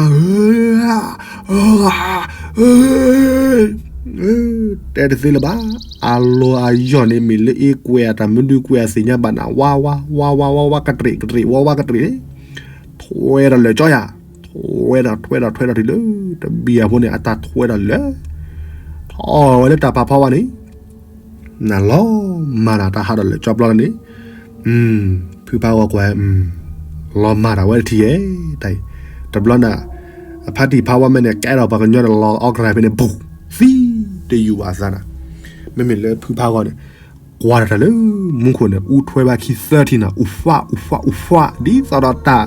တဲတသ့လၢၤဘၣ်, အလီၤအယီၢ်န့ၣ် မ့ၢ်လၢအ့ၣ်ကွဲးအတၢ်မနုၤကွဲးအသ့ၣ်ညါဘၣ်နၤ ဝါ ဝါ ဝါ ဝါ ဝါ ဝါ ကတြံး ကတြံး ဝါ ဝါ ကတြံးန့ၣ်, ထွဲဒီးလၢာ်ကၠီယၤ, ထွဲဒီးထွဲဒီးထွဲဒီးတုၤလၢ တဘျီအံၤဖိန့ၣ် အတၢ်ထွဲဒီးလၢာ်, ထီၣ်ဝဲလၢတၢ်ဖးဖီဝါန့ၣ် နၤလီၤမၢ်နၤ တၢ်ဟးဒီးလၢာ်ကၠီဘျီန့ၣ်, ဖုဖးဂီၤကွၢ်, လီၤမၢ်တၢ်ဝဲတထံၣ်ယဲ, တၢ်အံၤ, တဘျီနၤ, အဖါတံၢ်ဖးဝါမဲန့ၣ် ကဲထီၣ်ပှၤကညီဒီးလီၤအီၣ်ကရၢၢ်ဖဲန့ၣ် ဘူး, သံ, တယူၢ်ဘၣ်သးနၤ, မ့မ့ၢ်လၢဖုဖးဂီၤန့ၣ်, ကွၢ်တၢ်လၢမူခိၣ်န့ၣ် အူထွဲဘၣ်ခံသၢထံၣ်နၤ အူဖး အူဖး အူဖး ဒ်သိးဒီးတၢ်,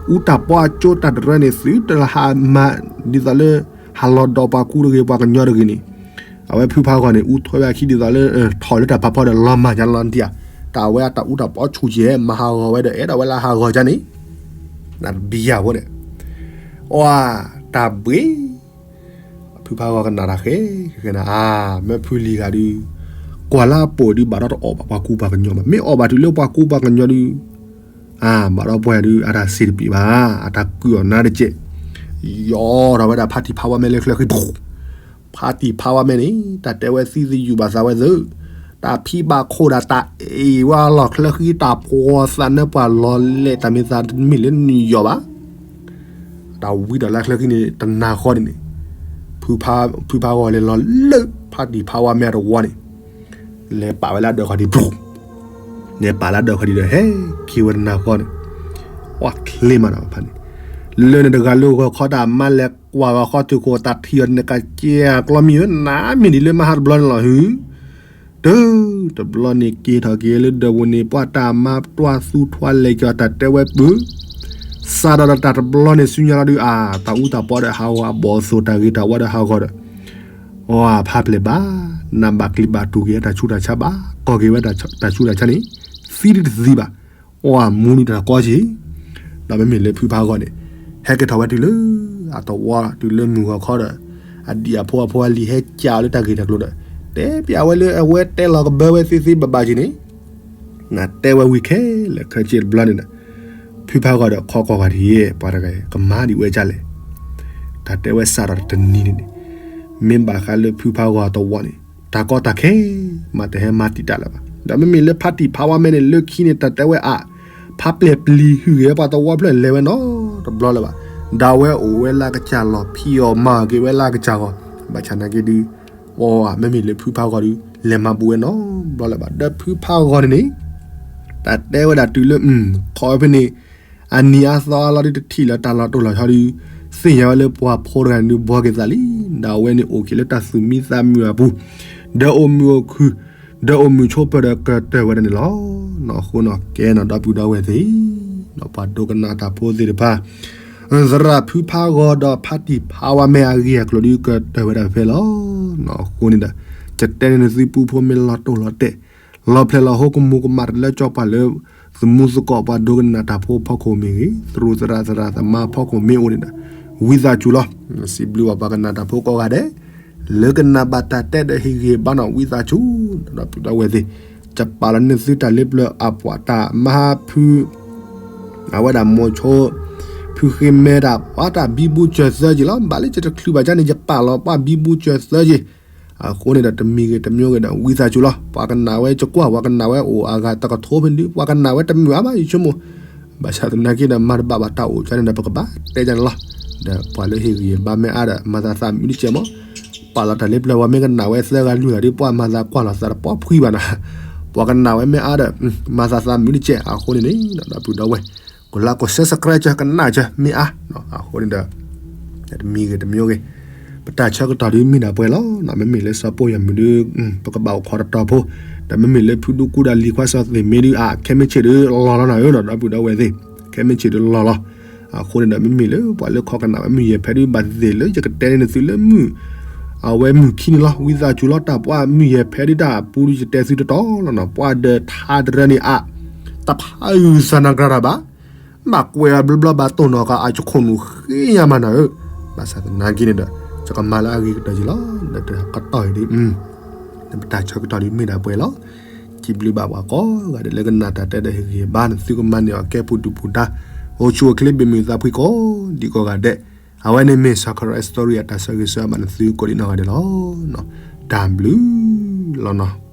အူတၢ်ပီအကၠိတၢ်တရၢန့ၣ် သုတဟးမၤ, ဒ်သိးလၢ, ဟးလီၤဒီးပှၤကူတဂ့ၤ ပှၤကညီတဂ့ၤန့ၣ်, အဝဲဖုဖးဂီၤန့ၣ် အူထွဲဘၣ်ခံဒ်သိးလၢ, ထီၣ်လၢတၢ်ဖးဖီဒီးလီၤမၢ်ညါလီၤတံၢ်ဧါ, တၢ်ဝဲအတၢ်အူတၢ်ပီဆူၣ်ယဲ မၤဟးဂီၤဝဲဒီး အဲၣ်ဒိးဝဲလၢဟးဂီၤကန့ၣ်, နတဘံယၤဖိန့ၣ်, အါ, တၢ်ဘှ့ၣ် ဖုဖးဂီၤကနၣ်တၢ်ဃဲ, ဃဲနၤအါ, မ့ၢ်ဖုလံၤဂၤဒုး, ကွၢ်လၢအပိာ်ဒုး ဘၣ်ဒီးတအီၣ်ဘၣ်ပှၤကူပှၤကညီဘၣ်, မ့ၢ်အီၣ်ဘၣ်တုၤလၢပှၤကူပှၤကညီဒုး, အါ, ဘၣ်ဒီးပှၤဒုး အတၢ်စံးတပံးဘၣ်, အတၢ်ကုၢ်အီၤနါတကဲး, ယီၤထီၣ်ဝဲဒၣ်ဖါတံၢ်ဖးဝါမဲလၢချၢဃံ, ဖါတံၢ်ဖးဝါမဲန့ၣ် တၢ်တဲဝဲသံသယုၢ်ဘၣ်သးဝဲသၢ, တၢ်ဖံးဘၣ်ခိၣ်ဒီး တၢ်အ့ၣ်ဝဲလီၤချၢဃံ တၢ်ဖှီၣ်သးနၢပှၤလီၤလဲၣ် တၢ်မ့ၢ်သးတမ့ၢ်လၢနယူးယီၣ်ဘၣ်. တၢ်ဝံဒီးလၢချၢဃံန့ၣ် တနၤဃီန့ၣ်န့ၣ် ဖုဖးဂီၤလဲၤလီၤလၢဖါတံၢ်ဖးဝါမဲအတဝီန့ၣ် လဲၤပာ်ဝဲလၢအဒၢးခီၣ်ဒံး ပူၤ လဲၤပာ်လၢအဒၢးခီၣ်ဒံးဒီး ဟဲက့ၤဝဲတနၤဃီန့ၣ် ပှၤချ့မးဒီးဖးန့ၣ် လၢန့ၣ်တဂၤလၢဂီၤခီ တၢ်မါလဲၤကွၢ်ဂီၤခီ ထုးခိၣ်တၢ်ထံၣ်အီၤန့ၣ် ကစၢ်ကျီမံၤဧၢ နမ့ၢ်ဒ်လၢမဟါတဘျီန့ၣ်လီၤဟု တုၤတဘျီန့ၣ် က့ၤထီၣ်က့ၤလၢဒၢးပူၤန့ၣ် ပှၤတၢ်မါတွၢ်သူထွါလဲၤကီၤ တၢ်တဲဝဲပုၢ် စးထီၣ်ဒီးတၢ်တဘျီန့ၣ် ဆူညါလီၤဒုး အါ တၢ်အူတၢ်ပီဒီးဟးဂီၤ အဘီၣ်အသိၣ် တၢ်ဂ့ၤတၢ်ဝါဒီးဟးဂီၤဒီး အီ ဖးပျဲၢ်ဘၣ်, နဘၣ်ကျံးဘၣ်တူၢ်က့ၤတၢ်ဆူးတၢ်ဆါဘၣ်, ကီၢ်က့ၤဝဲတၢ်ဆူးတၢ်ဆါန့ၣ် သံဒုတသံဘၣ်, အီ မူဒုတၢ်ကီဆံး, ဒီးမ့မ့ၢ်လၢဖုဖးဂီၤန့ၣ် ဟဲက့ၤထီၣ်ဝဲတုၤလၢအသဝီ တုၤလၢမုၢ်ဂီၤခီဒီး အဒံၣ်အဖိအဖိအလံၤဟဲကၠးအီၤလၢတၢ်ဂ့ၢ်တၢ်ကျိၤဒီး တဲပျးဝဲလၢအဝဲတဲလီၤကဘၢဝဲသ့သ့ဘၣ်ဘၣ်က့ၤန့ၣ် နတဲဝဲဝံၤခဲလၢာ်ခဲဆ့တဘျီန့ၣ်ဒီး ဖုဖးဂီၤဒီးခီကွၢ်ကွၢ်တယဲၢ် ပှၤတဂၤ ကမၤဒံးဝဲဒ်လဲၣ်, တၢ်တဲဝဲစးထီၣ်တနံၤန့ၣ်န့ၣ် မ့ၢ်ဘၣ်ဃးလၢဖုဖးဂီၤတဝီန့ၣ် တၢ်ကီတၢ်ခဲ မၤတဟဲမၤတံာ်တာ်လၢၤဘၣ်. ဒီးမ့မ့ၢ်လၢဖါတံၢ်ဖးဝါမဲန့ၣ် လၢခံန့ၣ် တၢ်တဲဝဲအါ ဖးပျဲၢ်ပျံၤဟုၣ်ဂဲၤပှၤသဝီဖျၢၣ်လဲၤဝဲနီတဘျီလၢၤဘၣ်. ဒီးအဝဲအိၣ်ဝဲလၢအကစၢ်လီၢ် ဖံးအီၣ်မၤအီၣ်က့ၤဝဲလၢအကစၢ်ဂီၢ်, ဘၣ်ဆၣ်နာ်က့ဒုး အီ မ့မ့ၢ်လၢဖုဖးဂီၤဒုး လဲၤမၤဘူးဝဲနီတဘျီလၢၤဘၣ်. ဒီးဖုဖးဂီၤန့ၣ်န့ၣ် တၢ်တဲဝဲဒၣ်တုၤလၢ ခီဖဲန့ၣ် အနံၤအါသီအါလီၤဒုး တထံၣ်လၢၤတၢ်လီၤတိၢ်လီၤဆီဒုး သ့ၣ်ညါဝဲလၢပှၤဖိတဂၤန့ၣ်ဒုး ဘှီက့ၤသးလံ, ဒီးအဝဲန့ၣ်အိၣ်က့ၤလၢတၢ်သူၣ်မံသးမုာ်အပူၤ ဒီးအိၣ်မုာ်အိၣ်ခုၣ် ဒီးအိၣ်မုာ်ဆိးပၢၤဒီးကတၢၢ်ဝဲဒၣ်န့ၣ်လီၤ. နီၢ်ဃိနီၢ်ကဲနီၢ်ဒီပုၢ်ဒီဝဲၢ်သ့ၣ်, ပှၤဒိကနၣ်တၢ်ဖိသ့ၣ်တဖၣ် သရၣ်ဖုဖးဂီၤဒီးဖါတံၢ်ဖးဝါမဲအဂ့ၢ်အကျိၤဒုးကတၢၢ်ဝဲဒၣ်ဖဲလီၤ. နီၢ်ဃိန့ၣ်ဒီး ယတဲန့ၢ်နသုပူဖိမ့ၢ်လီၤတိၢ်လီၤတဲာ် လီၤဖျဲးလီၤဟိကမူၤကမၣ်တလၢကၠီပှၤလၢ သမူသကိးပှၤဒိကနၣ်တၢ်ဖိဖီခိၣ်မ့ၢ်ဂ့ၤ, သရူးသရၣ်သရၣ်သမါဖီခိၣ်မ့ၢ်အိၣ်န့ၣ်ဒီး ဝံသးစူၤလီၤ. စံးဘျုးဘၣ်ပှၤကနၣ်တၢ်ဖိကိးဂၤဒဲး လၢကနၣ်ဘၣ်တၢ်တဲဒီးဟ့ၣ်ဂံၢ်ဟ့ၣ်ဘါနီၢ် ဝံသးစူၤ ဒီပုၢ်ဒီဝဲၢ်သ့ၣ်, ယပာ်လီၤန့ၢ်သုတၢ်လၢပျၢၤအပှၤတၢ်မၤဖု အဝဲဒၣ်မိၤဆိ ဖုဃ့မဲတၢ် ပှၤတၢ်ဘံဘူစၢၤသၢက့ၤလီၤ. ဘၣ်လၢယတချုးဘၣ်ကါန့ၣ် ယပာ်လီၤပှၤဘံဘူစၢၤသၢက့ၤ အဃိန့ၣ်ဒီးတမံၤဂ့ၤတမံၤဂ့ၤဒီး ဝံသးစူၤလီၤ. ပှၤကနၣ်ဝဲ ယကွၢ်ပှၤကနၣ်ဝဲအိၣ်အဂၤတကထိဖဲန့ၣ်ဒုး ပှၤကနၣ်ဝဲတမုာ်အါဘၣ် ယဆိကမိၣ်, ဘၣ်ဆၣ်သနာ်က့ဒီး မၤတဘၣ်ဘၣ်တၢ်အိၣ်ကါန့ၣ်ဒီး ပကဘၣ်တဲကါန့ၣ်လီၤ. ဒီးပှၤလၢဟ့ၣ်ဂံၢ်ဟ့ၣ်ဘါမ့ၢ်အါဒီး မၤသးသးမုာ်တကဲးမး, ပာ်လီၤတၢ်လၢပျၢၤဝဲ မ့ၢ်ကနၣ်ဝဲသၢဂၤလွံၢ်ဂၤဒုး ပှၤမၤသးကွၢ်လီၤသးတပီဖှံဘၣ်နီၤ, ပှၤကနၣ်ဝဲမ့ၢ်အါဒီး မၤသးသးမုာ်တကဲး အဃိန့ၣ်န့ၣ် ဒီပုၢ်ဒီဝဲၢ် ကိးလၢကိး subscribe ကနၣ်ကမ့ၢ်အါ, အဃိန့ၣ်ဒီး တမံၤဂ့ၤတမံၤဂ့ၤ ပတၢ်ဆၢကတီၢ်ဒုးမ့ၢ်ဒၣ်ပှဲၤလီၤ. မ့မ့ၢ်လၢစီၤပိၢ်ယၤမုၣ်ဒုး ပကဘၣ်အိၣ်ခိးတတီၤဖိ, ဒီးမ့မ့ၢ်လၢဖုဒူကူဒီးလံၤခွါစီၤသ့ၣ်မ့ၢ်ဒုး အခဲမုၢ်ဆ့ၣ်ဒုးလီၤလီၤနၤဧၢနီၤ ဒီပုၢ်ဒီဝဲၢ်သ့ၣ်, ခဲမုၢ်ဆ့ၣ်ဒုးလီၤလီၤ. အဃိန့ၣ်ဒီး မ့မ့ၢ်လၢပှၤလၢခီကနၣ်ဝဲမုၢ်ယဲၢ်ဖဲဒုး ဘၣ်သ့ၣ်သ့ၣ်လၢယကတဲန့ၢ်နသုလၢမုၢ် အဝဲမုၢ်ခံန့ၣ်လီၤ. ဝံသးစူၤလီၤ တၢ်ပှၤမုၢ်ယဲၢ်ဖဲဒုး တၢ်အပူၤဒုး ယတဲသုတတီၤလီၤနီၤ, ပှၤဒီးထါတရၢန့ၣ်အါ တဖးအုၣ်သးနၤကြၢးတၢ်ဘၣ် ဘၣ်ကွဲးအဘျီဘျီဘၣ်တိၢ်နီၣ်ဃာ်အခိၣ်နူာ်ဃ့ယၤမးနၤဧၢ, ဘၣ်ဆၣ်သနာ်က့န့ၣ်ဒီး ယကမၤလၢအဂ့ၤကတၢၢ်က့ၤလီၤ. ဒီးတၢ်ကတီၢ်အံၤဒုး ပတၢ်ဆၢကတီၢ်ဒုးမ့ၢ်ဒၣ်ပှဲၤလီၤ. စံးဘျုးဘၣ်ပှၤကိးဂၤဒဲးလၢကနၣ်တၢ်တဲဒီးဟ့ၣ်ဂံၢ်ဟ့ၣ်ဘါနသုကမၤန့ၢ်အီၤကဲပူၤဒုးပူၤဒါ, အိၣ်ဆူၣ်အိၣ်ချ့ဘၣ်မုာ်သးဖှံကိးဒံးကိးဂၤဒဲး, အဝဲန့ၣ်မ့ၢ် Sakura Story အတၢ်ဆၢဂ့ၤဆၢဝါဘၣ်နသုကိးဒံးနီၢ်ဂၤဒဲးလီၤ. တၢ်ဘျုးလီၤနီၤ.